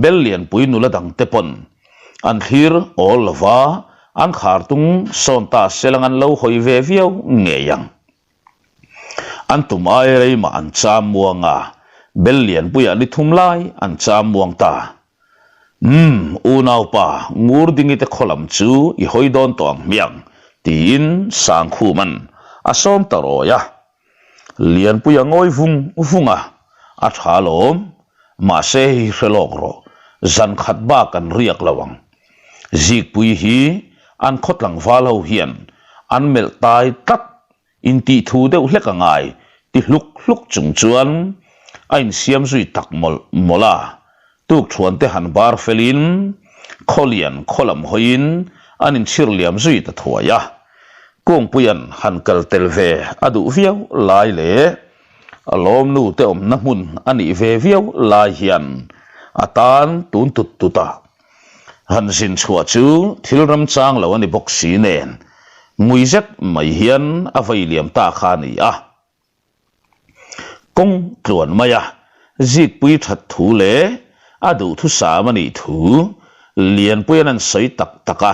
Bel Lianpui nula dangte pawn an thlir awl lova an khar tung sawn ta selang an lo hawi ve viau ngei ang. An tum ai rei mah an cham muang a, Bel Lianpuiah ni thum lai an cham muang ta. Umm, unaupa, Ngurdingi te khaw lam chu i hawi dawn tawh ang hmiang, tiin Sangkhuma'n a sawm ta rawi a. Lianpuia ngawi vung vung a, a tha alawm, mahse hei hi hre lawk rawh, zan khat bak an riak lo ang. Zikpui hi an khaw tlangval ho hian an melh tai tlat intih thu deuh hlek a ngai ti hluk hluk chung chuan a insiam zui tak mawlh mawlh a, tukthuan te han bar felin khawlian khaw lam hawiin an inchhir liam zui ta thuai a, Kungpuia'n han kal tel ve a duh viau lai leh a lawmnu te awmna hmun a nih ve viau lai hian a tan tun tut tut a. Han zin chhuah chu thil ramchang lo a ni bawk si nen, ngui zet mai hian a vei liam ta kha a ni a. Kawng tluan mai a, Zikpui that thu leh a duhthusam a nih thu Lianpuia'n an sawi tak tak a.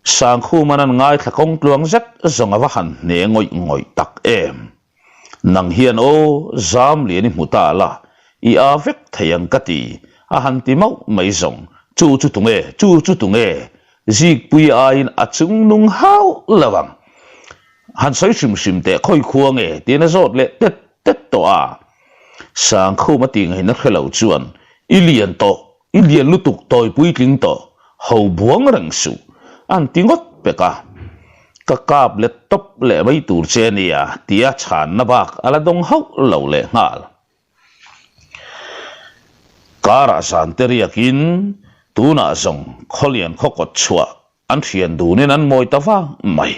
Sangkhuma'n an ngaithla kawng tluang zet zawng a va han hne ngawih ngawih tak em. Nang hian aw, Zamlian i hmu ta la, i â vek thei ang ka ti, a han ti mauh mai zawng. Chu chu tunge, chu chu tunge, Zikpui aiin a chungnung hauh lo ang. Han sawi hrim hrim teh khawi khua nge tiin a zawt leh tet tet tawh a. Sangkhuma tih ngaihna hre lo chuan, I lian tawh, i lian lutuk tawi puitling tawh, ho buang reng suh, an ti ngawt pek a. Ka kap let tawp leh mai tur che nia tia chhanna bak a la dawng hauh lo leh nghal. Karah zan te riakin tunah zawng khawlian khaw kawt chhuah an thian dunin an mawi ta vang mai.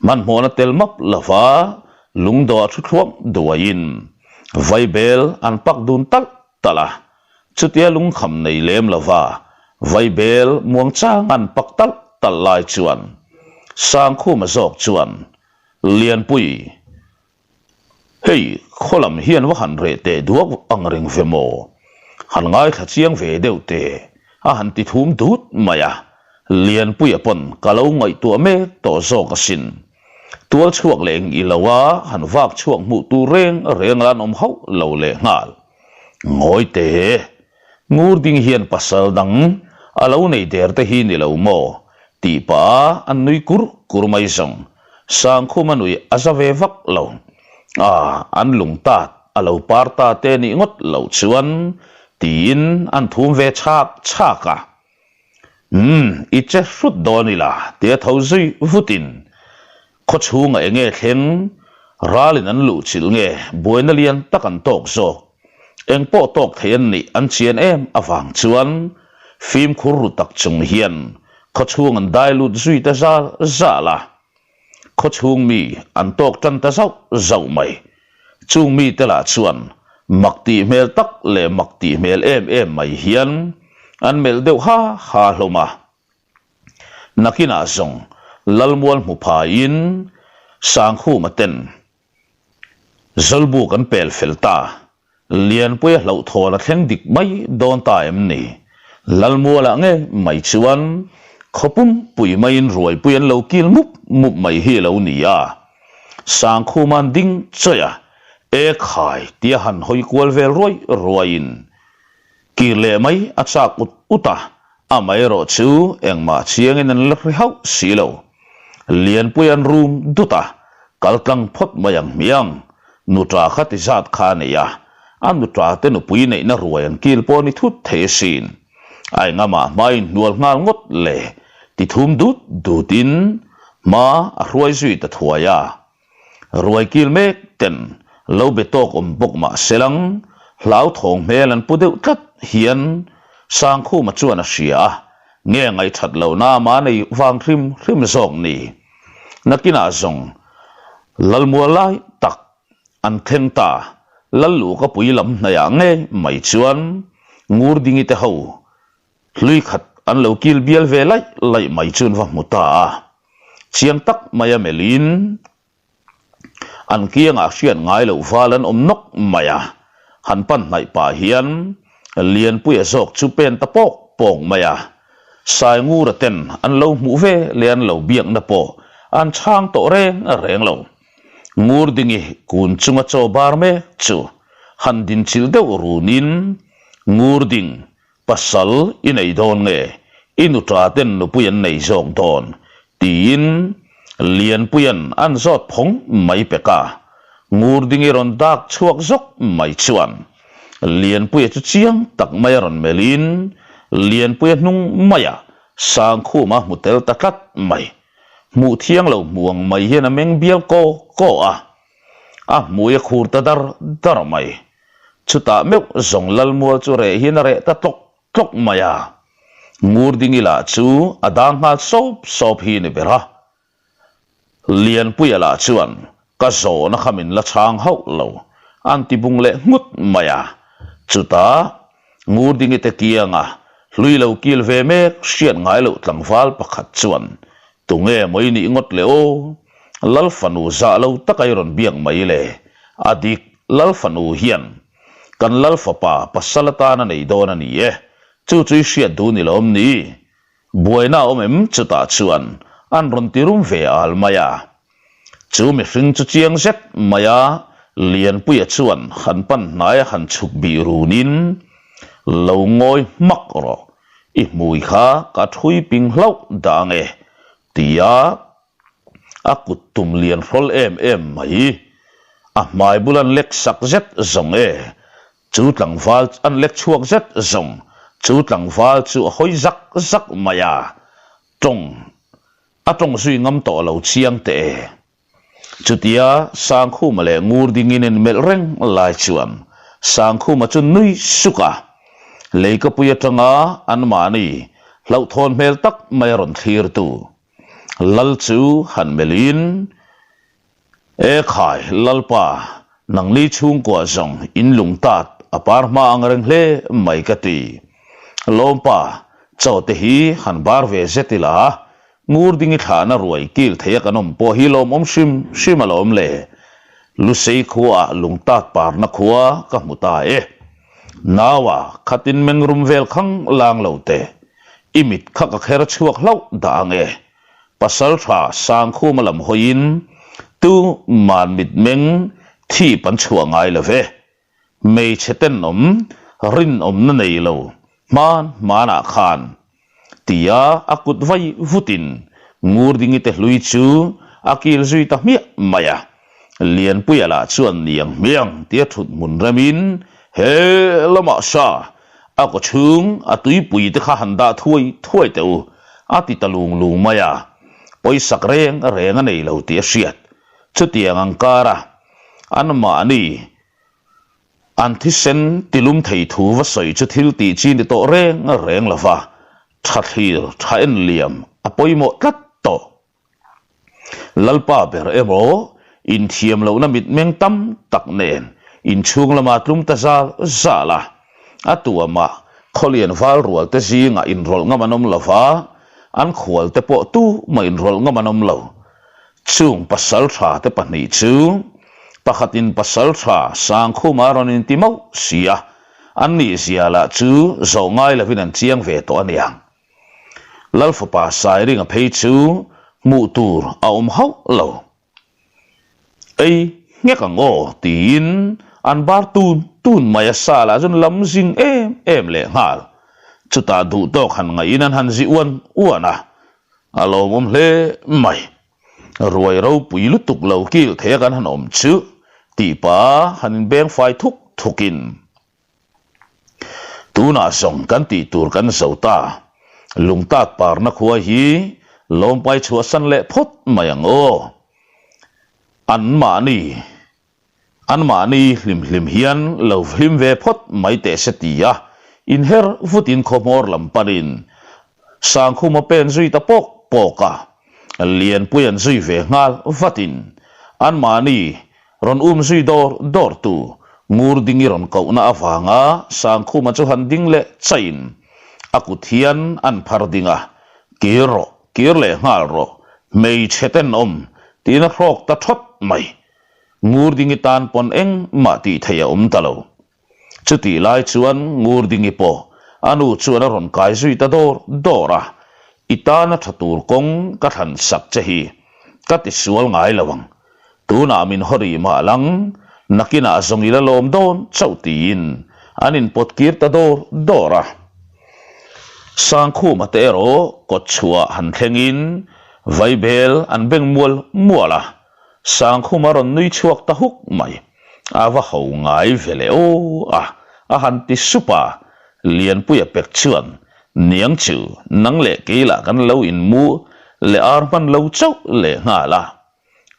Hmanhmawhna tel map lova lungdawh a thu thluang duaiin vaibel an pak dun talh talh a, chutia lungkham nei lem lova vaibel muangchang an pak talh talh lai chuan Sangkhuma zawk chuan Lianpui Hei, khaw lam hian va han reh teh duak ang reng ve maw? Han ngaithla chiang ve deuh teh, a han ti thum dut mai a. Lianpuia pawn ka lo ngaihtuah mek tawh zawk asin. Tual chhuak leh eng i lo a, han vak chhuak hmuh tur reng reng la an awm hauh lo leh nghal. Ngawi teh, Ngur ding hian pasal dang a lo nei der te hi ni lo maw? tih pah a an nui kur kur mai zawng. Sangkhuma nui a za ve vak lo. A, an lung tat a lo par ta te nih ngawt loh chuan tiin an thum ve chhak chhak a. Umm, i che hrut dawn ila tia tho zui vutin khaw chhungah eng nge thleng ralin an luh chilh nge buaina lian tak an tawk zawk. Eng pawh tawk thei an nih an chian em avang chuan fimkhur ru tak chung hian khaw chhung an dai lut zui ta zal zal a. Khaw chhung mi an tawk tan ta zauh zauh mai. Chung mite lah chuan mak tih hmel tak leh mak tih hmel em em mai hian an melh deuh ha ha hlawm a. Nakinah zawng Lalmual hmu phaiin Sangkhuma ten Zawlbuk an pel fel ta. Lianpuia hlauhthawn a thleng dik mai dawn ta em ni? Lalmualah nge mai chuan khaw pumpui maiin ruaipui an lo kil mup mup mai hi a lo ni a. Sangkhuma'n ding chawih a, E khai tia han hawi kual vel ruai ruaiin kir leh mai a chak ut ut a, Amaherawh chu engmah chiangin an la hre hauh si lo. Lianpui an rum dut a, kal tlang phawt mai ang hmiang. Nuṭa kha ti zat kha a nei a, a nuṭa te nupui neihna ruai an kil pawh a ni thut thei asin. A engamah hmain hnual nghal ngawt le ti thum dut dutin hma a hruai zui ta thuai a. Ruai kil mek ten lo be tawk awm bawk mah selang hlauthawng hmel an pu deuh tlat hian Sangkhuma chuan a hria a, nge ngaihthat lohna ama nei vang hrim hrim zawk ni. Nakinah zawng Lalmual lai tak an thleng ta, Lalluhkapui lam hnaihah ngei mai chuan Ngurdingi te ho Hlui khat an lo kil bial ve laih laih mai chu an va hmu ta a, chiang tak mai a melhin an kiangah hriat ngai loh val an awm nawk mai a, han pan hnaih pah hian Lianpuia zawk chu pen ta pawk pawk mai a, Saingura ten an lo hmuh ve leh an lo biakna pawh an chhang tawh reng reng lo. Ngurdingi kun chunga chaw bar mek chu han dinchilh deuh runin Ngurding Pasal i nei dawn nge? I nuṭa ten nupui an nei zawk dawn? tiin Lianpuia'n an zawt phawng mai pek a. Ngurdingi rawn dak chhuak zawk mai chuan Lianpuia chu chiang tak mai a rawn melhin Lianpuia hnung maiah Sangkhuma hmu tel ta tlat mai. Hmuh thiang lo hmu ang mai hian a meng bial kaw kaw a. A hmui a khur ta dar dar mai. Chutah meuh zawng Lalmual chu reh hian a reh ta tlawk tlawk mai a. Ngurdingi lah chu a dang nghal sawp sawp hi ni ber a. Lianpuia lah chuan ka zawhna kha min la chhang hauh lo, an ti bung leh nghut mai a. Chutah Ngurdingi te kianga hlui lo kil ve mek hriat ngai loh tlangval pakhat chuan Tunge maw i nih ngawt le aw? Lal fanu zah lo taka i rawn biak mai le? A dik, Lal fanu hian kan Lal fapa pasal atan a nei dawn a ni e, chu chu i hriat duh ni lawm ni? Buaina a awm em chutah chuan an rawn ti rum ve al mai a. Chu mihring chu chiang zet mai a. Lianpuia chuan han pan hnaia han chhuk bih runin, Lo ngawi hmak rawh, i hmui kha ka thui ping hlauh dah ange, tia a kut tum lian hrawl em em mai. A hmai bul an lek sak zet zawng e, chu tlangval an lek chhuak zet zawng, chu tlangval chu a hawi zak zak mai a, tawng a tawng zui ngam tawh lo chiang teh e. Chutia Sangkhuma leh Ngurdingin in melh reng lai chuan Sangkhuma chu nui suk a, leikapui atanga anmahni hlauhthawn hmel tak mai a rawn thlirtu Lal chu han melhin, E khai, Lalpa, nangni chhungkua zawng in lung tat a par hma ang reng hle mai ka ti. Lawmpa, chaw te hi han bar ve zet ila, Ngurdingi thlahna ruai kil theia kan awm pawh hi lawmawm hrim hrim alawm le. Lusei khuaah lungtat parna khua ka hmu ta e. Naua khatin mengrum vel khang lang lo teh. I mit kha ka kher chhuak hlauh dah ang e. Pasaltha Sangkhuma lam hawiin tu man mitmeng thip an chhuah ngai lo ve. Hmeichhe tenawm rinawmna nei lo hman hmanah khan tia a kut vai vutin Ngurdingi te hlui chu a kil zui ta hmiah mai a. Lianpuia lah chuan niang hmiang tia thut hmun remin he lamah sa a kaw chhung a tuipui te kha han dah thuai thuai teh u a ti ta lung lung mai a. Pawisak reng reng a nei lo tih a hriat. Chutiang ang kara anmahni an thisen tilum thei thu va sawi chu thil tih chi ni tawh reng reng lo va, tha thlir tha en liam a pawimawh tlat tawh. Lalpa ber emaw inthiam lohna mitmeng tam tak nen inchhung lama tlum ta zal zal a, a tuamah khawlian val rual te zingah inrawlh ngam an awm lo va, an khual te pawh tumah inrawlh ngam an awm lo. Chung pasal tha te pahnih chu pakhatin pasal tha Sangkhuma rawn inti mauh si a, an nihzia lah chu zawh ngai lovin an chiang ve tawh a niang. Lal fapa Sairinga phei chu hmuh tur a awm hauh lo. Ei nghek ang aw tiin an bar tun tun mai a sa lah chuan lam zing em em leh nghal. Chutah duhtawk han ngaihin an han zi uan uan a, A lawmawm hle mai. Ruai ropui lutuk lo kil thei a kan han awm chu tih pa han inbeng fai thuk thukin tunah zawng kan tih tur kan zo ta. Lungtat parna khua hi lawmpai chhuahsan leh phawt mai ang aw. Anmahni. Anmahni hlim hlim hian lo hlim ve phawt mai teh se ti a, inher vutin khawhmawr lam panin Sangkhuma pen zui ta pawk pawk a, Lianpui an zui ve nghal vatin anmahni rawn um zui dawr dawr tu Ngurdingi rawn kohna avanga Sangkhuma chu han ding leh chaihin a kut hian an phar ding a, Kir rawh, kir leh nghal rawh, hmeichhe tenawm tiin a hrawk ta thawt mai. Ngurdingi tan pawn engmah tih theih a awm ta lo. Chutih lai chuan Ngurdingi pawh a nu chuan a rawn kai zui ta dawr dawr a, I tana tha tur kawng ka thlan sak che hi ka ti sual ngai lo ang. Tunah min haw rih mah lang, nakinah zawng i la lawm dawn chauh tiin an inpawt kir ta dawr dawr a. Sangkhuma te erawh kawtchhuah han thlengin vaibel an beng mual mual a. Sangkhuma rawn nui chhuak ta huk mai. A va ho ngai ve leh aw a, a han ti sup a. Lianpuia pek chuan, Niang chu, nang leh kei lah kan lo inmu leh ar hman lo chauh leh nghal a.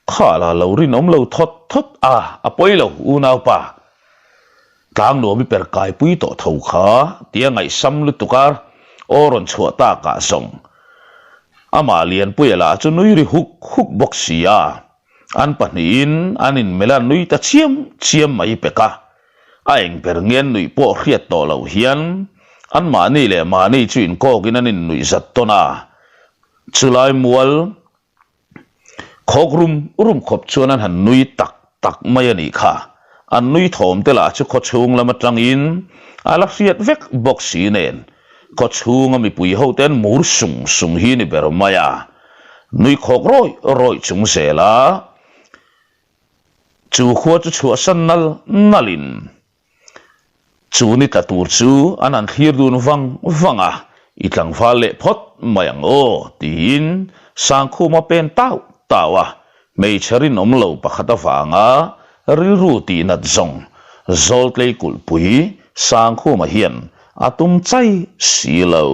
Kha la lo rinawm lo thawt thawt a, a pawi lo unaupa. Tlangnuam i per kaipui tawh tho kha tia ngaihsam lutuk a aw rawn chhuah takah zawng amah Lianpuia lah chu nui ri huk huk bawk si a, an pahnihin an inmelh a nui ta chiam chiam mai pek a, a eng ber nge an nuih pawh hriat tawh loh hian anmahni leh mahni chu inkawkin an innuih zat tawn a, chulai mual Khawk rum rum khawp chuan an han nui tak tak mai a nih kha. An nui thawm te lah chu khaw chhung lam atangin a la hriat vek bawk si nen khaw chhunga mipui ho te an mur sung sung hi ni ber mai a. Nui khawk rawih rawih chung zel a. Chu khua chu chhuahsan nal nalin chu ni tla tur chu an han thlir dun vang vang a, I tlangval leh phawt mai ang aw tiin Sangkhuma pen tau tau a, hmeichhe rinawm lo pakhat avanga rilru tihnat zawng Zawltlei kulhpui Sangkhuma hian a tum chai si lo.